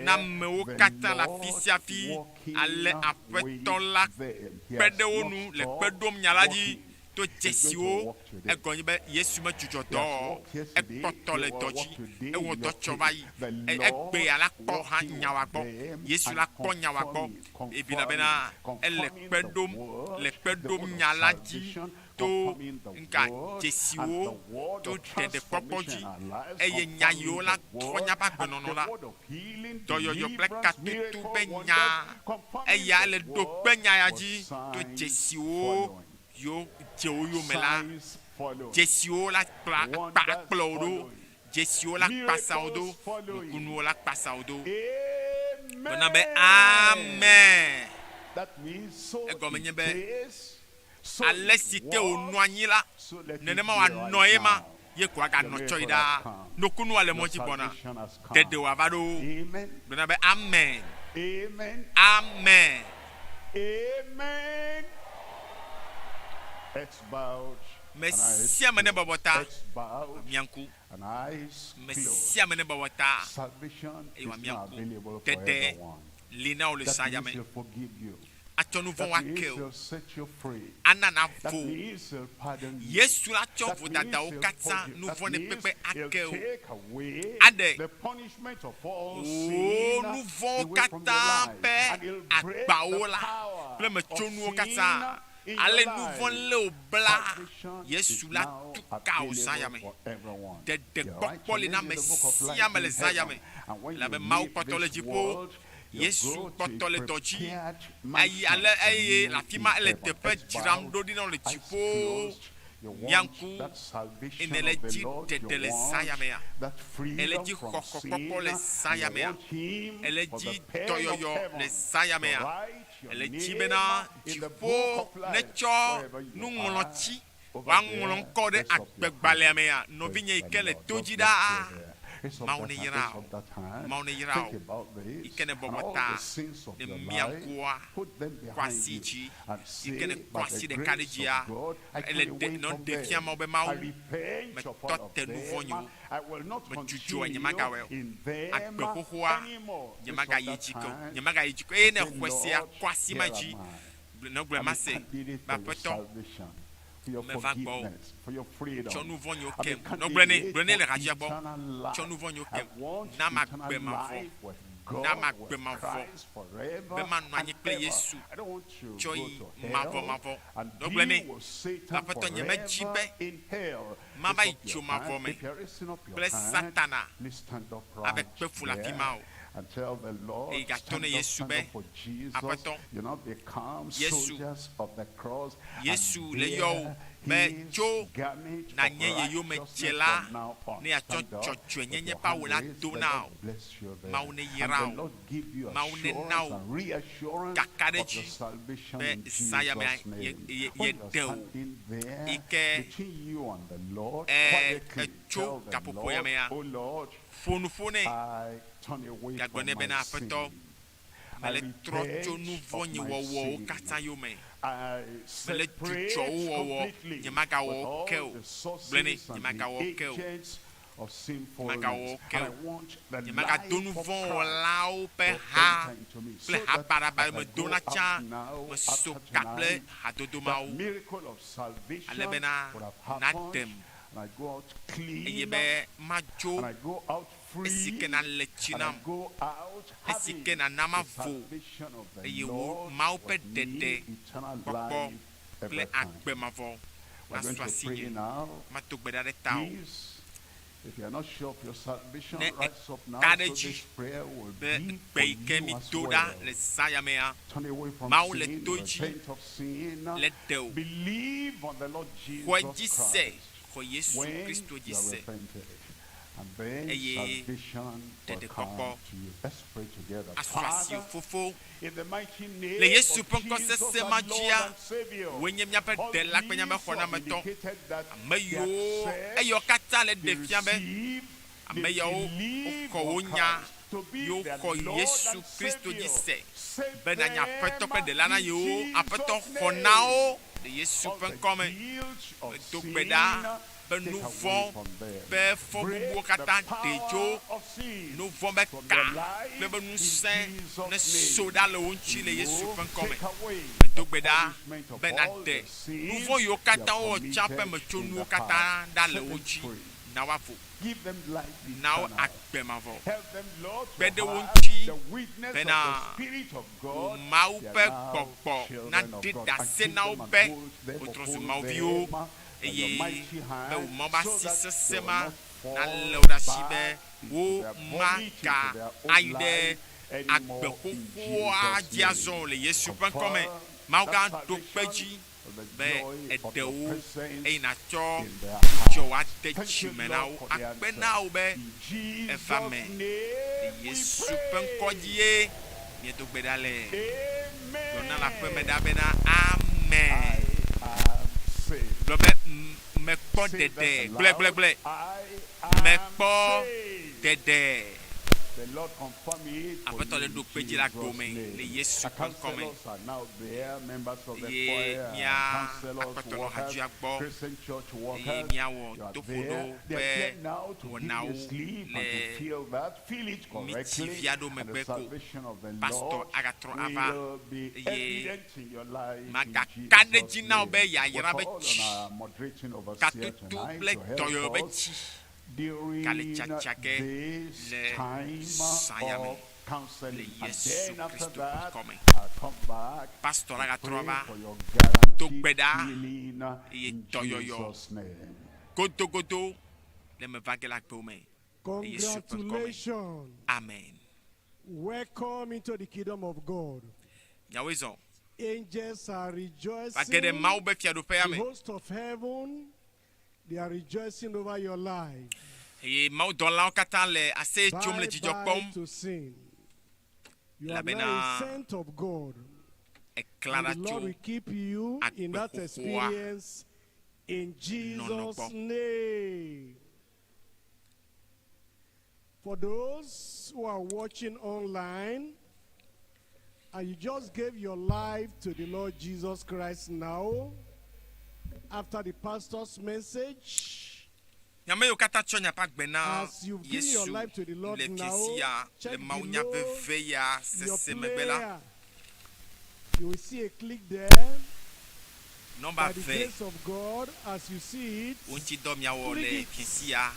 na amewo katã le afi sia afi, ale Aƒetɔ la kpe ɖe wo nu le kpe ɖom nya la dzi to dzesiwo. Egɔme nye be Yesu medzudzɔ dɔ o, ekpɔtɔ le dɔ dzi, ewɔ dɔ tsɔ va yi. Egbea la kpɔ hã nyawa gbɔ. Yesu la kpɔ nyawa gbɔ elabena ele kpe ɖom le kpe ɖom nya la dzi to ŋka dzesiwo, to ɖeɖekpɔkpɔ dzi, eye nya yiwo la trɔ míaƒe agbenɔnɔ la, dɔyɔyɔ kple katoto ƒe nya, eya le ɖo kpe nya ya dzi to dzesiwo yiwo dze wo yome la, dzesiwo la kpla akpa akplɔ wo ɖo, dzesiwo la kpasa wo do, nukunuwo la kpasa wo do. Gblɔna be, Amen! Egɔme nye be, Ale si ke wònɔ anyi la, nenema wòanɔ ema, ye ko aganɔ tsɔ yi ɖaa. Nukunua le mɔ dzi gbɔna. Ɖeɖe wòava ɖo. Gblɔ na be, Amen. Amen. Me sia ame nebɔbɔ ta, wòamia ŋku. Me sia ame nebɔbɔ ta, eye wòamia ŋku. Ɖeɖe li na wò le zã ya me. Atsɔ nu vɔ̃wo ake wò. Ana nàvo. Yesu atsɔ vodadawo katã, nu vɔ̃ ɖe kpekpe ake wò. Aɖe wò nu vɔ̃wo katã ƒe agbawo la kple metsonuwo katã. Ale nu vɔ̃ lé wò bla, Yesu la tu ka wò zã ya me. Ɖeɖekpɔkpɔ li na ame sia ame le zã ya me, elabe Mawu kpɔtɔ le dziƒo, Yesu kpɔtɔ le dɔ dzi, ayi ale eye le afi ma ele teƒe dzram ɖo ɖi na wò le dziƒo. Mia ŋku eye nèle dzi ɖeɖe le zã ya mea? Èle dzi xɔxɔkpɔkpɔ le zã ya mea? Èle dzi dɔyɔyɔ le zã ya mea? Èle dzi bena dziƒo netsɔ nuŋlɔtsi woaŋlɔ ŋkɔ ɖe agbegbalẽa mea? Nɔvinye yi ke le to dzi ɖaa, Mawu neyra wò. Mawu neyra wò yi ke nèbɔbɔ ta ne mia ŋkua kɔ asi dzi, yi ke nèkɔ asi ɖeka ɖe dzia, ele ɖe nɔ ɖe fia Mawu be, Mawu, metɔ te nu vɔ̃ nyewo, medzudzɔe, nyemagawɔe o. Agbe xoxoa, nyemagayi edzi ke o, nyemagayi edzi ke o. Eye ne exɔe sea, kɔ asi ma dzi, nɔgblɔe mase be, Aƒetɔ, meva gbɔwò, tsɔ nu vɔ̃ nyewo kem. Nɔgblɔe nɛ, gblɔe nɛ le hadzia gbɔ, tsɔ nu vɔ̃ nyewo kem, nam agbe mavɔ, nam agbe mavɔ, be manɔ anyi kple Yesu tsɔ yi mavɔmavɔ. Nɔgblɔe nɛ be, Aƒetɔ, nyemedi be mava yi dzo mavɔ me kple Satana abe kpe fu le afi ma o. Eye gato ne Yesu be, Aƒetɔ, Yesu, Yesu le yɔ wò be tso nànye ye yomedzela ne yeatsɔ dzɔdzɔenyenye ƒe awu la do na wò. Mawu neyra wò. Mawu nena wò kakaɖedzi be zã ya mea yeɖe wò yi ke etso gaƒoƒo ya mea, ƒo nu ƒo nɛ gagblɔ nɛ bena, Aƒetɔ, mele trɔ tso nu vɔ̃ nye wɔwɔwo katã yome. Mele dzudzɔ wo wɔwɔ, nyemagawɔ wo ke o. Gblɔe nɛ, nyemagawɔ wo ke o. Nyemagawɔ wo ke o. Nyemagado nu vɔ̃ wɔlawo ƒe ha kple ha baɖabaɖa medona tsã, meso ka kple hadodo mawo, ale bena naɖem, eye be madzo esi ke nale tsi nam, esi ke nàna mavo, eye wò Mawu ƒe ɖeɖe kpɔkpɔ kple agbe mavɔ nasu asinye. Mato gbe ɖa ɖe tawò. Ne èka ɖe edzi be gbe yi ke mído ɖa le zã ya mea, Mawu le to edzi le ɖe wò, xɔe dzi se, xɔ Yesu Kristo dzi se, eye ɖeɖekpɔkpɔ asu asiwò. Fofo, le Yesu ƒe ŋkɔ sesẽ ma dzia, wòe nye míaƒe Ɖela kple míaƒe Xɔnametɔ. Ame yiwo eyɔ katã le ɖe fia be ame yawo woxɔ wò nya ye woxɔ Yesu Kristo dzi se be nànye Aƒetɔ kple Ɖela na yewo. Aƒetɔ, xɔ na wo le Yesu ƒe ŋkɔ me. Medo gbe ɖa be nu vɔ̃ ƒe fɔbubuwo katã ɖe tso nu vɔ̃ ƒe ka kple eƒe ŋusẽ neso ɖa le wo ŋuti le Yesu ƒe ŋkɔ me. Medo gbe ɖa be nàɖe nu vɔ̃ yiwo katã wowɔ tsã ƒe metsonuwo katã ɖa le wo dzi. Na woavo. Na wo agbe mavɔ. Kpe ɖe wo ŋuti bena wò Mawu ƒe gbɔgbɔ naɖi ɖase na wo be wotrɔ zu Mawu viwo. eye be wò Mawu ƒe asi sesẽ ma nalé wò ɖe asi be womaga ayi ɖe agbe xoxoa dzi azɔ o le Yesu ƒe ŋkɔ me. Mawu gã ɖo kpe edzi be èɖe wo eye nàtsɔ dzidzɔ ade dzi me na wo. Akpe na wò be eva me le Yesu ƒe ŋkɔ dzi ye míedo gbe ɖa le. Gblɔ na le aƒeme ɖa bena, Amen. Gblɔ be, Mekpɔ ɖeɖe. Gblɔe, gblɔe, gblɔe. Mekpɔ ɖeɖe. Aƒetɔ le ɖo kpe dzi le agbo me le Yesu ƒe ŋkɔ me. Eye mía Aƒetɔ nɔ hadzia gbɔ eye míawɔ toƒoɖo ƒe wɔnawo le Mitsi via ɖo megbe ko pastor agatrɔ ava eye magaka ɖe edzi na wò be yayra be tsi, katutu kple dɔyɔyɔ be tsi gale tsatsa ge le zã ya me. Le counseling. And Yesu then after Kristo ƒe that, ŋkɔ me. I'll come back Pastor la and gatrɔ pray va for your do guaranteed gbe ɖa healing eye in dɔyɔyɔ Jesus' name. godogodo le me va ge le agbewo me. Le Yesu ƒe ŋkɔ me. Congratulations. Amen. Welcome into the kingdom of God. Miawoe zɔ. Angels are Va ge rejoicing. ɖe Mawu ƒe fiaɖuƒea The me. host of heaven, they are rejoicing over your life. Eye mawudɔlawo katã le aseye tsom le Bye dzidzɔ bye kpɔm to sin. You are elabena now a saint of God. eklã And ɖa the tso Lord will keep you in that agbexoxoa experience in nɔnɔ Jesus' gbɔ. name. For those who are watching online, and you just gave your life to the Lord Jesus Christ now, after the pastor's message, Nyame yiwo katã tsɔ miaƒe agbe na as you've given your Yesu life to the Lord le now, fiasi ya le check mawunya below veve ya your sese megbe la, player. You will see a click there. nɔmba By the ve grace of God, as you see it, wo ŋuti dɔ miawɔ click le it fiasi ya.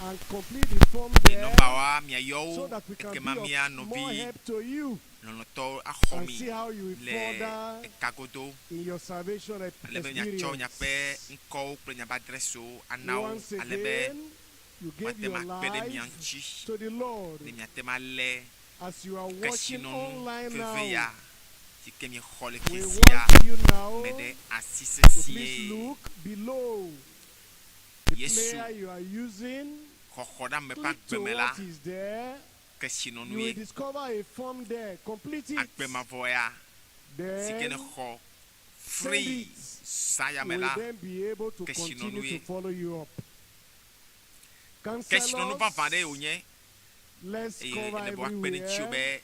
and complete the form Le there nɔmba wa miayɔ so wo that we can ekema be mía of more nɔvi help to you lɔlɔ̃tɔwo axɔ and mi see how you will le further ekagodo in your salvation ale be miatsɔ experience. miaƒe ŋkɔwo kple miaƒe adrɛsiwo ana wo Once ale be again, you gave woate your ŋu akpe ɖe mia life ŋuti to the Lord ne miate ŋu alé as you are watching kesinɔnu online veve now. ya si ke miexɔ le We fiasi ya want you now me ɖe asi to please sesĩe. look below the Yesu player you are using. xɔxɔ ɖe ame ƒe Click to agbe me la what is there. kesinɔnu You will ye. discover a form there. Complete it. Agbe mavɔ ya si ke Then ne xɔ send free it. zã ya We me will la then be able to kesinɔnu continue to ye. follow you up. Kesinɔnu vavã ɖe Counselors, wònye let's eye cover ele be woakpe ɖe ŋutiwò everywhere. be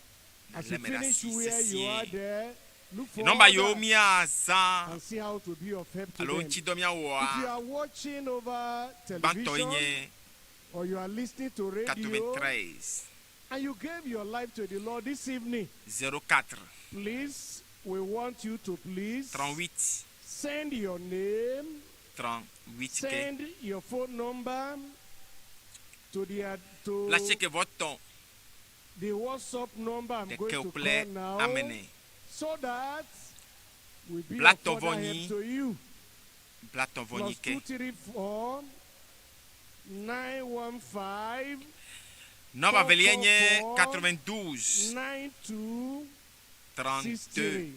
As nàlé you eme ɖe finish asi where you are sesĩe. there, look for Nɔmba yiwo others míazã and see how to be of help to alo them. ŋuti dɔ míawɔa, If you are watching over gbãtɔe television nye or you are listening to radio 93 and you gave your life to the Lord this evening, 04 please, we want you to please 38 send your name, 38 ke send your phone number to the ad- to blaasieke vɔ tɔ̃ the WhatsApp number I'm going ɖekɛwo to kple call now, ame ene so that we be of Blatɔ further vɔ help nyi to you. blatɔ vɔ nyi Plus ke 234 915 nɔmba velia nye 444 92 92 32 63.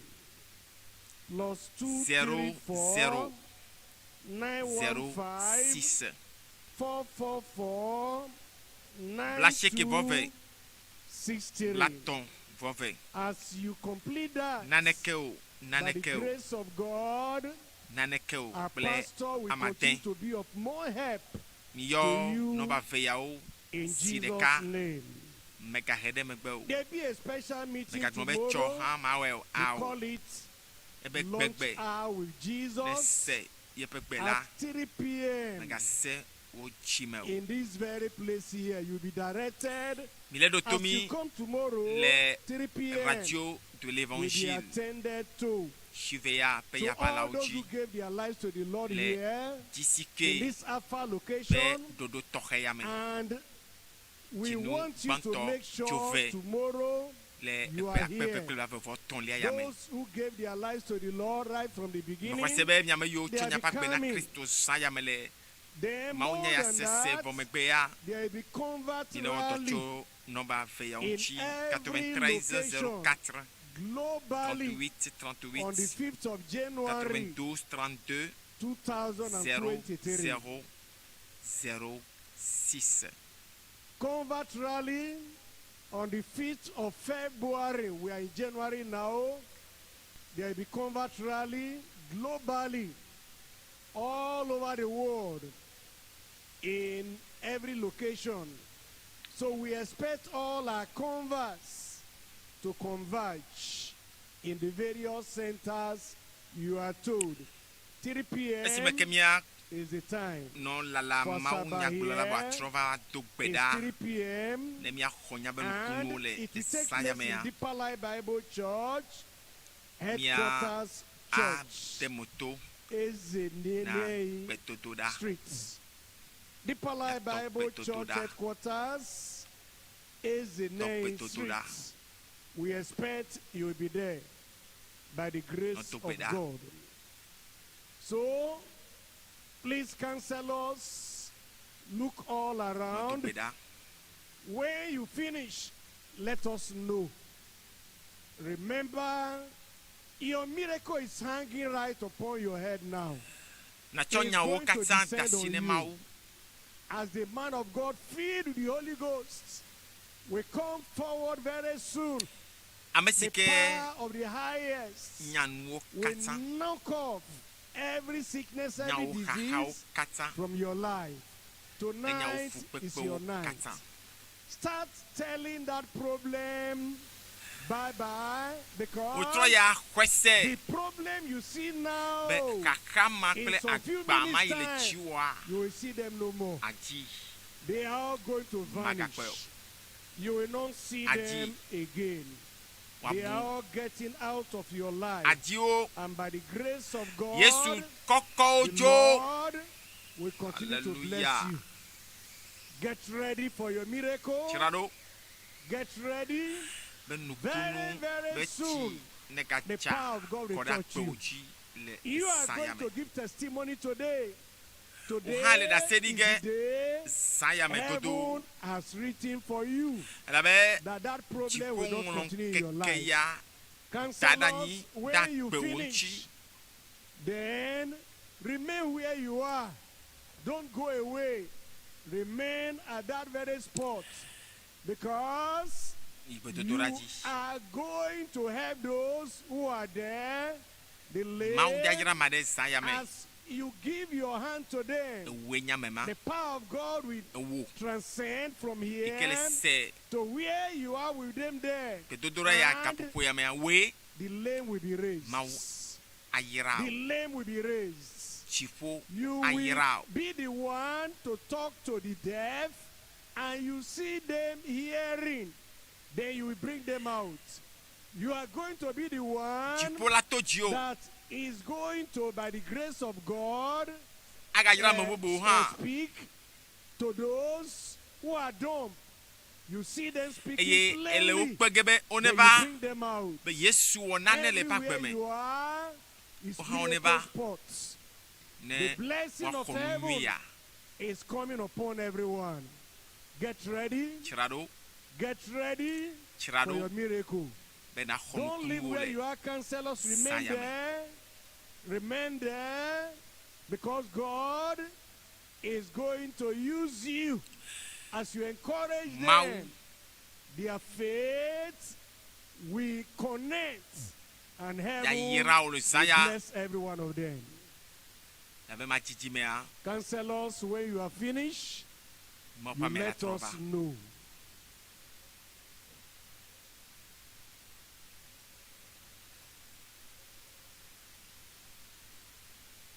Plus 0 234 0 0 915 6 444 blaasieke vɔ ve 9263. blatɔ̃ vɔ ve As you complete that, naneke o by the naneke o grace of God, naneke o our kple pastor will amadẽ continue to be of more help miyɔ to you nɔmba ve yawo in si Jesus' ɖeka name. megahe ɖe megbe o There'll be a special meeting megagblɔ be tsɔ tomorrow. hã mawɔe o We ao call it ebe Lunch gbegbe Hour with ne Jesus se yeƒe gbe la at 3 p.m. megase wò dzime o In this very place here, you'll be directed Milé ɖo to as mí you come tomorrow, le 3 p.m. radio de Will be l'évangile attended to. Siveya ƒe To all yaʋalawo those dzi who gave their lives to the Lord le here in GCK this Alpha ƒe location, ɖoɖo tɔxɛ ya me and we Dzinu want you to gbãtɔ make sure tso ve tomorrow le you eƒe are akpe eve here. kple blaeve vɔ tɔ̃lia ya me. Those who gave their lives to the Lord right from the beginning, Mexɔ se be miame yiwo they tso are miaƒe agbe na becoming. Kristo zã ya me le Then Mawu more nya ya than sese that, vɔ megbe ya there will be convert mi le wɔ dɔ rally tso nɔmba ve yawo in ŋuti every 93 location 04 globally 38 38 on the 5th of January 92 32 0 2023. 0 0 6. Convert rally on the 5th of February. We are in January now. There will be convert rally globally, all over the world, in every location. So we expect all our converts to converge in the various centers you are told. 3 Esime ke p.m. mía is the time. nɔ lala For Mawu Saba nyagblɔla vɔ here atrɔ va do gbe It's ɖa 3 p.m. ne míaxɔ míaƒe And nukunuwo le it will take zã ya place mea in Deeper Life Bible Church, mía headquarters church, ade moto na Ezenene gbedodoɖa Street. Deeper Life Míatɔ Bible Church gbedodoɖa headquarters, Ezenei gbedodoɖa. Street. We expect you will be there by the grace Nɔ do of gbe ɖa. God. So, please, counselors, look all Nɔ do around. gbe ɖa. When you finish, let us know. Remember, your miracle is hanging right upon your head now. Natsɔ It's nyawo going to katã da descend asi on ne you. Mawu. As the man of God filled with the Holy Ghost will come forward very soon. Ame si The ke power of the highest nya nuwo will katã, knock off every sickness, every nyawo xaxawo disease katã, from your life. enyawo Tonight is fukpekpewo your night. katã. Start telling that problem bye bye because Wòtrɔ ya xɔe se the problem you see now be xaxa ma in kple some few agba ma minutes yi le time, dziwòa you will see them no more. adzi They are all going to vanish. magakpɔe o. You will not see Adzi. them again. They are Woabu. all getting out of your life. Adziwo. And by the grace of God, Yesu kɔkɔwo the tso. Lord will continue to bless Hallelujah. you. Get ready for your miracle. Dzra ɖo Get ready. be Very, nukunu very be tsi soon, the negatsa power of God kɔ will ɖe touch akpewo you. dzi le You are zã ya going me. to give testimony today. Today Wò hã le ɖase ɖi is ge the day zã ya me dodo. heaven has written for you Elabe that that problem will not dziƒoŋlɔ continue in your keke life. ya da ɖe Counselors, anyi ɖe when you akpewo ŋuti. finish, then remain where you are. Don't go away. Remain at that very spot because Yi you gbedodoɖa dzi. are going to help those who are there. The Mawu lame, yayra ma ɖe zã ya me. as you give your hand to them, Ewoe nye ame ma. the power of God will Ewo transcend from yi here ke le se to where you are with them there. gbedodoɖa ya And gaƒoƒo ya mea woe the lame will be raised. Mawu ayra The wò. lame will be raised. Dziƒo You ayra will wò. be the one to talk to the deaf, and you see them hearing. Then you will bring them out. You are going to be the one Dziƒo la to dziwò. that is going to, by the grace of God, Agayra ame bubuwo hã. speak to those who are dumb. You see them speaking Eye ele wo plainly. kpe ge be Then you woneva bring them out. be Yesu wɔ nane le eƒe agbe Everywhere me you are is Wo hã miracle woneva spots. ne The blessing of woaxɔ nu nyui heaven ya. is coming upon everyone. Get ready. Dzra ɖo. Get ready Dzra for ɖo your miracle. be naxɔ Don't leave nukunuwo where le you are, counselors. Remain zã ya me. there. Remain there because God is going to use you as you encourage Mawu them. Their faith will connect and heaven Yayra wò le zã will ya. bless every one of them. Elabe ma dzidzimea, Counselors, when you are finished, Mawu ƒe you ame la let trɔ us va. know.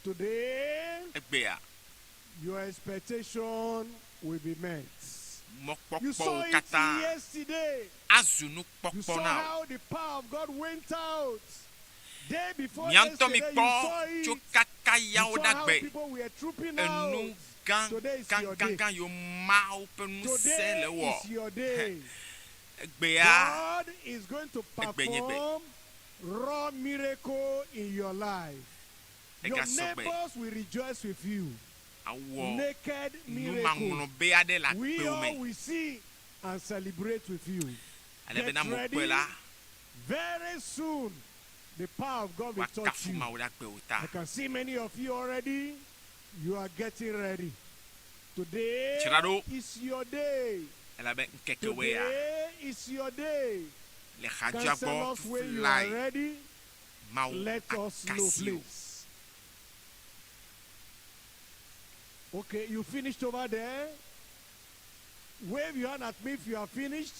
Today, Egbea, your expectation will be met. You mɔkpɔkpɔwo saw it katã yesterday. azu You nukpɔkpɔ saw na wò. how the power of God went out. Day before Mía ŋutɔ yesterday, you mikpɔ saw tso it. kaka You yawo saw ɖe how agbe. people were trooping Enu out. gã Today is gã your gã day. gã yiwo Mawu ƒe ŋusẽ Today le wɔ. is your day. Egbea, God is going to Egbe nye gbe. perform raw miracle in your life. Your Egasɔ gbe. neighbors will rejoice with you. Awɔ Naked miracle. numaŋlɔbe aɖe le We agbewo all me. will see and celebrate with you. Ale Get bena mokpɔe ready. la, Very soon, the power of God will touch woakafu you. Mawu ɖe agbewo ta. I can see many of you already. You are getting ready. Today Dzra ɖo. is your day. Elabe ŋkekewoe ya Today is your day. le xadzoa gbɔ Counselors, when you are fiflae ready, Mawu let us know, akasi wò. please. Okay, you finished over there. Wave your hand at me if you are finished.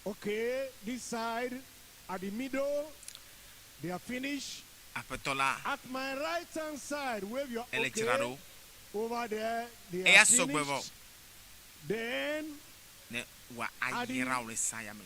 Okay, this side at the middle, they are finished. Aƒetɔ la At my right hand side, wave your ele okay. dzra ɖo. Over there, they Eya are sɔgbe vɔ finished. Then ne wòa Adi- ayra wò le zã ya me.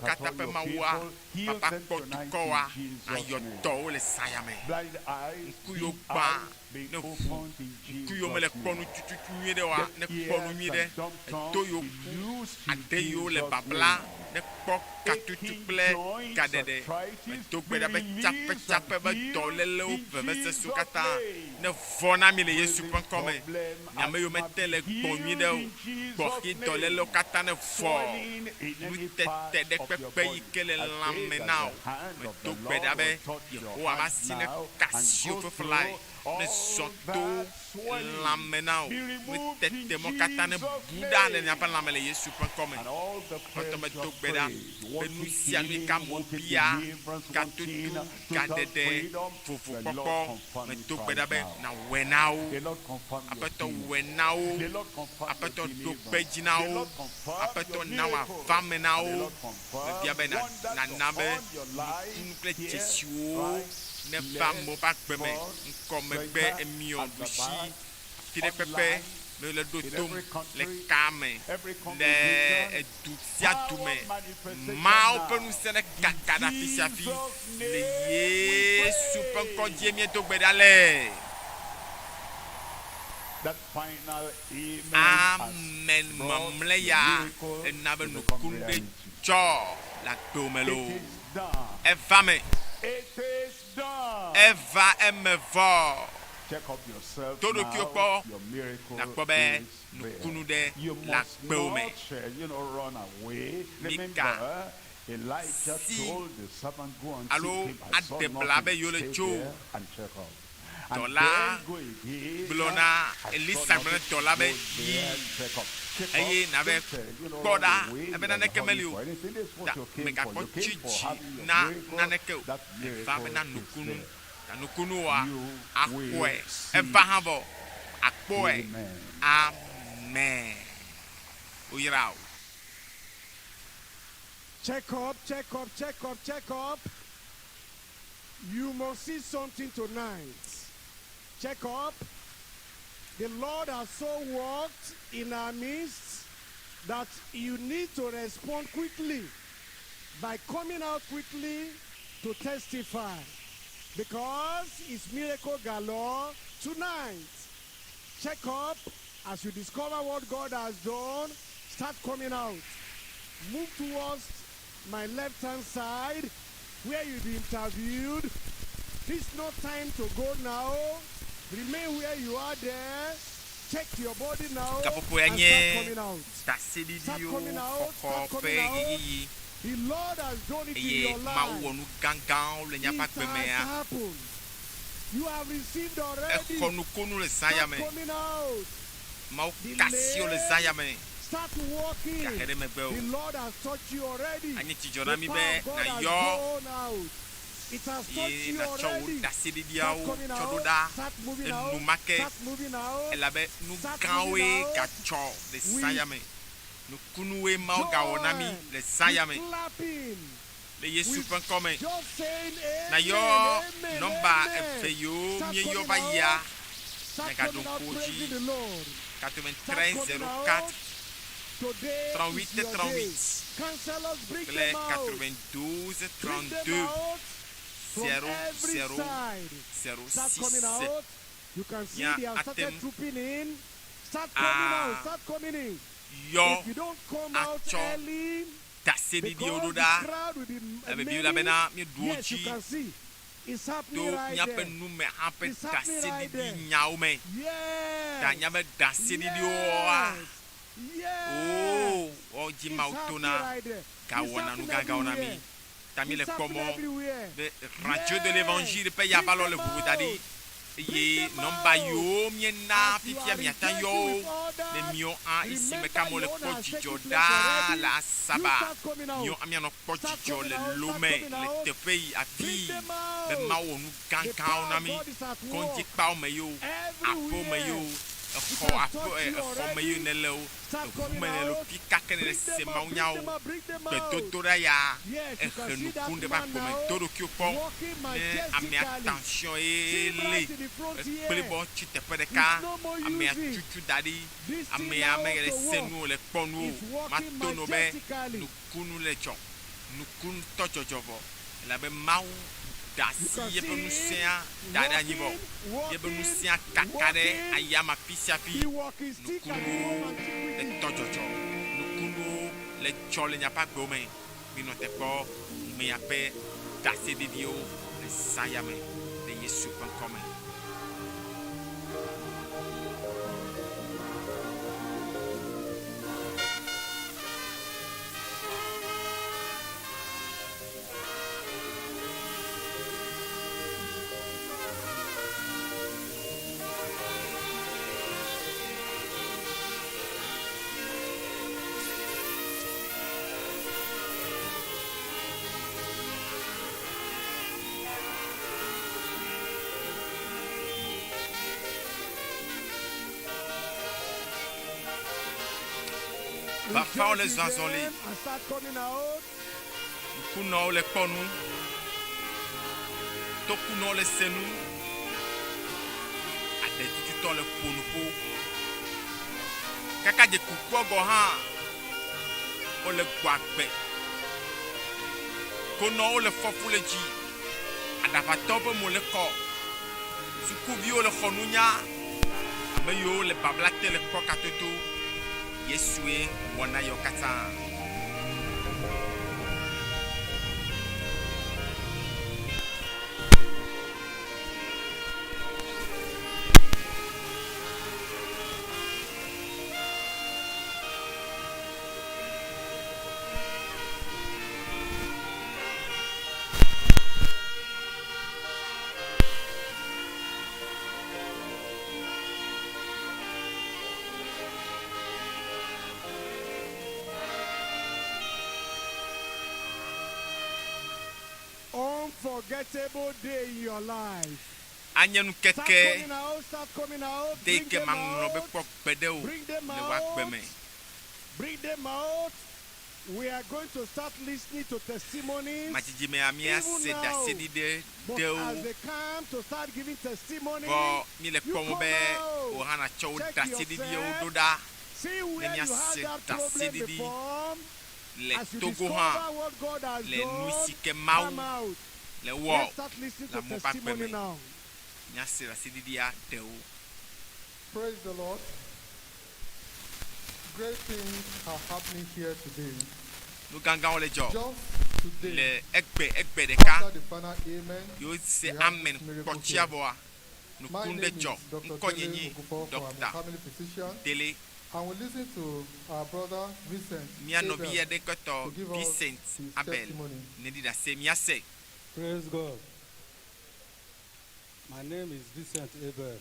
Amewo Look at katã all ƒe your Mawua, people. Heal Papa them kpɔ tonight dukɔwoa, in Jesus' ayɔ name. tɔwo le saya me. Blind eyes, Ŋku yiwo deaf gbã, eyes, Ne ʋu ŋku yiwo mele kpɔ nu tututu nyuie ɖe oa, ne kpɔ nu nyuie ɖe. Eto yiwo ku, ade yiwo le babla, ne kpɔ katutu kple gaɖeɖe. Medo gbe ɖa be tsaƒetsaƒe ƒe dɔlélewo, vevesesewo katã ne vɔ na mi le Yesu ƒe ŋkɔ me. Mi ame yiwo mete le gbɔ nyuie ɖe o, gbɔxi dɔlélewo katã ne vɔ. Nutete ɖe kpekpe yi ke le lãme na wò, medo gbe ɖa be Yehowa ƒe asi neka asiwò feflae. Nezɔ to lãme na wò. Nutete mɔ katã nebu ɖa le miaƒe lãme le Yesu ƒe ŋkɔ me. Aƒetɔ, medo gbe ɖa be nu sia nu yi ke amewo bia, gatoto, gaɖeɖe, vovokpɔkpɔ, medo gbe ɖa be nàwɔe na wo. Aƒetɔ, wɔe na wo. Aƒetɔ, ɖo kpe edzi na wo. Aƒetɔ, na wòava eme na wo. Mebia be nàna be nukunu kple dzesiwo neva amewo ƒe agbe me, ŋkɔ, megbe, emiɔ, ɖusi, afiɖekpekpe, me le ɖo tom le ka me, le edu sia du me. Mawu ƒe ŋusẽ nekaka ɖe afisiafi. Le Yesu ƒe ŋkɔ dzie míedo gbe ɖa le. Amen mamlɛ ya ena be nukunu ɖe dzɔ le agbewò me loo. Eva me. Eva eme vɔ. Do ɖokuiwò kpɔ nàkpɔ be nukunu ɖe le agbewò me. Mika si alo aɖe bla be yewole tso o. Dɔla gblɔ na Elisa gblɔ na dɔla be, Yi, eye nàve kpɔ ɖa ebe naneke meli o, ta mègakpɔ tsi dzi na naneke o. Eva be na nukunu, ta nukunuwoa, àxɔe. Eva hã vɔ, àkpɔe. Amen. Woyra wò. Check up, check up, check up, check up. You must see something tonight. Check up. The Lord has so worked in our midst that you need to respond quickly by coming out quickly to testify because it's miracle galore tonight. Check up as you discover what God has done. Start coming out. Move towards my left hand side where you'll be interviewed. It's not time to go now. Remain where you are there. Check your body now Gaƒoƒo ya and nye start coming out. Start ɖaseɖiɖiwo coming out. xɔxɔ Start ƒe coming out. ɣeyiɣi The Lord has done it in eye your Mawu life. wɔ nu gãgãwo le míaƒe It agbe has mea. happened. You have received already. Exɔ nukunu le zã ya Start me. coming out. Mawu ka asiwò le zã ya me. Start walking. Gahe ɖe megbe o. The Lord has touched you already. Anye dzidzɔ The na mí power be of God has nàyɔ gone out. It has touched eye you nàtsɔ wò already. Start ɖaseɖiɖiawo coming tsɔ ɖo out. ɖa Start moving out. enumake Start moving out. elabe nu Start gãwoe moving out. gatsɔ le zã With ya me. Nukunuwoe Mawu gawɔ na mí joy. le zã ya With me. clapping. Le Yesu With ƒe ŋkɔ me. just saying amen, Nàyɔ amen, nɔmba amen. eve yiwo Start míeyɔ coming va yia, out. Start miagaɖo coming out ŋku wo dzi. praising the Lord. Start 93 coming 04 out. Today is 38 your day. 38 Counselors, bring kple them out. 92 Bring them 32 out from 0 every 0 side. 0 Start coming 6. out. You can see Mía they have ate started ŋu trooping in. Start coming out. a Start coming in. yɔ If you don't come out atsɔ early, ɖaseɖiɖiwo ɖo because the ɖa crowd will be elabe Biblia many. bena míeɖu wo Yes, you dzi can see. It's to happening right míaƒe there. nume hã ƒe It's happening right there. ɖaseɖiɖi nyawo me. Ta Yes. míaƒe ɖaseɖiɖiwoa, Yes. Yes. oo, woawo dzi It's Mawu happening tona right there. It's gawɔna nu happening gãgãwo na mí. everywhere. Ta míele It's kpɔ happening mɔ everywhere. be Radio de Yes. l'Evangile ƒe Bring yabalɔ le them ʋuʋu da ɖi out. Bring eye them nɔmba out. yiwo míena As you fifia are miata rejoicing yɔ wo with le others, miɔ hã esime remember ke amewo le your own kpɔ has dzidzɔ taken place ɖaa already. le You asaba. start coming out. Miɔ hã mianɔ kpɔ Start dzidzɔ coming le out. Start Lome coming le out. teƒe yi Bring afii them be out. Mawu wɔ nu The gãgãwo power na of mí. God is at work Kɔdzikpawo me yewo, aƒewo me everywhere. yewo, It exɔ has aƒe touched you exɔ me yewo already. nele wo, Start eʋu coming me nele wo, out. fi ka ke nele Bring se them out. Mawu Bring nyawo. them out. Bring them out. Gbedodoɖa ya Yes, you can ehe see that nuku ɖe va man gbɔme. now Do ɖokuiwò kpɔ walking ne amea majestically. tension See ye him lé right in the front ekple here. bɔ tsi teƒe It's ɖeka. no more Amea using tutu da ɖi. this thing Amea now megale to se walk. nu o le kpɔ nu It's o. walking Mato no be majestically. nukunu le dzɔ. Nukunu tɔ dzɔdzɔ vɔ elabe Mawu Da asi yeƒe ŋusẽa da ɖe anyi vɔ. Yeƒe ŋusẽa kaka ɖe ayama fi sia fi. Nukunuwo le tɔ dzɔdzɔ. Nukunuwo le dzɔ le miaƒe agbewo me. Minɔ te kpɔ miaƒe ɖaseɖiɖiwo le zã ya me le Yesu ƒe ŋkɔ me. Bafawo le zɔ azɔli. Ŋkunɔwo le kpɔ nu. Tokunɔwo le se nu. Aɖetututɔ le ƒo nuƒo. Kaka dze kukua gɔ hã wole gbɔ agbe. Konɔwo le fɔfu le dzi. Aɖaʋatɔwo ƒe mo le kɔ. Sukuviwo le xɔ nunya. Ame yiwo le babla te le kpɔ katoto. Yesue wɔ na yewo katã. Unforgettable day in your life. Anye nukeke Start coming out, start coming out. de yi Bring ke them maŋlɔ be out. kpɔ gbeɖe o Bring them le wò agbe out. me. Bring them out. We are going to start listening to testimonies. Madzidzimea Even míase now. ɖaseɖiɖe But ɖewo as they come to start giving testimony, vɔ míle you kpɔm come be out. wò hã nàtsɔ wò Check ɖaseɖiɖiwo yourself. ɖo ɖa See ne where you had míase that problem ɖaseɖiɖi before. le As you Togo discover hã what God has le nu done, si ke Mawu come out. le wɔ Let's start listening le to amewo ƒe agbe testimony me. now. Míase ɖaseɖiɖia ɖewo. Praise the Lord. Great things are happening here today. Nu gãgãwo le dzɔ Just today, le egbe egbe ɖeka after the final amen, yewo se we have amen this miracle kpɔtsia here. vɔa My nuku ɖe name is dzɔ. Dr. Ŋkɔnye Dele nyi Ogupo, I'm a Dɔkta family physician. Dele. And we listen to our brother Vincent Mía Abel nɔvi aɖe kɔtɔ to give us Vincent his Abel testimony. neɖi ɖase míase. Praise God. My name is Vincent Abel.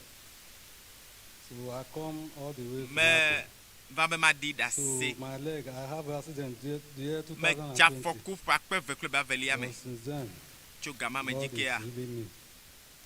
So I come all the way from Me Akko. va be maɖi So ɖase. my leg, I have accident the the year Medze 2020. afɔku ƒe akpe eve kple blaevelia me. But since then, Tso gama me God dzi is kea, healing me.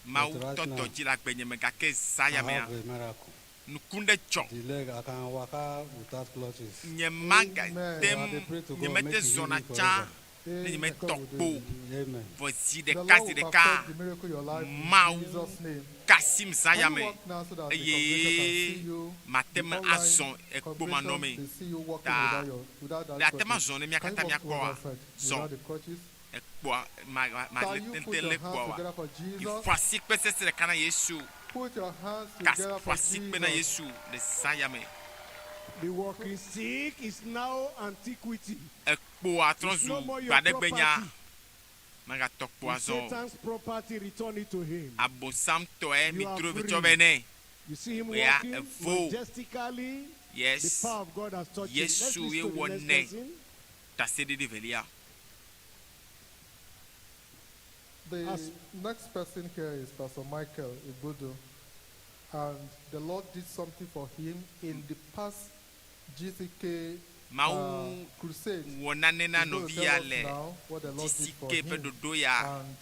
Mawu But right tɔ now, dɔ dzi le agbenye me gake zã I ya mea, have a miracle. nuku ɖe dzɔ. The leg, I can waka without clutches. Nye magate So I dey pray to ŋu, God, nyemete make he heal zɔna me tsã forever. ne nyemetɔ kpo o. Amen. Vɔ zi The ɖeka Lord zi will ɖeka, perfect the miracle in your life in Mawu Jesus' name. ka asim zã Can ya you me walk now so that the congregation can eye see you? mate The ŋu online azɔ ekpo congregation, manɔmee. they see you walking Ta without your without le that ate ŋu crutches. azɔ ne mía Can katã you walk míakpɔa, towards that side zɔ without the crutches? ekpoa ma ma Can you le put te your le hands kpoa wa. together for Jesus? Ƒo asikpe sese ɖeka na Yesu. Put your hands Ka together ƒo for asikpe na Jesus. Yesu le zã ya me. The walking stick is now antiquity. Ekpoa trɔ It's zu no more your gbaɖegbenya. property. Megatɔ kpoa It's zɔ o. Satan's property, return it to him. Abosamtɔe You mi are dro free. tsɔ vɛ nɛ. You see him Oya walking evo. majestically. Yes. The power of God has touched him. Let's Yesu listen ye to the wɔ next nɛ. person. Ɖaseɖiɖi velia. The next person here is Pastor Michael Ibudu. And the Lord did something for him in the past GCK Mawu crusade. wɔ nane na He's going to nɔvi tell ya us le now what the Lord did for GCK ƒe him. ɖoɖo ya And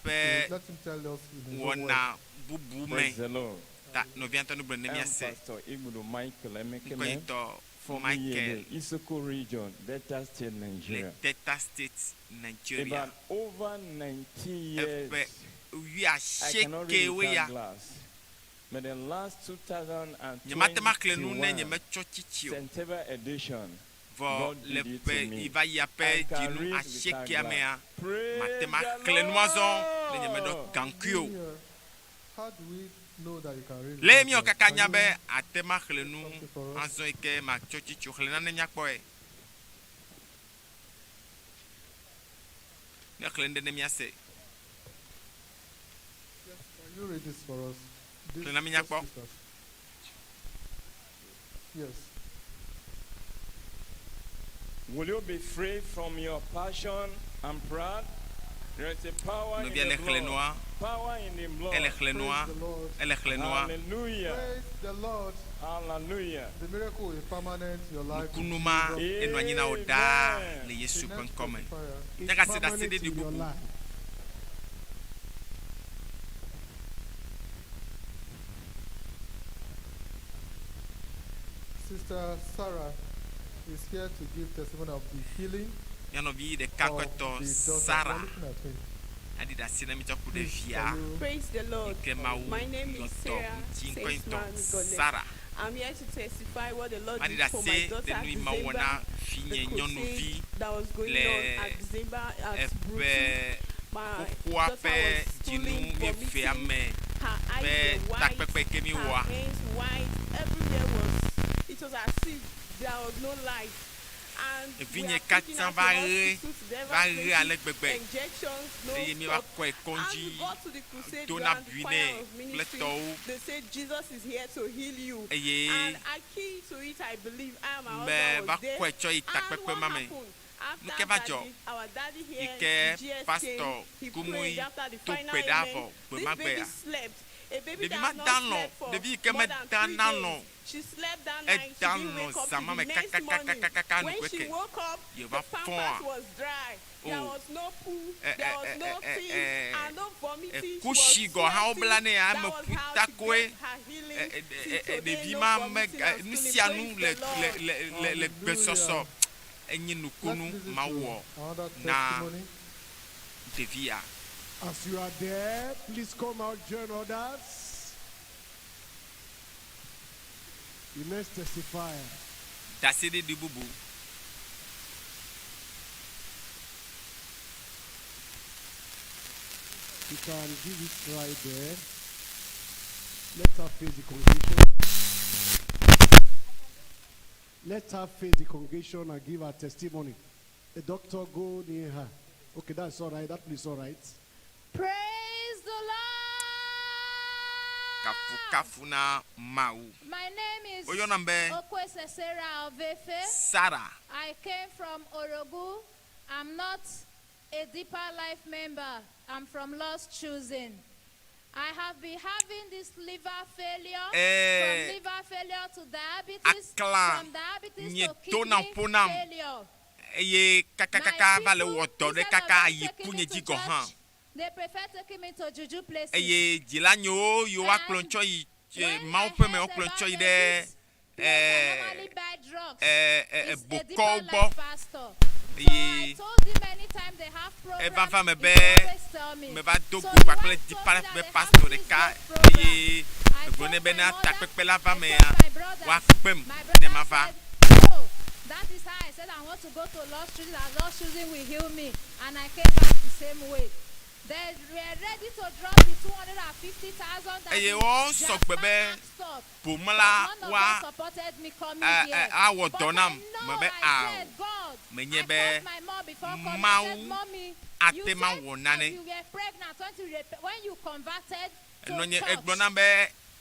ƒe let him tell us in his own wɔna words. bubu me. Praise the Lord. Ta nɔvia ŋutɔ nu gblɔ ne I'm míase. Pastor Igbudu Michael Emekeme Ŋkɔnyitɔ from Michael Iyede, Isoko region, Delta State, le Nigeria. Delta State, Nigeria. About over 19 years, Eƒe I cannot read wuiasiekewoe without ya. glass. But the last Nyemate ŋu axlẽ nu ne 2021 nyemetsɔ tsitsi o. September edition, Vɔ God le did it ƒe to me. yi va yia ƒe I can dzinu read without asiekea glass. mea, Praise mate ŋu the axlẽ nu azɔ. Lord. Ne nye meɖɔ gaŋkui o. Here, how do we know that you can read Le without míawo glasses? kaka Can nya you be ate ma xlẽ nu something for us? azɔ yi ke matsɔ tsitsi o. Xlẽ nane míakpɔe. Ne xlẽ ŋɖe ne míase. Yes, can you read this for us? This Xlẽ na mí just míakpɔ. this verse. Yes. Will you be free from your passion and pride? There is a power in Nɔvia the le xlẽ blood. nua. Power in the blood. Ele xlẽ nua. Praise the Lord. Ele xlẽ nua. Hallelujah. Praise the Lord. Hallelujah. The miracle will be permanent in your life. in Nukunu ma Jesus' enɔ anyi na wò ɖaa le Yesu The ƒe next ŋkɔ me. testifier. It's Míagase ɖase permanent ɖeɖi in your bubu. life. Sister Sarah is here to give testimony of the healing Mía nɔvi ɖeka of ƒe tɔ the daughter. Sarah We're looking at him. aɖi ɖase na mi tsɔ ku ɖe Please, via can you Praise the Lord. yi ke Mawu My name is yɔtɔ Sarah ŋuti ŋkɔe ŋutɔ Seisman Gole. Sarah. I'm here to testify what the Lord Maɖi did for my ɖase daughter ɖe nu yi Mawu wɔ December, na the vinye nyɔnuvi crusade that was going le on at December at eƒe Brutu. My xoxoa daughter ƒe was dzinu stooling, wuievea vomiting. me Her eyes ƒe were white, takpekpe ke mi her wɔa. hands white, everywhere was, it was as if there was no life. And we Vinye have taken katã her to va ɣe hospital to different va ɣe ale places, gbegbe injections, no eye míeva stop. kɔe And kɔdzi we got to the crusade do na ground, the bui choir nɛ was kple ministering. tɔwo They said Jesus is here to heal you. eye And I key to it, I believe I and my me husband va was there. kɔe tsɔ yi And takpekpe what ma me. happened? Nu After ke va dzɔ daddy, our daddy yi here, ke GS pastor came, he Kumuyi prayed after the to final gbe ɖa amen. vɔ gbe This ma baby gbea. slept. A baby Ɖevi that ma has not da lɔ̃ slept for ɖevi yi ke more than meda 3 na days. lɔ̃ She slept that night. She eda didn't lɔ̃ wake up zã till ma the me next morning. kakakakakaka When she nukoe ke woke up, ye the va pampers fɔa. was dry. There O was no poo, ɛ there ɛ was ɛ no ɛ thing, ɛ and no vomiting. She was kusi gɔ hã wobla sweating. nɛ That ame was how ƒuta she koe got her healing. ɛ ɛ Till ɛ ɛ today, ɖevi no ma me vomiting and nu stooling. sia nu Praise le the le Lord. le le le gbesɔsɔ Hallelujah. enye Let's nukunu listen Mawu to wɔ another na testimony. ɖevia. As you are there, please come out, join others. The next testifier. Ɖaseɖiɖi bubu. You can give it right there. Let her face the congregation. Let her face the congregation and give her testimony. The doctor go near her. Okay, that's all right. That is all right. Praise the Lord. Kafukafu na Mawu. My name is Woyɔnam be Okwese Sarah Ovefe. Sarah. I came from Orogu. I'm not a Deeper Life member. I'm from Lost Choosing. I have been having this liver failure, Eh, from liver failure to diabetes, aklã from diabetes nye to to na kidney ƒo nam failure. eye kakakaka va le wɔ dɔ ɖe kaka ayi ku nye dzi gɔ hã They prefer taking me to juju places. eye dzila nyewo yiwo woakplɔ ŋtsɔ yi eh, Mawu ƒe me wokplɔ ŋtsɔ yi ɖe eh, Normally buy drugs. eh, eh, It's a deeper bokɔwo gbɔ life pastor. eye Told him anytime they have program, eva va me he be always tell me. meva do So go the kpakple wife Deeper told me Life that ƒe they pastor have this ɖeka great program. eye I egblɔ told nɛ be my na mother, takpekpe la va I mea told my brothers. woakpem My ne brother mava. said, no. That is how I said I want to go to Lost Choosing, and Lost Choosing will heal me. And I came back the same way. They were ready to drop the 250,000 that eye the woawo sɔgbe Jasper be asked of. bomla But none of wa us supported me coming ɛ here. ɛ awɔ But dɔ I nam know me be I ao said, God, menye I be called my mom before coming. I said, Mawu Mommy, you ate ma said wɔ as nane. you were pregnant, when you converted to Enɔnye church, egblɔ nam be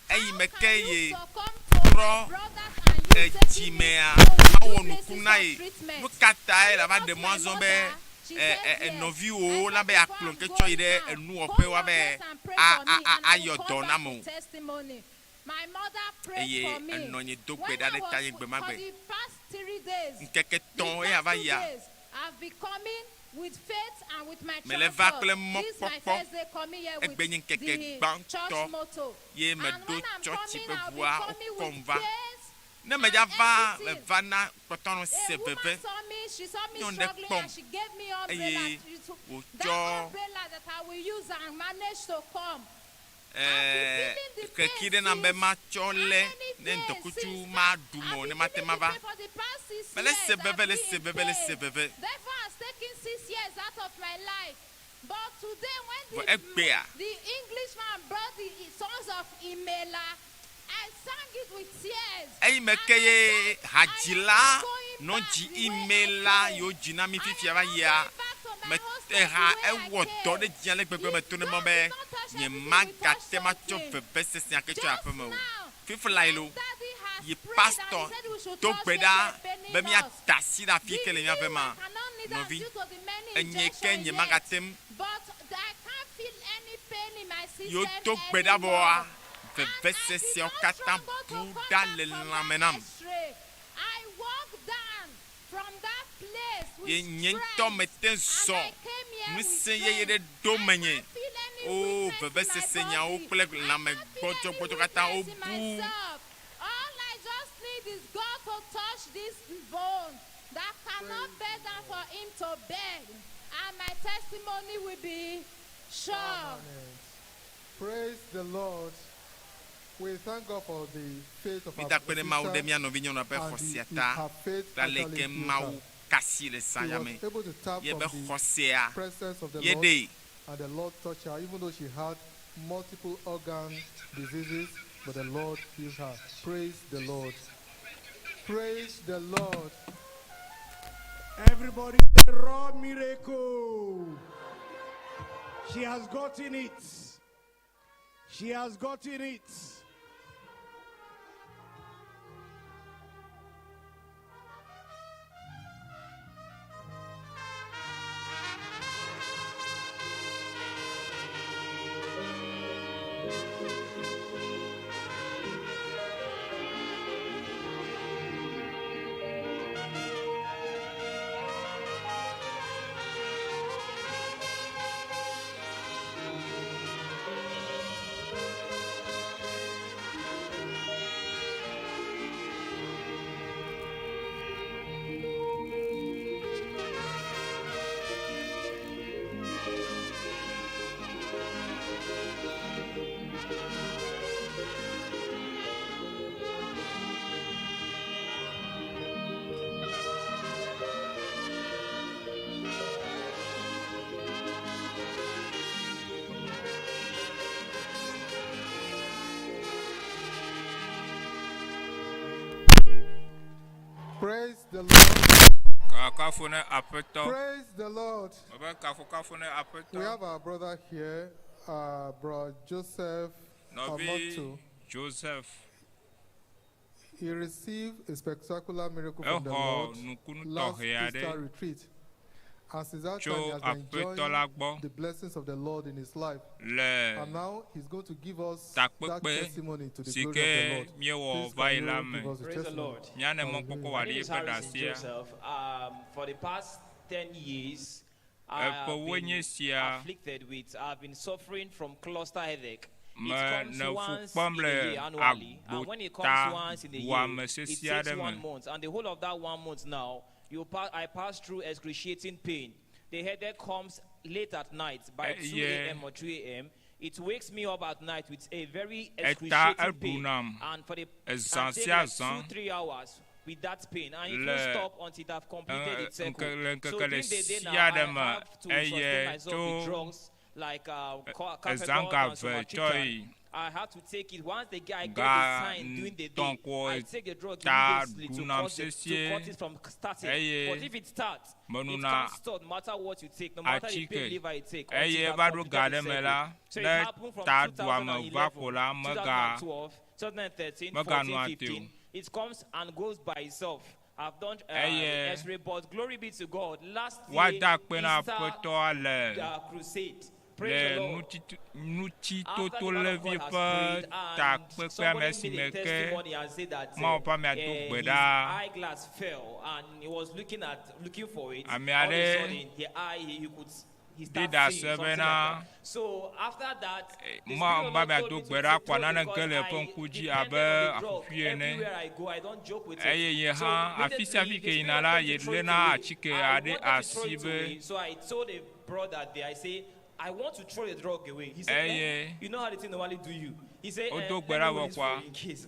eyi me ke ye succumb to my trɔ brothers and you taking me etsimea to mawɔ juju nuku places na for ye. treatment. Nu ka tae And la va you ɖe asked mɔ my azɔ be mother, she ɛ said ɛ yes. nɔviwo I la said be before akplɔ I'm ke tsɔ going yi ɖe now, enuwɔƒe hold wa your be dress and pray a for a me, a and I will ayɔ come dɔ back nam with o. testimony. My mother prayed Eye for me. enɔnye do gbe When ɖa I ɖe was tanye gbe ma for gbe. the past 3 days, Ŋkeke the tɔ̃ eya past va 2 yia. days, I've been coming with faith and with my Mele va transport. kple This is my mɔkpɔkpɔ. first day coming here with Egbe nye ŋkeke the church gbãtɔ motor. ye And meɖo when I'm tsɔtsi coming, ƒe I'll be ʋua coming wokɔm with va. faith Ne and medza va everything. meva na kpɔtɔ nɔ A se woman veve. saw me, she saw me Nyɔnu ɖe struggling kpɔm and she gave me umbrella. eye That wòtsɔ umbrella that I will use and manage to come. ɛɛ keki ɖe nam be matsɔ lé ne ŋdɔkutsu maɖu mɔ ne mate ma va. For the past 6 Mele years, se I've veve le been se in veve le se pain. veve. Therefore, has taken 6 years out of my life. But today, when Vɔ the, egbea the Englishman brought the songs of Imela, I sang it with tears. eyi me ke ye hadzila nɔ dzi imela yiwo dzi na mi fifia va yia me eha ewɔ dɔ ɖe dzi ale gbegbe me to ne mɔ be nye magate matsɔ vevesese ake tsɔ aƒe me o. Fifi lae lo yi pastor do gbe ɖa be míada asi ɖe afi ke le míaƒe ma. Nɔvi, enye ke nye magate ŋu But I can't feel any pain in my yiwo system do gbe ɖa vɔa anymore. veveseseawo katã bu ɖa le lãme nam. X-ray. I walked down from that place with Ye nye ŋutɔ strength. mete zɔ ŋusẽ yeye ɖe ɖo menye. O vevesese nyawo kple lãme gbɔdzɔgbɔdzɔ katã wobu. Myself. All I just need is God to touch this bone that cannot bend down for him to bend. And my testimony will be sure. Praise the Lord. We thank God for the faith of our Mída akpe ɖe Mawu ɖe sister mía nɔvinyɔnua ƒe and xɔsea the, ta her faith kple ale actually ke healed Mawu her. kasi le She zã ya me. was able to tap Ye from be the xɔsea presence of the ye Lord, ɖee. and the Lord touched her, even though she had multiple organ diseases, but the Lord healed her. Praise the Lord. Praise the Lord. Everybody say raw miracle. She has gotten it. She has gotten it. Praise the Lord. Kafukafu ne Aƒetɔ. Praise the Lord. Mebe kafukafu ne We Aƒetɔ. have our brother here, Brother Joseph Nɔvi Amoto. Joseph He received a spectacular miracle from the exɔ Lord nukunu last tɔxɛ Easter aɖe retreat. And since that tso time, he has been Aƒetɔ la enjoying gbɔ the blessings of the Lord in his life. le And now he's going to give us that takpekpe testimony to the si glory ke of the Lord. míewɔ Please, va can yi la you me. give us the Praise the testimony? Lord. Míane mɔkpɔkpɔ My wòaɖi name is eƒe Harrison ɖasia. Joseph. For the past 10 years, I have Eƒewoe been nye sia afflicted with, I've been suffering from cluster headache. It me comes ne fu once kpɔm in le a year annually, and when it comes agbota once in a year, wɔame it sesẽ takes aɖe one me. month, and the whole of that 1 month now, you pa- I pass through excruciating pain. The headache comes late at night by 2 Eye a.m. or 3 a.m. It wakes me up at night with a very eta excruciating pain, eɖunam and for the ezã and take sia like zã 2 3 hours with that pain, and it le won't stop until I've completed its cycle. ŋke le So ŋkeke during ɖe the day now, sia I ɖe me have to sustain eye myself with tso drugs like ezã Capecol ga and ve Sumatriptan. tsɔ yi I have to take it once the guy get the ga sign during the day. tɔn ko I take the drug ta immediately to ɖunam cut, the, to sesĩe cut it from starting. eye But if it starts, it menuna can't stop no matter what you take, no matter the pain atike reliever you take, until eye it has va ɖo ga completed ɖe the me cycle. la So it ne happened from ta ɖuame va ko 2011, la mega 2012, 2013, meganɔa 14, te o. 15. It comes and goes by itself. I've done Eye the X-ray, but glory be to God. Last year, woada akpe na Easter Aƒetɔa le crusade. Praise le the Lord. nutsitoto After the man of levi God has ƒe prayed and takpekpea me somebody esime made a ke testimony and said that Mawu ƒe amea do gbe his ɖa eyeglass fell and he was looking at looking for it. Ame All of a aɖe sudden, the eye he could he ɖi started ɖase seeing something like bena that. So after that, the Mawu Spirit of ƒe the Lord amea told do me gbe to ɖa throw kɔa naneke because le eƒe I ŋku dzi depended abe on the drug. aƒuƒui ene. Everywhere I go, I don't joke with it. Eye ye So hã afi sia immediately fi ke the yina Spirit la told me ye to throw it léna away. atike I aɖe wanted to throw asi it be away. So I told a brother there, I say, I want to throw the drug away. He said, Eye eh, you know how the thing normally do you. He said, wodo eh, gbe let ɖa me vɔ hold this kɔa for you in case.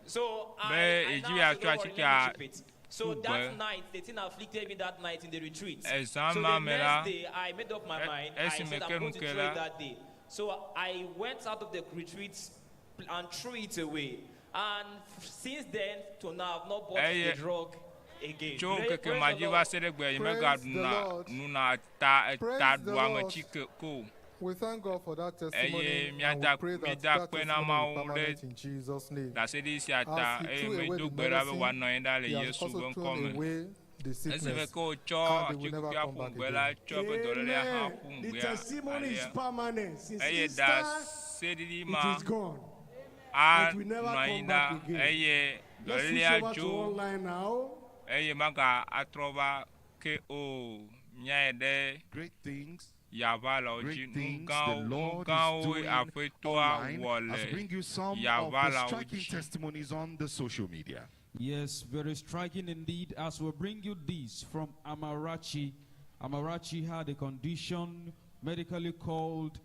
So be I edzi now be said, yeatsɔ don't worry, let me atikea keep it. So ƒu that gbe. night, the thing afflicted me that night in the retreat. Ezã So ma the me la, next day, I made up my e- mind. I esime said, ke I'm nu going to ke throw la, it that day. So I went out of the retreat and threw it away. And since then to now, I've not bought Eye- the drug again. tso Praise- ŋkeke praise ma the dzi va Lord. se ɖe gbe yi Praise the megaɖuna Lord. nuna ta Praise eta the ɖuame Lord. tsike ko. We thank God for that testimony Eye and we míada pray that míeda that kpe na testimony will Mawu be ɖe permanent in Jesus' name. ɖaseɖiɖi sia ta As he eye threw away medo the gbe ɖa be medicine, wòanɔ anyi ɖa le he has Yesu also ƒe ŋkɔ thrown me. away the Esime sickness ke wotsɔ and they will never atikukuia come ƒu back ŋugbe la, again. tsɔ eƒe dɔlélea hã Amen. ƒu The ŋugbea testimony is alea. permanent. Since Eye Easter, ɖaseɖiɖi it ma is gone. It will never anɔ anyi come ɖa back again. eye Let's switch dɔlélea over to dzo online now. eye maga atrɔ va ke o. Míayi ɖe Great things. yaʋalawo dzi. Great Nu things the gãwo nu Lord is gãwoe doing Aƒetɔa online wɔ as le bring you some of the yaʋalawo striking dzi. testimonies on the social media. Yes, very striking indeed. As we bring you this from Amarachi. Amarachi had a condition medically called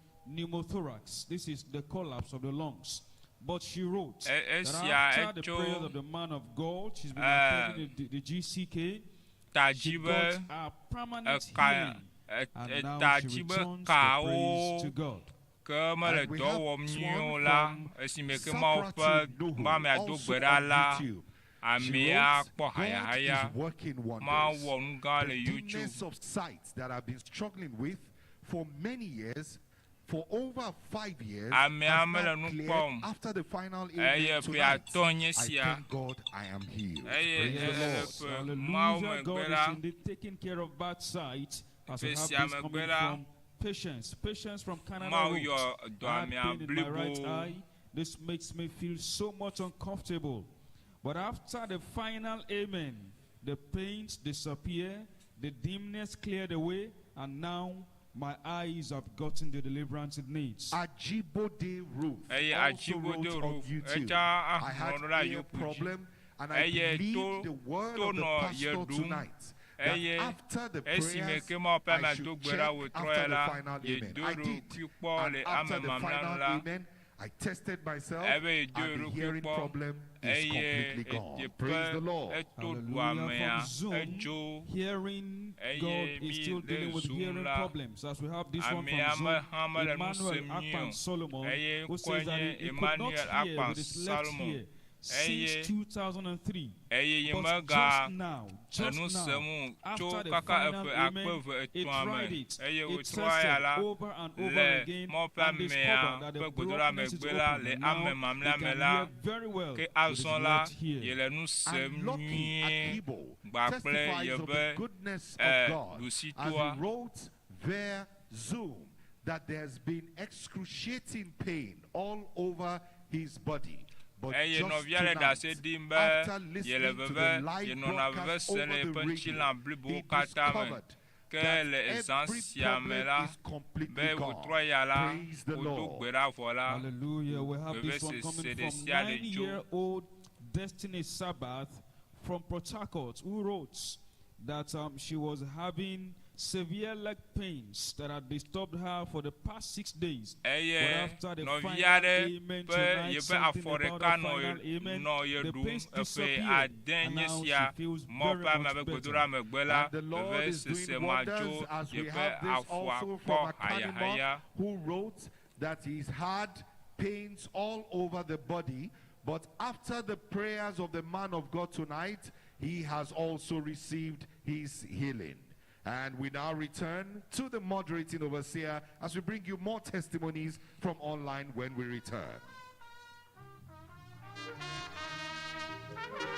pneumothorax. This is the collapse of the lungs. But she wrote E- that esia after the etso prayers of the man of God, she's been eh, attending the GCK. ta She dzi be got a permanent eka healing. e- And now eta she dzi be returns the kawo praise to God. ke mele And we dɔ have wɔm this nyuie o one la from esime ke Mawu ƒe Safaratu Nuhu, mame ado also gbe ɖa on la YouTube. She amea wrote, kpɔ God hayahaya is working wonders. mawɔ nu gã le The YouTube. dimness of sight that I've been struggling with for many years, for over 5 years, Amea has mele now nu cleared kpɔm. after the final Eye amen ƒe tonight. atɔ̃ nye I sia. thank God I am healed. Eye Praise the ele Lord. ƒe Mawu Hallelujah. megbe God la is indeed taking care of bad sight. As we ƒe have sia this megbe coming la from Patience. Patience from Canada Mawu wrote, yɔ I had dɔamea pain in my right blibo. eye. This makes me feel so much uncomfortable. But after the final amen, the pains disappear, the dimness cleared away, and now my eyes have gotten the deliverance it needs. Ajibode Ruth Eye also Ajibode wrote on Ruth, YouTube, etsa I had ahlɔ ɖe ear Yopu dzi. problem and I Eye believed to the word to of the nɔ ye pastor ɖum. tonight that Eye after the esime prayers, ke Mawu ƒe I ame should do gbe check ɖa wòtrɔ after ya the la, final ye amen. do I did. ɖokui kpɔ And le after ame the mamlɛ nu final la, amen, I tested myself ebe ye do and the eɖokui hearing kpɔ problem is eye completely gone. eteƒe Praise the Lord. eto Hallelujah. ɖuamea From Zoom, edzo hearing eye God is mi still le dealing with Zoom hearing la problems. As we have this one amea from me Zoom, hã mele nu Emmanuel sem nyuie Akpan o Solomon, eye who ŋkɔe says that nye he could not Emmanuel hear Akpan with his left Solomon ear eye since 2003. eye But nyemega just now, just enu now, sem o tso after the kaka final eƒe akpe amen, eve he etɔ̃a tried me it. eye He wòtrɔ ya tested la over and over le again Mawu ƒe and amea discovered that ƒe the gbedoɖa brokenness is megbe la open. le And now ame he mamlɛa me can la hear very well ke with his azɔ la left ear. yele nu sem And Lucky nyuie Akibo gbakple testifies of the yeƒe goodness eh, of God as ɖusitoa. he wrote via Zoom that there's been excruciating pain all over his body. But Eye just nɔvia le tonight, ɖase ɖim be after yele listening to veve the live yenɔna veve broadcast sem over le the yeƒe radio, ŋutilã blibowo he katã me discovered ke that le ezã every sia me problem la is completely be gone. wòtrɔ ya la Praise the wòdo Lord. gbe ɖa vɔ la Hallelujah. We have this one vevesese coming ɖe from sia ɖe dzo. 9-year-old Destiny Sabbath from Port Harcourt, who wrote that she was having severe leg pains that had disturbed her for the past 6 days. But Eye after the nɔvi final aɖe amen ƒe tonight, yeƒe something afɔ about ɖeka the nɔ final amen, nɔ ye the ɖum pains eƒe disappeared, ade and nye now sia she feels Mawu very ƒe ame much ƒe better. gbedoɖa megbe la And the Lord is vevesese doing ma wonders dzo as we yeƒe have this afɔa also kpɔ from Akanimo, hayahaya. who wrote that he's had pains all over the body, but after the prayers of the man of God tonight, he has also received his healing. And we now return to the moderating overseer as we bring you more testimonies from online when we return. Thank you.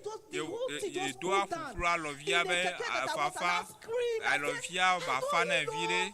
Ye do aƒuƒlu alɔvia be fafa alɔvia ba fa ne vi ɖe.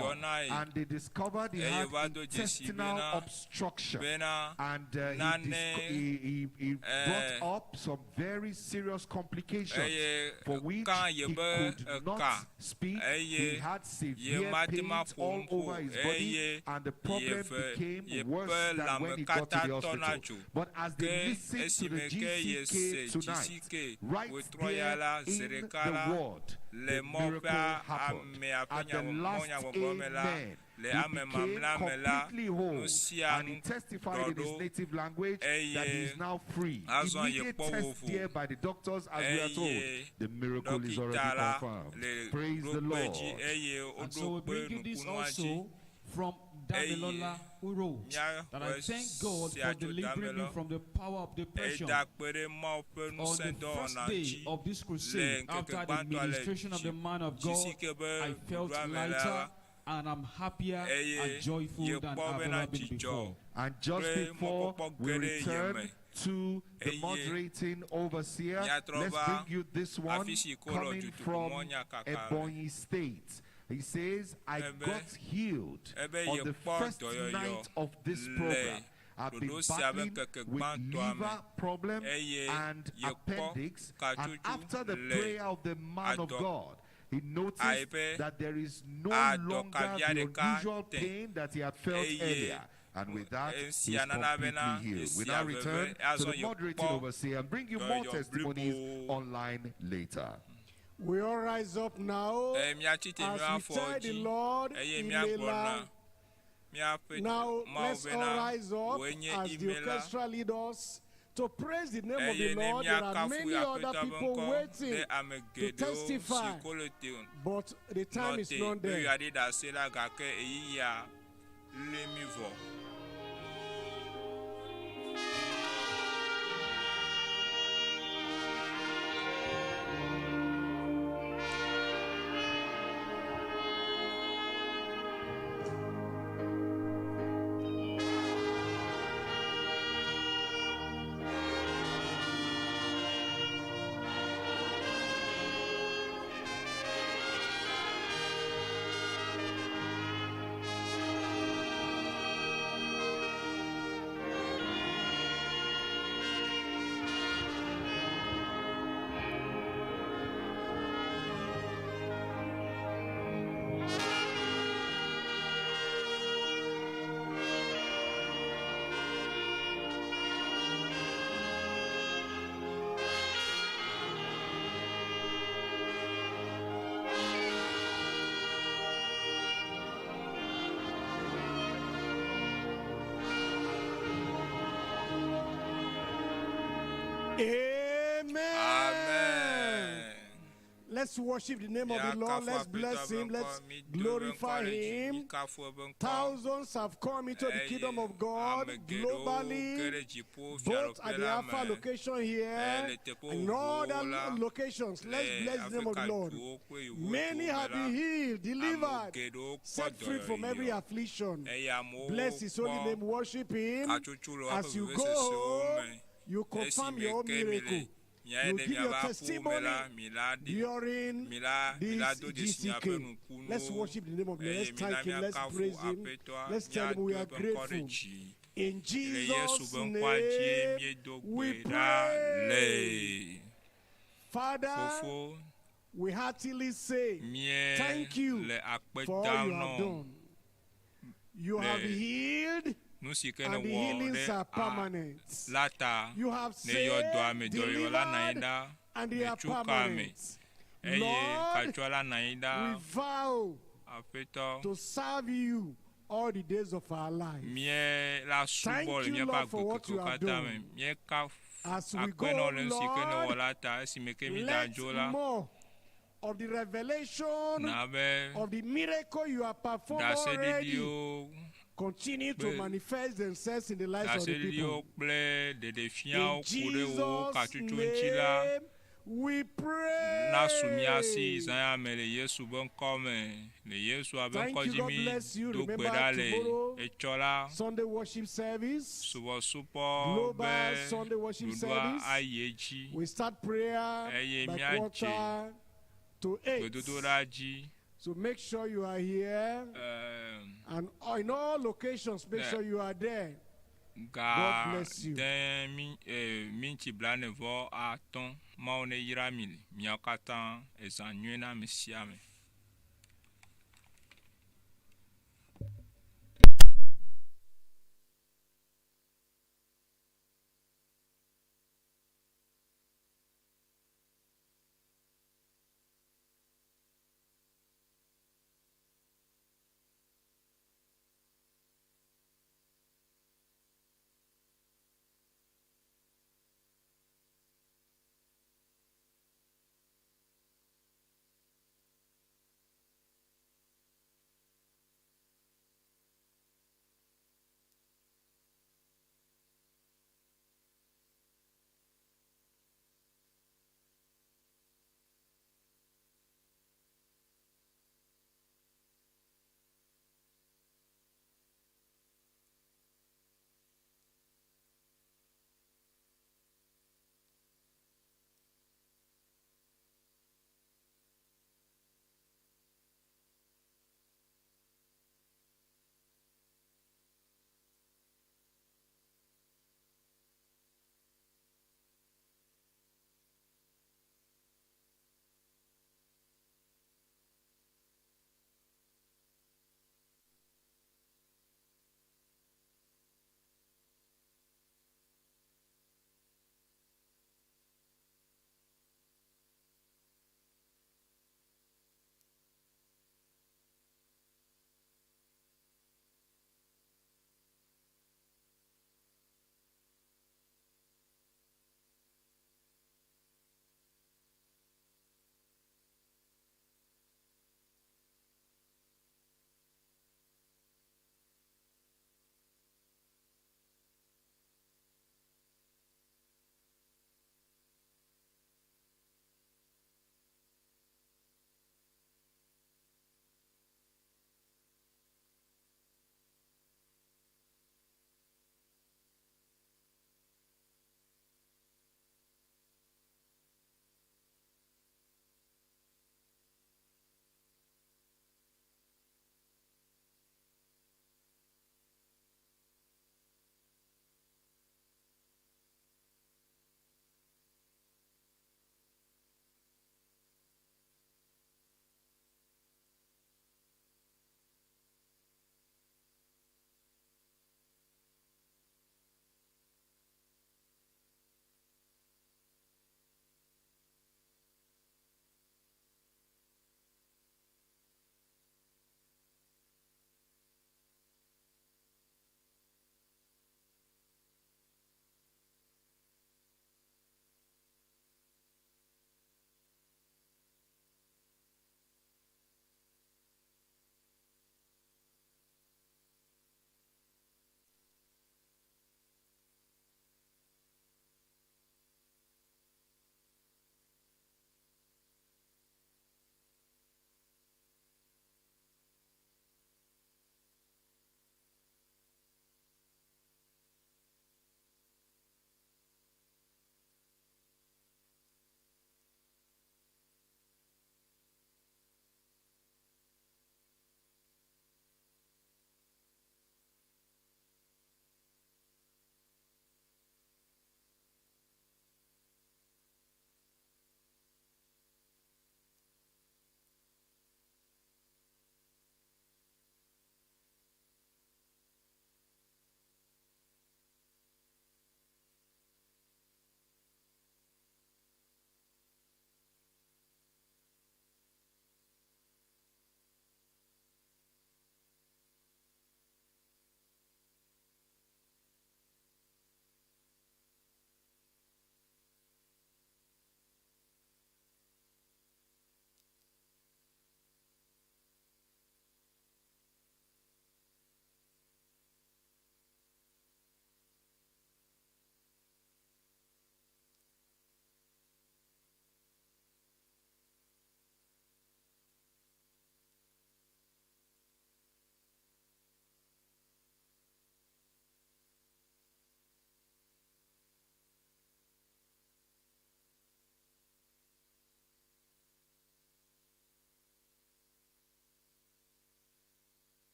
dɔ na ye. And they discovered he Eye had wova do dzesi intestinal bena obstruction. bena And he, nane he, he eh, brought up some very serious complications eye for which kã he yebe could cannot eka speak. He eye had ye severe mate ma pains ƒo all nu ƒo over his body, eye and the problem yeƒe became yeƒe worse than lãme when he got to katã the tɔna hospital. dzo. But as they Ke listened to the esime ke yese GCK tonight, GCK right wòtrɔ ya there la zi in ɖeka the la ward, le the mɔ ƒe miracle happened. amea ƒe At the last mɔnyagbɔgblɔ me la amen, le he ame became mamlea me la completely whole nu sia and he nu testified in his ɖɔɖo native language that he eye is now free. azɔ Immediate yekpɔ wo test vo there by the doctors, as we are told, eye the miracle is already dɔkita la confirmed. le Praise the ɖo kpe dzi Lord. eye And woɖo so we kpe bring you this nukunua dzi also from eye Damilola, who wrote that I míaxɔe thank God sia for tso delivering me Damelɔ from the power of depression. eda kpe ɖe Mawu ƒe On the ŋusẽdɔwɔna first day dzi of this le crusade, ŋkeke after the gbãtɔa le ministration of the man of God, GCK be I felt ɖoɖoa me la lighter and I'm happier eye and joyful than yekpɔ I've bena ever been dzidzɔ before. And just kple before mɔkpɔkpɔ we ge ɖe ye return me to the eye moderating overseer, míatrɔ let's va bring you this one afi si ko le coming dutoƒo from mɔnyakaka le. Ebonyi State. He says, I Ebe got healed ebe on the yekpɔ first dɔyɔyɔ night of this le program. I've been ɖoɖo sia be battling ŋkeke with gbãtɔa me liver problem eye and yekpɔ appendix. And katsotso after the le prayer of the man of adɔ God, he noticed ayibe that there is no longer adɔkavia the ɖeka unusual te pain that he had felt eye earlier. And with that, he is esia nana bena completely healed. We esia now veve return to azɔ the moderating yekpɔ overseer and bring you more dɔyɔyɔ testimonies blibo. online later. We all rise up now Eye míatsi te as we míafɔ tell the dzi Lord, eye míagblɔ na Imela. míaƒe Now Mawu let's all bena rise up wòe nye as the imela orchestra leaders to praise the name of eye the ne Lord. There are míakafu many other Aƒetɔ ƒe people ŋkɔ waiting ɖe ame to geɖewo si testify, ko le te but the time nɔ is te not be there. yewoaɖi ɖase la gake ɣeyiɣia lé mí vɔ. Amen. Amen. Let's worship the name of the Lord. Míakafu Let's Aƒetɔ bless ƒe him. ŋkɔ, Let's mído eƒe ŋkɔ glorify ɖe dzi, him. míkafu eƒe ŋkɔ. Thousands have come into the Eye kingdom of God ame geɖewo ge globally, ɖe dziƒo both at fiaɖuƒe the la Alpha me. location Eh, here le teƒe and all vovovowo other la, locations. Let's le bless the name of the Afrika Lord. duwo kple yevuwo Many duwo me have la, been healed, ame delivered, geɖewo kpɔ set free from every dɔyɔyɔ affliction. eye amewo Bless his holy kpɔ name. Worship him. katsotso le woƒe As you go vevesesewo home, me. you confirm Esime your own ke mi le miracle. miaye You ɖe give your miava aƒuwo me testimony la, mi la ɖi during mi la mi la this do dzesi miaƒe GCK. Let's nukunuwo worship the name of the Lord. eye Let's mina thank him. Let's míakafu praise him. Aƒetɔa, Let's tell him we míado are eƒe ŋkɔ ɖe grateful. dzi. In Le Yesu Jesus' ƒe ŋkɔa dzie name, míedo we gbe ɖa pray. le. Father, Fofo, we heartily say mie thank you le akpe for all dam you have nɔ done. You have le healed, nu si ke and the nèwɔ healings ɖe are a permanent. la ta. You have Nèyɔ dɔ ame saved, dɔyɔyɔ la nɔ anyi delivered, ɖa, and they are nètso ka ame permanent. eye Lord, katsɔ la nɔ anyi we ɖa. vow Aƒetɔ, to serve you all the days of our life. mie la Thank subɔ le you, míaƒe Lord, for what you agbekekewo have katã me. done. Míeka As we akpe go, nɔ le nu si ke nèwɔ Lord, la ta esime ke mída let dzo la. more of the revelation Na be of the miracle you have performed already ɖaseɖiɖiwo continue to kple manifest themselves in the lives of the ɖaseɖiɖiwo people. kple In ɖeɖefiawo ku ɖe wò Jesus' katsotso ŋuti la name, we pray. nasu mía si zã ya me le Yesu ƒe ŋkɔ me. Le Yesu ƒe Thank ŋkɔ you. dzi God mí bless you. do gbe Remember ɖa le tomorrow, etsɔ la Sunday worship service, subɔsubɔ global be Sunday worship ɖoɖoa service. ayi edzi We start prayer eye by míadze 7:45. gbedodoɖa dzi. So make sure you are here. Ehm, And in all locations, make Ne- sure you are there. Ga God bless you. de mi eh, minti blaene vɔ atɔ̃. Mawu ne yra mi miawo katã. Ezã nyuie na ame sia ame.